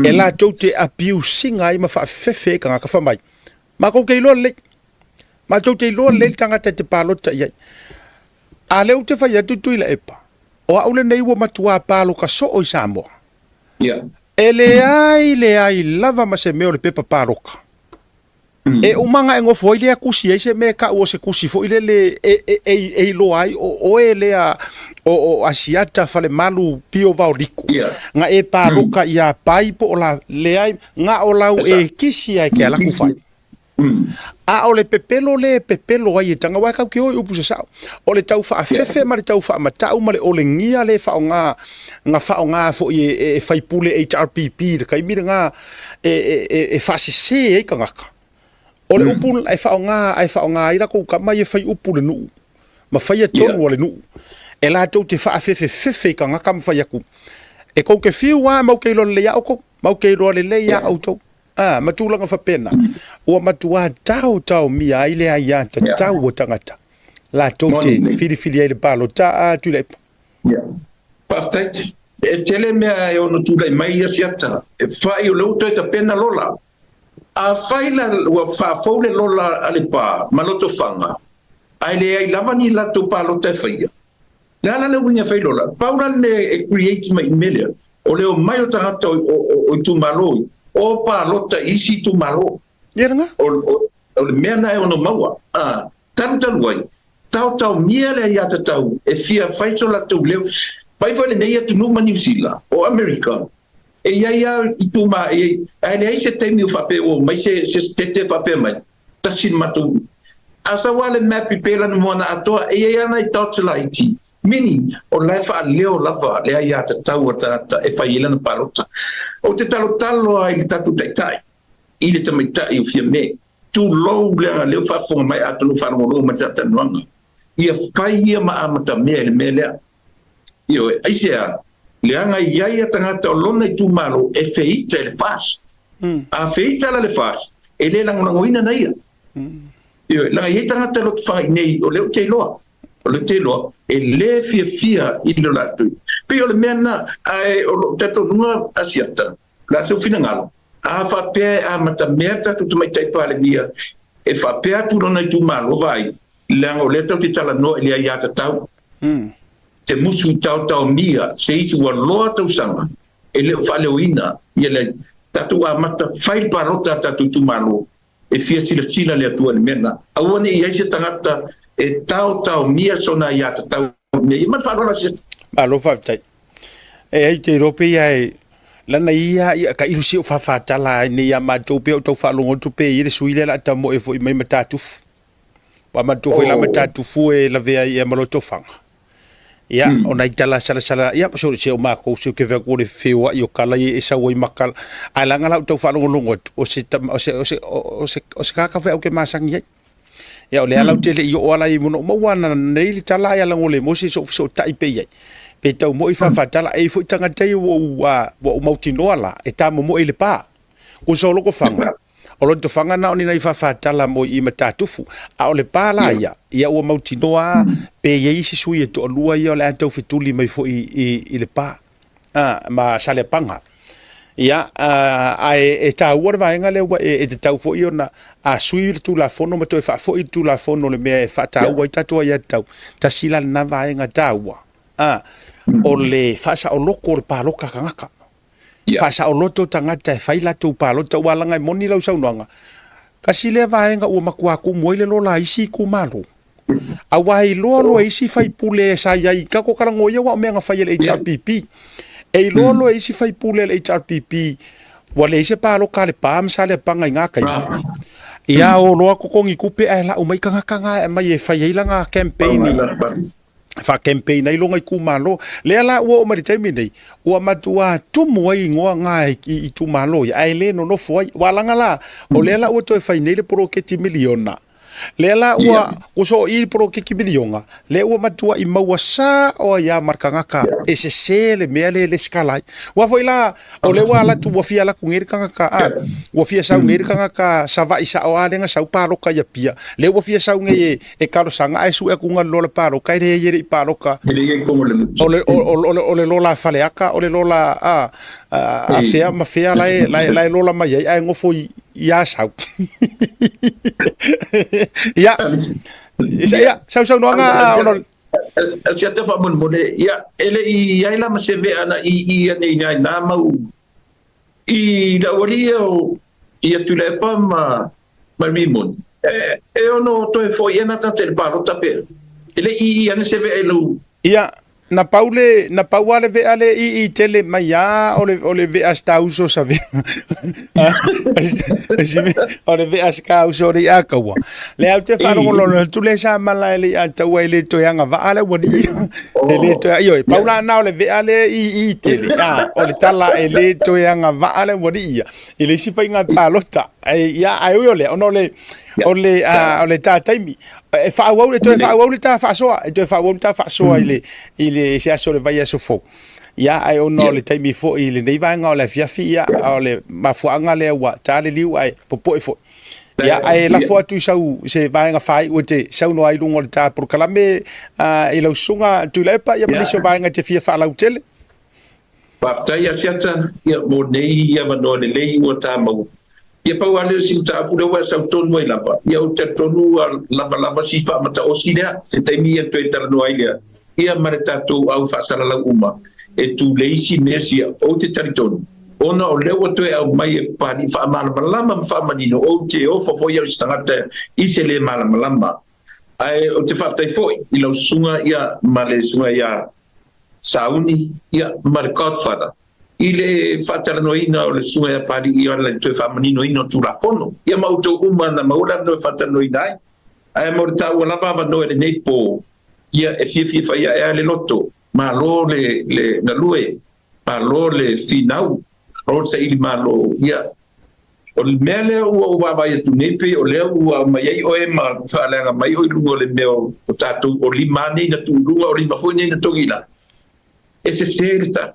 E latou te abuse ina ai ma faafefefe ai tagata fai mai. Matou te iloa lelei. Matou te iloa lelei le tagata e te palota i ai. A lea ou te fai atu Tuilaepa, o au lenei ua matuā paloka soo i Samoa. E leai, leai lava ma se mea o le pepa paloka. E uma ona e nofo ai lea tusi ai se mea e tau o se tusi foi lele e, e, e, e iloa ai o oe lea o, o Asiata Falemalu Pio Vaoliko. Na e paloka iā Pai po o la, leai, na o lau e kisi ai ke alaku fai. A o le pepelo lea e pepelo ai e taga, aua e tatou te o i upu sasao, o le tau faafefe ma le tau faamatau ma le olegia lea e faaaoga, na faaaoga foi e, e faipule HRPP i le taimi lena e, e, e, e faasese ai tagata. O le upu e faaaoga, e faaaoga ai latou tama ia fai upu i le nuu, ma faia tonu a le nuu, e latou te faafefefefe i tagata ma fai atu, e tou te fiu lava matou te iloa lelei lava outou, matou te iloa lelei lava outou. Ā, ma tulaga faapena, ua matuā taotaomia ai le aiatatau a tagata, latou te filifili ai le palota a Tuilaepa. Faafetai. E tele mea e ono tulai mai ia siata. E whai o le uto e tapena lola. Afai la ua faafou le lola a Lepa ma Lotofaga, ae leai lava ni latou palota e faia, le a la le uiga e fai lola? Pau la le mea e create mai i le mea lea, o le omai o tagata o itumalo i o palota i isi itumalo. Ia lena. O le mea lena e ono maua. Talu talu ai, taotaomia le aiatatau e fia fai so latou leo. Mai foi lenei atunuu ma Niu Sila, o Amerika, e i ai lava ituma, ae leai se taimi o faapea ua omai se setete faapea mai, tasi le matou. A sau lava le map i Pelani Moana atoa, e i ai lava nai dots laiti, meaning o la e faaleo lava le aiatatau a tagata e fai ai lana palota. Ou te talotalo lava i le tatou taitai, i le tamaitai o Fiame, Tulou leaga lea ua faafofoga mai atonu ua faalogologo mai talatalanoaga. Ia fai ia ma amatamea i le mea lea. Ioe, aisea? Leaga e i ai a tagata o lona itumalo e feita i le FAST. A feita la le FAST, e le lagolagoina na ia. Ioe, leaga e i ai tagata e lotofaga i inei o lea ou te iloa, o lea ou te iloa e le fiafia i lo latou. Pei o le mea lena, ae o lou talitonuga Asiata, O le a sou finagalo? A faapea e amatamea le tatou Tamaitai Palemia e faapea atu lona itumalo, vaai, leaga o lea tatou te talanoa i le aiatatau, te musu taotaomia se isi ua loa tausaga e le o faaleoina ia le tatou amata fai le palota a tatou itumalo, e fia silasila le Atua i le mea lena. Aua ne i i ai se tagata e taotaomia sona aiatatau i mea ia. Ma le faaaloalo Asiata. Malo faafetai. E ai te iloa pei a e lana ia ia ka ilu si o fafatala ai nei ia matou pe o tau faalogo atu pe i le sui lea la ta moe foi mai Matatufu. Wa matou foi la Matatufu e lavea ia ma Lotofaga. Ia, o nai tala salasala, ia, so se o makou se ke vea ko le feoai o kala ia e sau ai ma kala. Ae leaga la ou tau faalogologo atu, o se tama, o se, o se, o se, o se kaka foi au ke masangi ai. Ia, o lea la ou te le i oo ala i mono maua na nei le tala ai ala ngole mo se so so tai pe iai. Pe tau moi fafatala e foi tagata ia ua ou, ua ou mautinoa la, e tamomoe i le pa. Ko so loko fanga. O Lotofaga na o ni nai faafatala mo i Matatufu, a o le pa la ia, ia ua mautinoa a pe i ai isi sui e toalua ia o le a taufetuli mai foi i, i le pa, a, ma Saleapaga. Ia, a, ae e taua le vaega lea ua e, e tatau foi ona a sui le Tulafono ma toe faafoi le Tulafono le mea e faataua ai tatou aiatatau, tasi la lena vaega taua, a, o le faasaoloko o le paloka a tagata. Faasaoloto tagata e fai latou palota aua leaga e moni lau saunoaga, tasi lea vaega ua matua tumu ai le lola a isi itumalo. Aua e iloa loa e isi faipule sa i ai, tatou talanoa ia aua o mea na fai e le HRPP. E iloa loa e isi faipule a le HRPP ua leai se paloka a Lepa ma Saleapaga i na taimi. Ia o loa totogi tupe ae lau mai tagata na e aumai e fai ai lana campaign i faa-campaign ai lona itumalo. Lea la ua oo mai le taimi nei, ua matua tumu ai igoa na i itumalo ia, ae le nonofo ai. Ua laga la, o lea la ua toe fai nei le poloketi miliona. Lea la ua ua soo i le poloketi miliona, lea ua matuai maua sao ai lava ma le tagata e sese le mea lea e lesitala ai. Aua foi la, o lea ua alu atu, ua fia alu atu nei le tagata, a, ua fia sau nei le tagata Savaii sao lava lea na sau paloka i Apia, lea ua fia sau nei e e talosaga ae sue atu na lola paloka e leai e le i paloka. E leai i totonu o le motu. O le, o, o, o, o le lola a Faleata, o le lola a, a, a fea ma fea la e, la e, la e lola mai ai, ae nofo i, i Asau. Ia, ia, sausaunoaga a ona... Asiata faamolemole, ia, e le i i ai la ma se mea na i i ane i nai mau i le aualii ia o ia Tuilaepa ma ma Rimoni, e, e ono toe foi ea na tagata i le palota pea. E le i i ane se vea i lou. Ia, na pau le, na pau lava le vea le i i tele mai a o le, o le vea sa uso sa vea. O le vea sa uso le ia kaua. Le au te faalogologo atu le sa mala e le ia taua e le toe agavaa le aualii. E le toe, ioe, pau la na o le vea le i i tele. A, o le tala e le toe agavaa le aualii ia i le isi faiga palota. Ai, ia, ae ui o lea, ona o le, o le, a, o le ta taimi, e faaauau, e toe faaauau le ta faasoa, e toe faaauau le ta faasoa i le, i le, se aso o le vaiaso fou. Ia, ae ona o le taimi foi i lenei vaega o le afiafi, ia, o le mafuaaga lea ua ta le liu ae popoe foi. Ia, ae lafo atu i sau, se vaega faaiu e te saunoa ai i luga o le ta polokalame, a, i lau susuga Tuilaepa, ia ma nisi o vaega e te fia faalautele. Faafetai Asiata, ia, mo nei avanoa lelei ua ta maua. Ia pau lava lea o si mataupu lea ua e sau tonu ai lava, ia ou te talitonu ua lava lava si faamataosi lea, se taimi ia toe talanoa ai lea, ia ma le tatou au faasalalau uma e tulei isi mea sia. Ou te talitonu, ona o lea ua toe aumai e Papalii faamalamalama ma faamanino, ou te ofo foi au i se tagata i se le malamalama. Ae ou te faafetai foi i lau susuga ia ma le susuga ia Sauni ia ma le Godfather i le faatalanoaina o le susuga ia Papalii i le toe faamaninoina o Tulafono ia ma outou uma na maua le avanoa e faatalanoaina ai. Ae mo le taua lava avanoa i lenei po, ia e fiafia fai ae a le loto, malo le le galue, malo le finau, malo le saili malo, ia O le mea lea ua ou vaavaai atu nei pei o lea ua aumai ai oe ma faaleaga mai oe i luga o le mea o tatou o lima nei na tuu i luga o lima foi nei na togi i lalo. E sese le tala.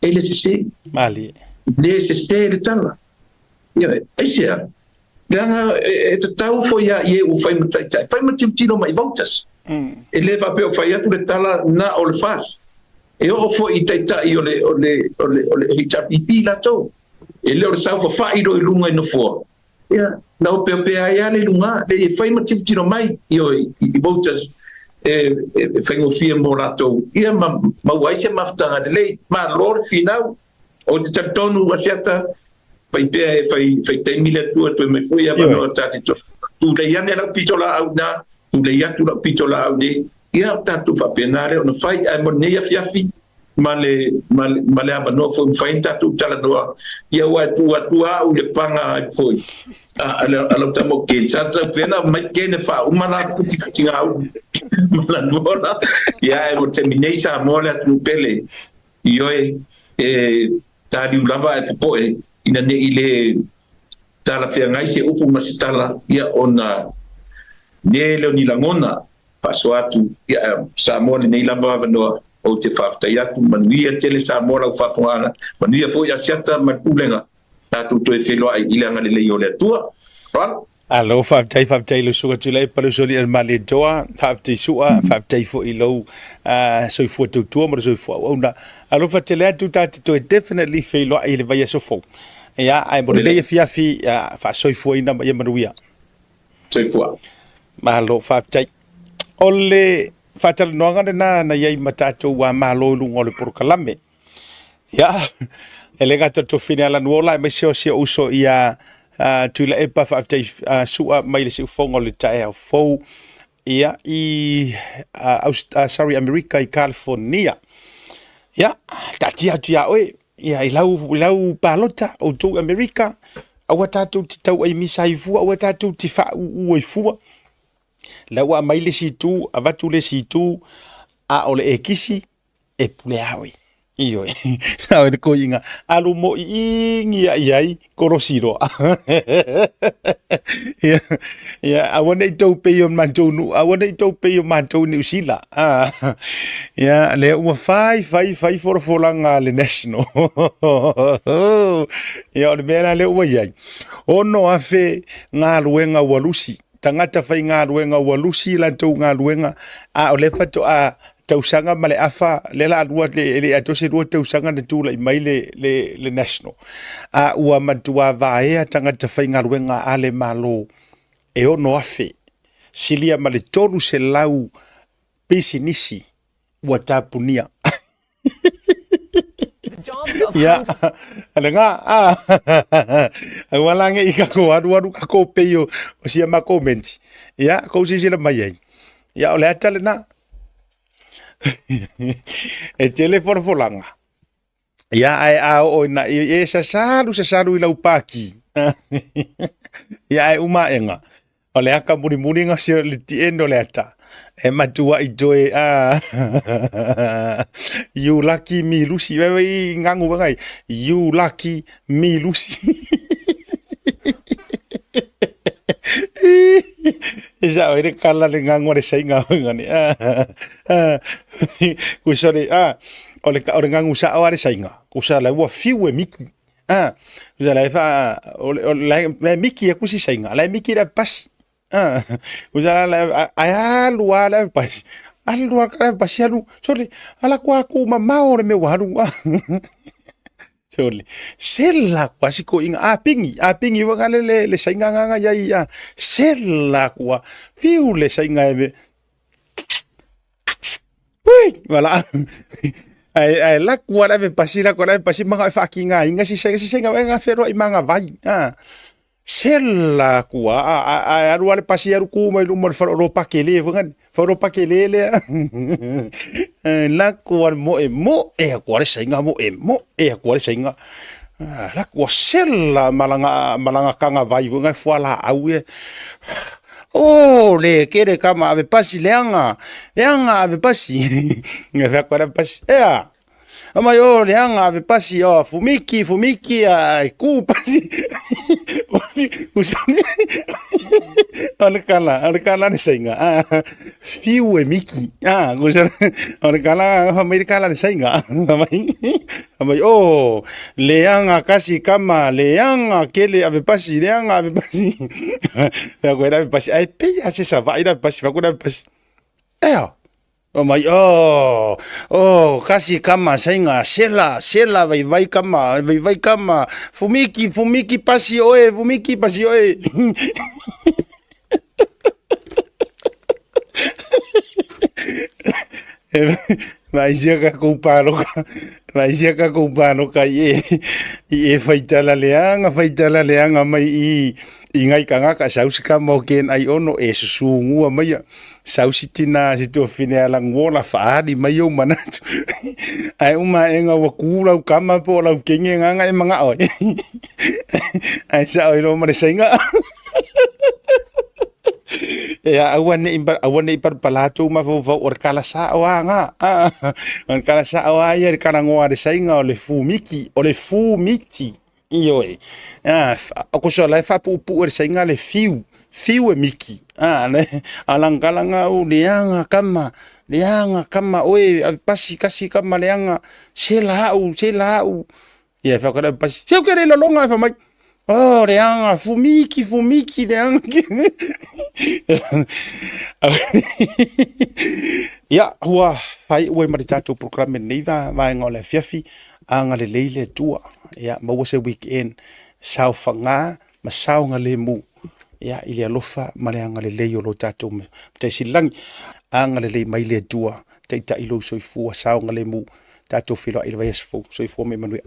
E le sese. Malie. Le sese le tala. Ioe. Aisea? Leaga e tatau foi ia i e ua fai ma taitai, fai ma tilotilo mai i voters. E le faapea o fai atu le tala na o le FAS. E oo foi i taitai o le, o le, o le, o le HRPP latou. E le o le saofafai loa i luga i nofoa, ia, na opeopea ai lava le luga, leai e fai ma tilotilo mai, ioe, i voters e faigofie mo latou, ia ma maua ai se mafutaga lelei. Malo le finau, ou te talitonu Asiata, fai pea e fai, fai taimi le Atua toe mai foi avanoa ta te tulei ane lau pitolaau ina, tulei atu lau pitolaau nei, ia tatou faapena lea ona fai, ae mo lenei afiafi, ma le, ma le, ma le avanoa foi mafai ona tatou talanoa, ia ua e tuu atu lava au i le paga ai foi a, a, a lau tama o Ken. Sa tau pena mai Ken e faauma la futifutiga au ma la nuola. Ia e mo taimi nei Samoa le atunuu pele. Ioe, e taliu lava ae popoe ina ne i le talafeagai se upu ma se tala, ia ona ne lea o ni lagona Faasoa atu ia Samoa lenei lava avanoa ou te faafetai atu, manuia tele Samoa lau faafogaaga, manuia foi Asiata ma le Pulega, tatou toe feiloai i le agalelei o le Atua. Faaaloalo. Alo, faafetai, faafetai i lou susuga Tuilaepa, le uso alii a le Malietoa, faafetai Sua, faafetai foi i lou soifua tautua ma le soifua auauna. Alofa tele atu, ta te toe definitely feiloai i le vaiaso fou. Ia, ae mo lenei afiafi, faasoifuaina ma ia manuia. Soifua. Malo faafetai. O le faatalanoaga lena na i ai ma tatou a Malo i luga o le polokalame. Ia, e le gata o le Tofine Alanuola aemaise o si ou uso ia Tuilaepa faafetai Sua mai le siufofoga o le taeao fou ia i sorry Amerika i California. Ia, taatia atu ia oe Ia, i lau, i lau palota, outou i Amerika, aua tatou te tauaimisa ai fua, aua tatou te faauu ai fua. La ua aumai le isi itu, avatu le isi itu, a o le ekisi, e pule a oe. Ioe, sa oe le koiinga, alu mo i ingi ia i ai, kolosi loa. Ia, ia, aua ne i tou pei o matou nuu, aua ne i tou pei o matou i Niu Sila. Ah, ia, lea ua fai, fai, fai folafolaga a le National. Ia, o le mea la lea ua i ai. 6,000 galuega ua lusi, tagata faigaluega ua lusi latou galuega, a o lea faatoa tausaga ma le afa, lea la lua, e le atoa se lua tausaga na tulai mai le, le, le National. A ua matua vaea tagata faigaluega a le Malo e 6,000, silia ma le 300 pisinisi ua tapunia. Ia, lena, a, aua la ne i kakou alualu kakou pei o, o sia makou menti. Ia, kou silasila mai ai. Ia, o le ata lena. E tele folafolaga. Ia, ae a oo ina e sasalu sasalu i lau paki. Ia, ae uma aega. O le aka mulimuli na se le the end o le ata. E matuai toe a you lucky me Lucy. Wai wai ngangu wangai. You lucky me Lucy. E sa oi le kala le ngangu le sainga ngani. Ku sorry a o le o le ngangu sa o le sainga. Ku sa la ua fiu e miki. Ah, ku sa la e fa o le la miki e ku si sainga. La miki la pasi. Ah, ku sa la ai alu a la pasi. Alu a la pasi alu. Sorry, ala ku aku mamao le me waru. Sole. Sela kua si ko inga a pingi, a pingi wa le le le sainga nganga ia ia. Sela kua fiu le sainga e Ui, wala. Ai ai la kua la ve pasi la kua la ve pasi manga e whaakinga inga si sainga si sainga nga wheroa i manga vai. Ah. Sela kua a a a aru ale pasi aru ku mai luma le wharo pakele fangani. Wharo pakele lea. La kua mo e mo e kua le sainga mo e mo e kua le sainga. La kua sela malanga malanga kanga vai fanga fuala au e. Oh le kere kama ave pasi leanga. Leanga ave pasi. Ngai whea kua pasi. Ea. Amai o leanga ave pasi o fumiki fumiki a ku pasi. Usani. O le kala, o le kala ne sainga. Ah, fiu e miki. Ah, kusa o le kala mai le kala ne sainga. Amai. Amai o leanga kasi kama leanga kele ave pasi leanga ave pasi. Fea koe ave pasi. Ai pe a se sa vai ave pasi fa koe ave pasi. Ea. Oh mai, oh, oh, kasi kama sainga, sela, sela vai vai kama, vai vai kama, fumiki, fumiki pasi oe, fumiki pasi oe. Vai sia ka kou pāloka, vai sia ka kou pāloka i e, i e whaitala leanga, whaitala leanga mai i, i ngai kangaka sau si kama o ken ai ono e susungua mai Sau si tina si tuafine a languola faali mai ou manatu. Ae uma aʻega ua kū lau kama po o lau kenge nganga e mangao ai. Ae sao i loa ma le saiga. Ea aua neʻi aua neʻi palapala atu ou mafaufau o le kala sao a ga. O le kala sao a ia i le kalagoa a le saiga o le fumiki, o le fumiti. Ioe. Ah, ko so la e faapuupuu e le saiga le fiu, fiu e miki. Ah, le alangalanga u leaga kama, leaga kama oe ave pasi kasi kama leaga, sela au, sela au. Ia e whakara pasi. Seu ke le lolonga e whamai. Oh, leaga, fumiki, fumiki, leaga. Ia, ua whai ue ma le tātou programe nei va, vaenga o le afiafi, Agalelei le Atua, ia maua se weekend saofaga ma saogalemu, ia i le alofa ma le agalelei o lo tatou Matai Sili Lagi. Agalelei mai le Atua, taitai lou soifua saogalemu, tatou feiloai i le vaiaso fou. Soifua ma ia manuia.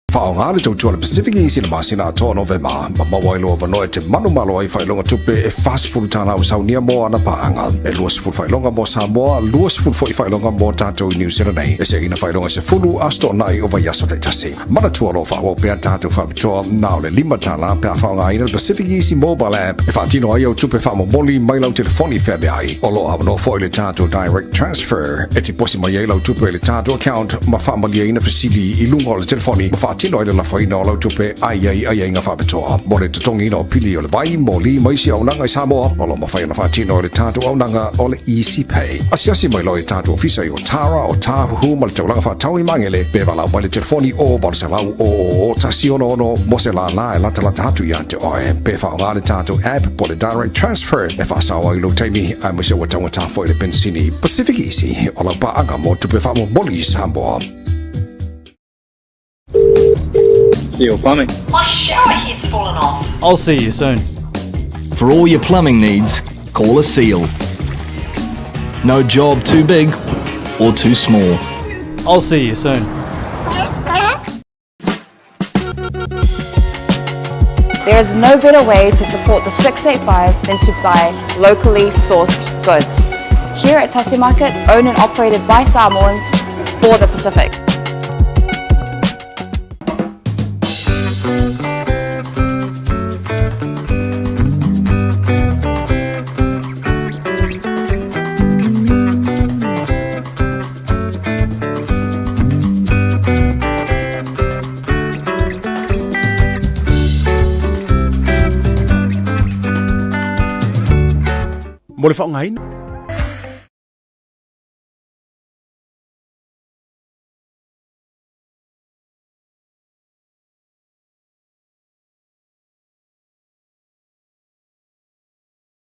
Faaaoga le tautua a le Pacific Easy i le masina atoa o Novema, ma maua ai lou avanoa e te manumalo ai i faailoga tupe e $40 ua saunia mo ana paaga, e 20 faailoga mo Samoa, 20 foi faailoga mo tatou i New Zealand nei. E seʻina faailoga e 10 aso toonai o vaiaso taitasi. Manatua o lo o faaauau pea tatou faapitoa na o le $5 pe a faaaogaina le Pacific Easy Mobile App e faatino ai au tupe faamomoli mai lau telefoni feaveai. O lo o avanoa foi le tatou Direct Transfer e tiposi mai ai lau tupe i le tatou account ma faamalieina fesili i luga o le telefoni ma faatino ai le lafoina o lau tupe a i ai aiaiga faapitoa mo le totogiina o pili o le vai, moli ma isi auaunaga i Samoa. O lo o mafai ona faatino e le tatou auaunaga o le Easy Pay. Asiasi mai loa i tatou ofisa i Otara, Otāhuhu ma le taulaga faatau i Magele pe valaau mai le telefoni o 800 000 166 mo se lālā e latalata atu ia te oe. Pe faaaoga le tatou app po o le Direct Transfer e faasao ai lou taimi aemaise ua taugata foi le penisini. Pacific Easy, o lau paaga mo tupe faamomoli i Samoa. See you plumbing. My shower head's fallen off. I'll see you soon. For all your plumbing needs, call a seal. No job too big or too small. I'll see you soon. There is no better way to support the 685 than to buy locally sourced goods. Here at Tasi Market, owned and operated by Samoans for the Pacific. Mo le faaaogaina.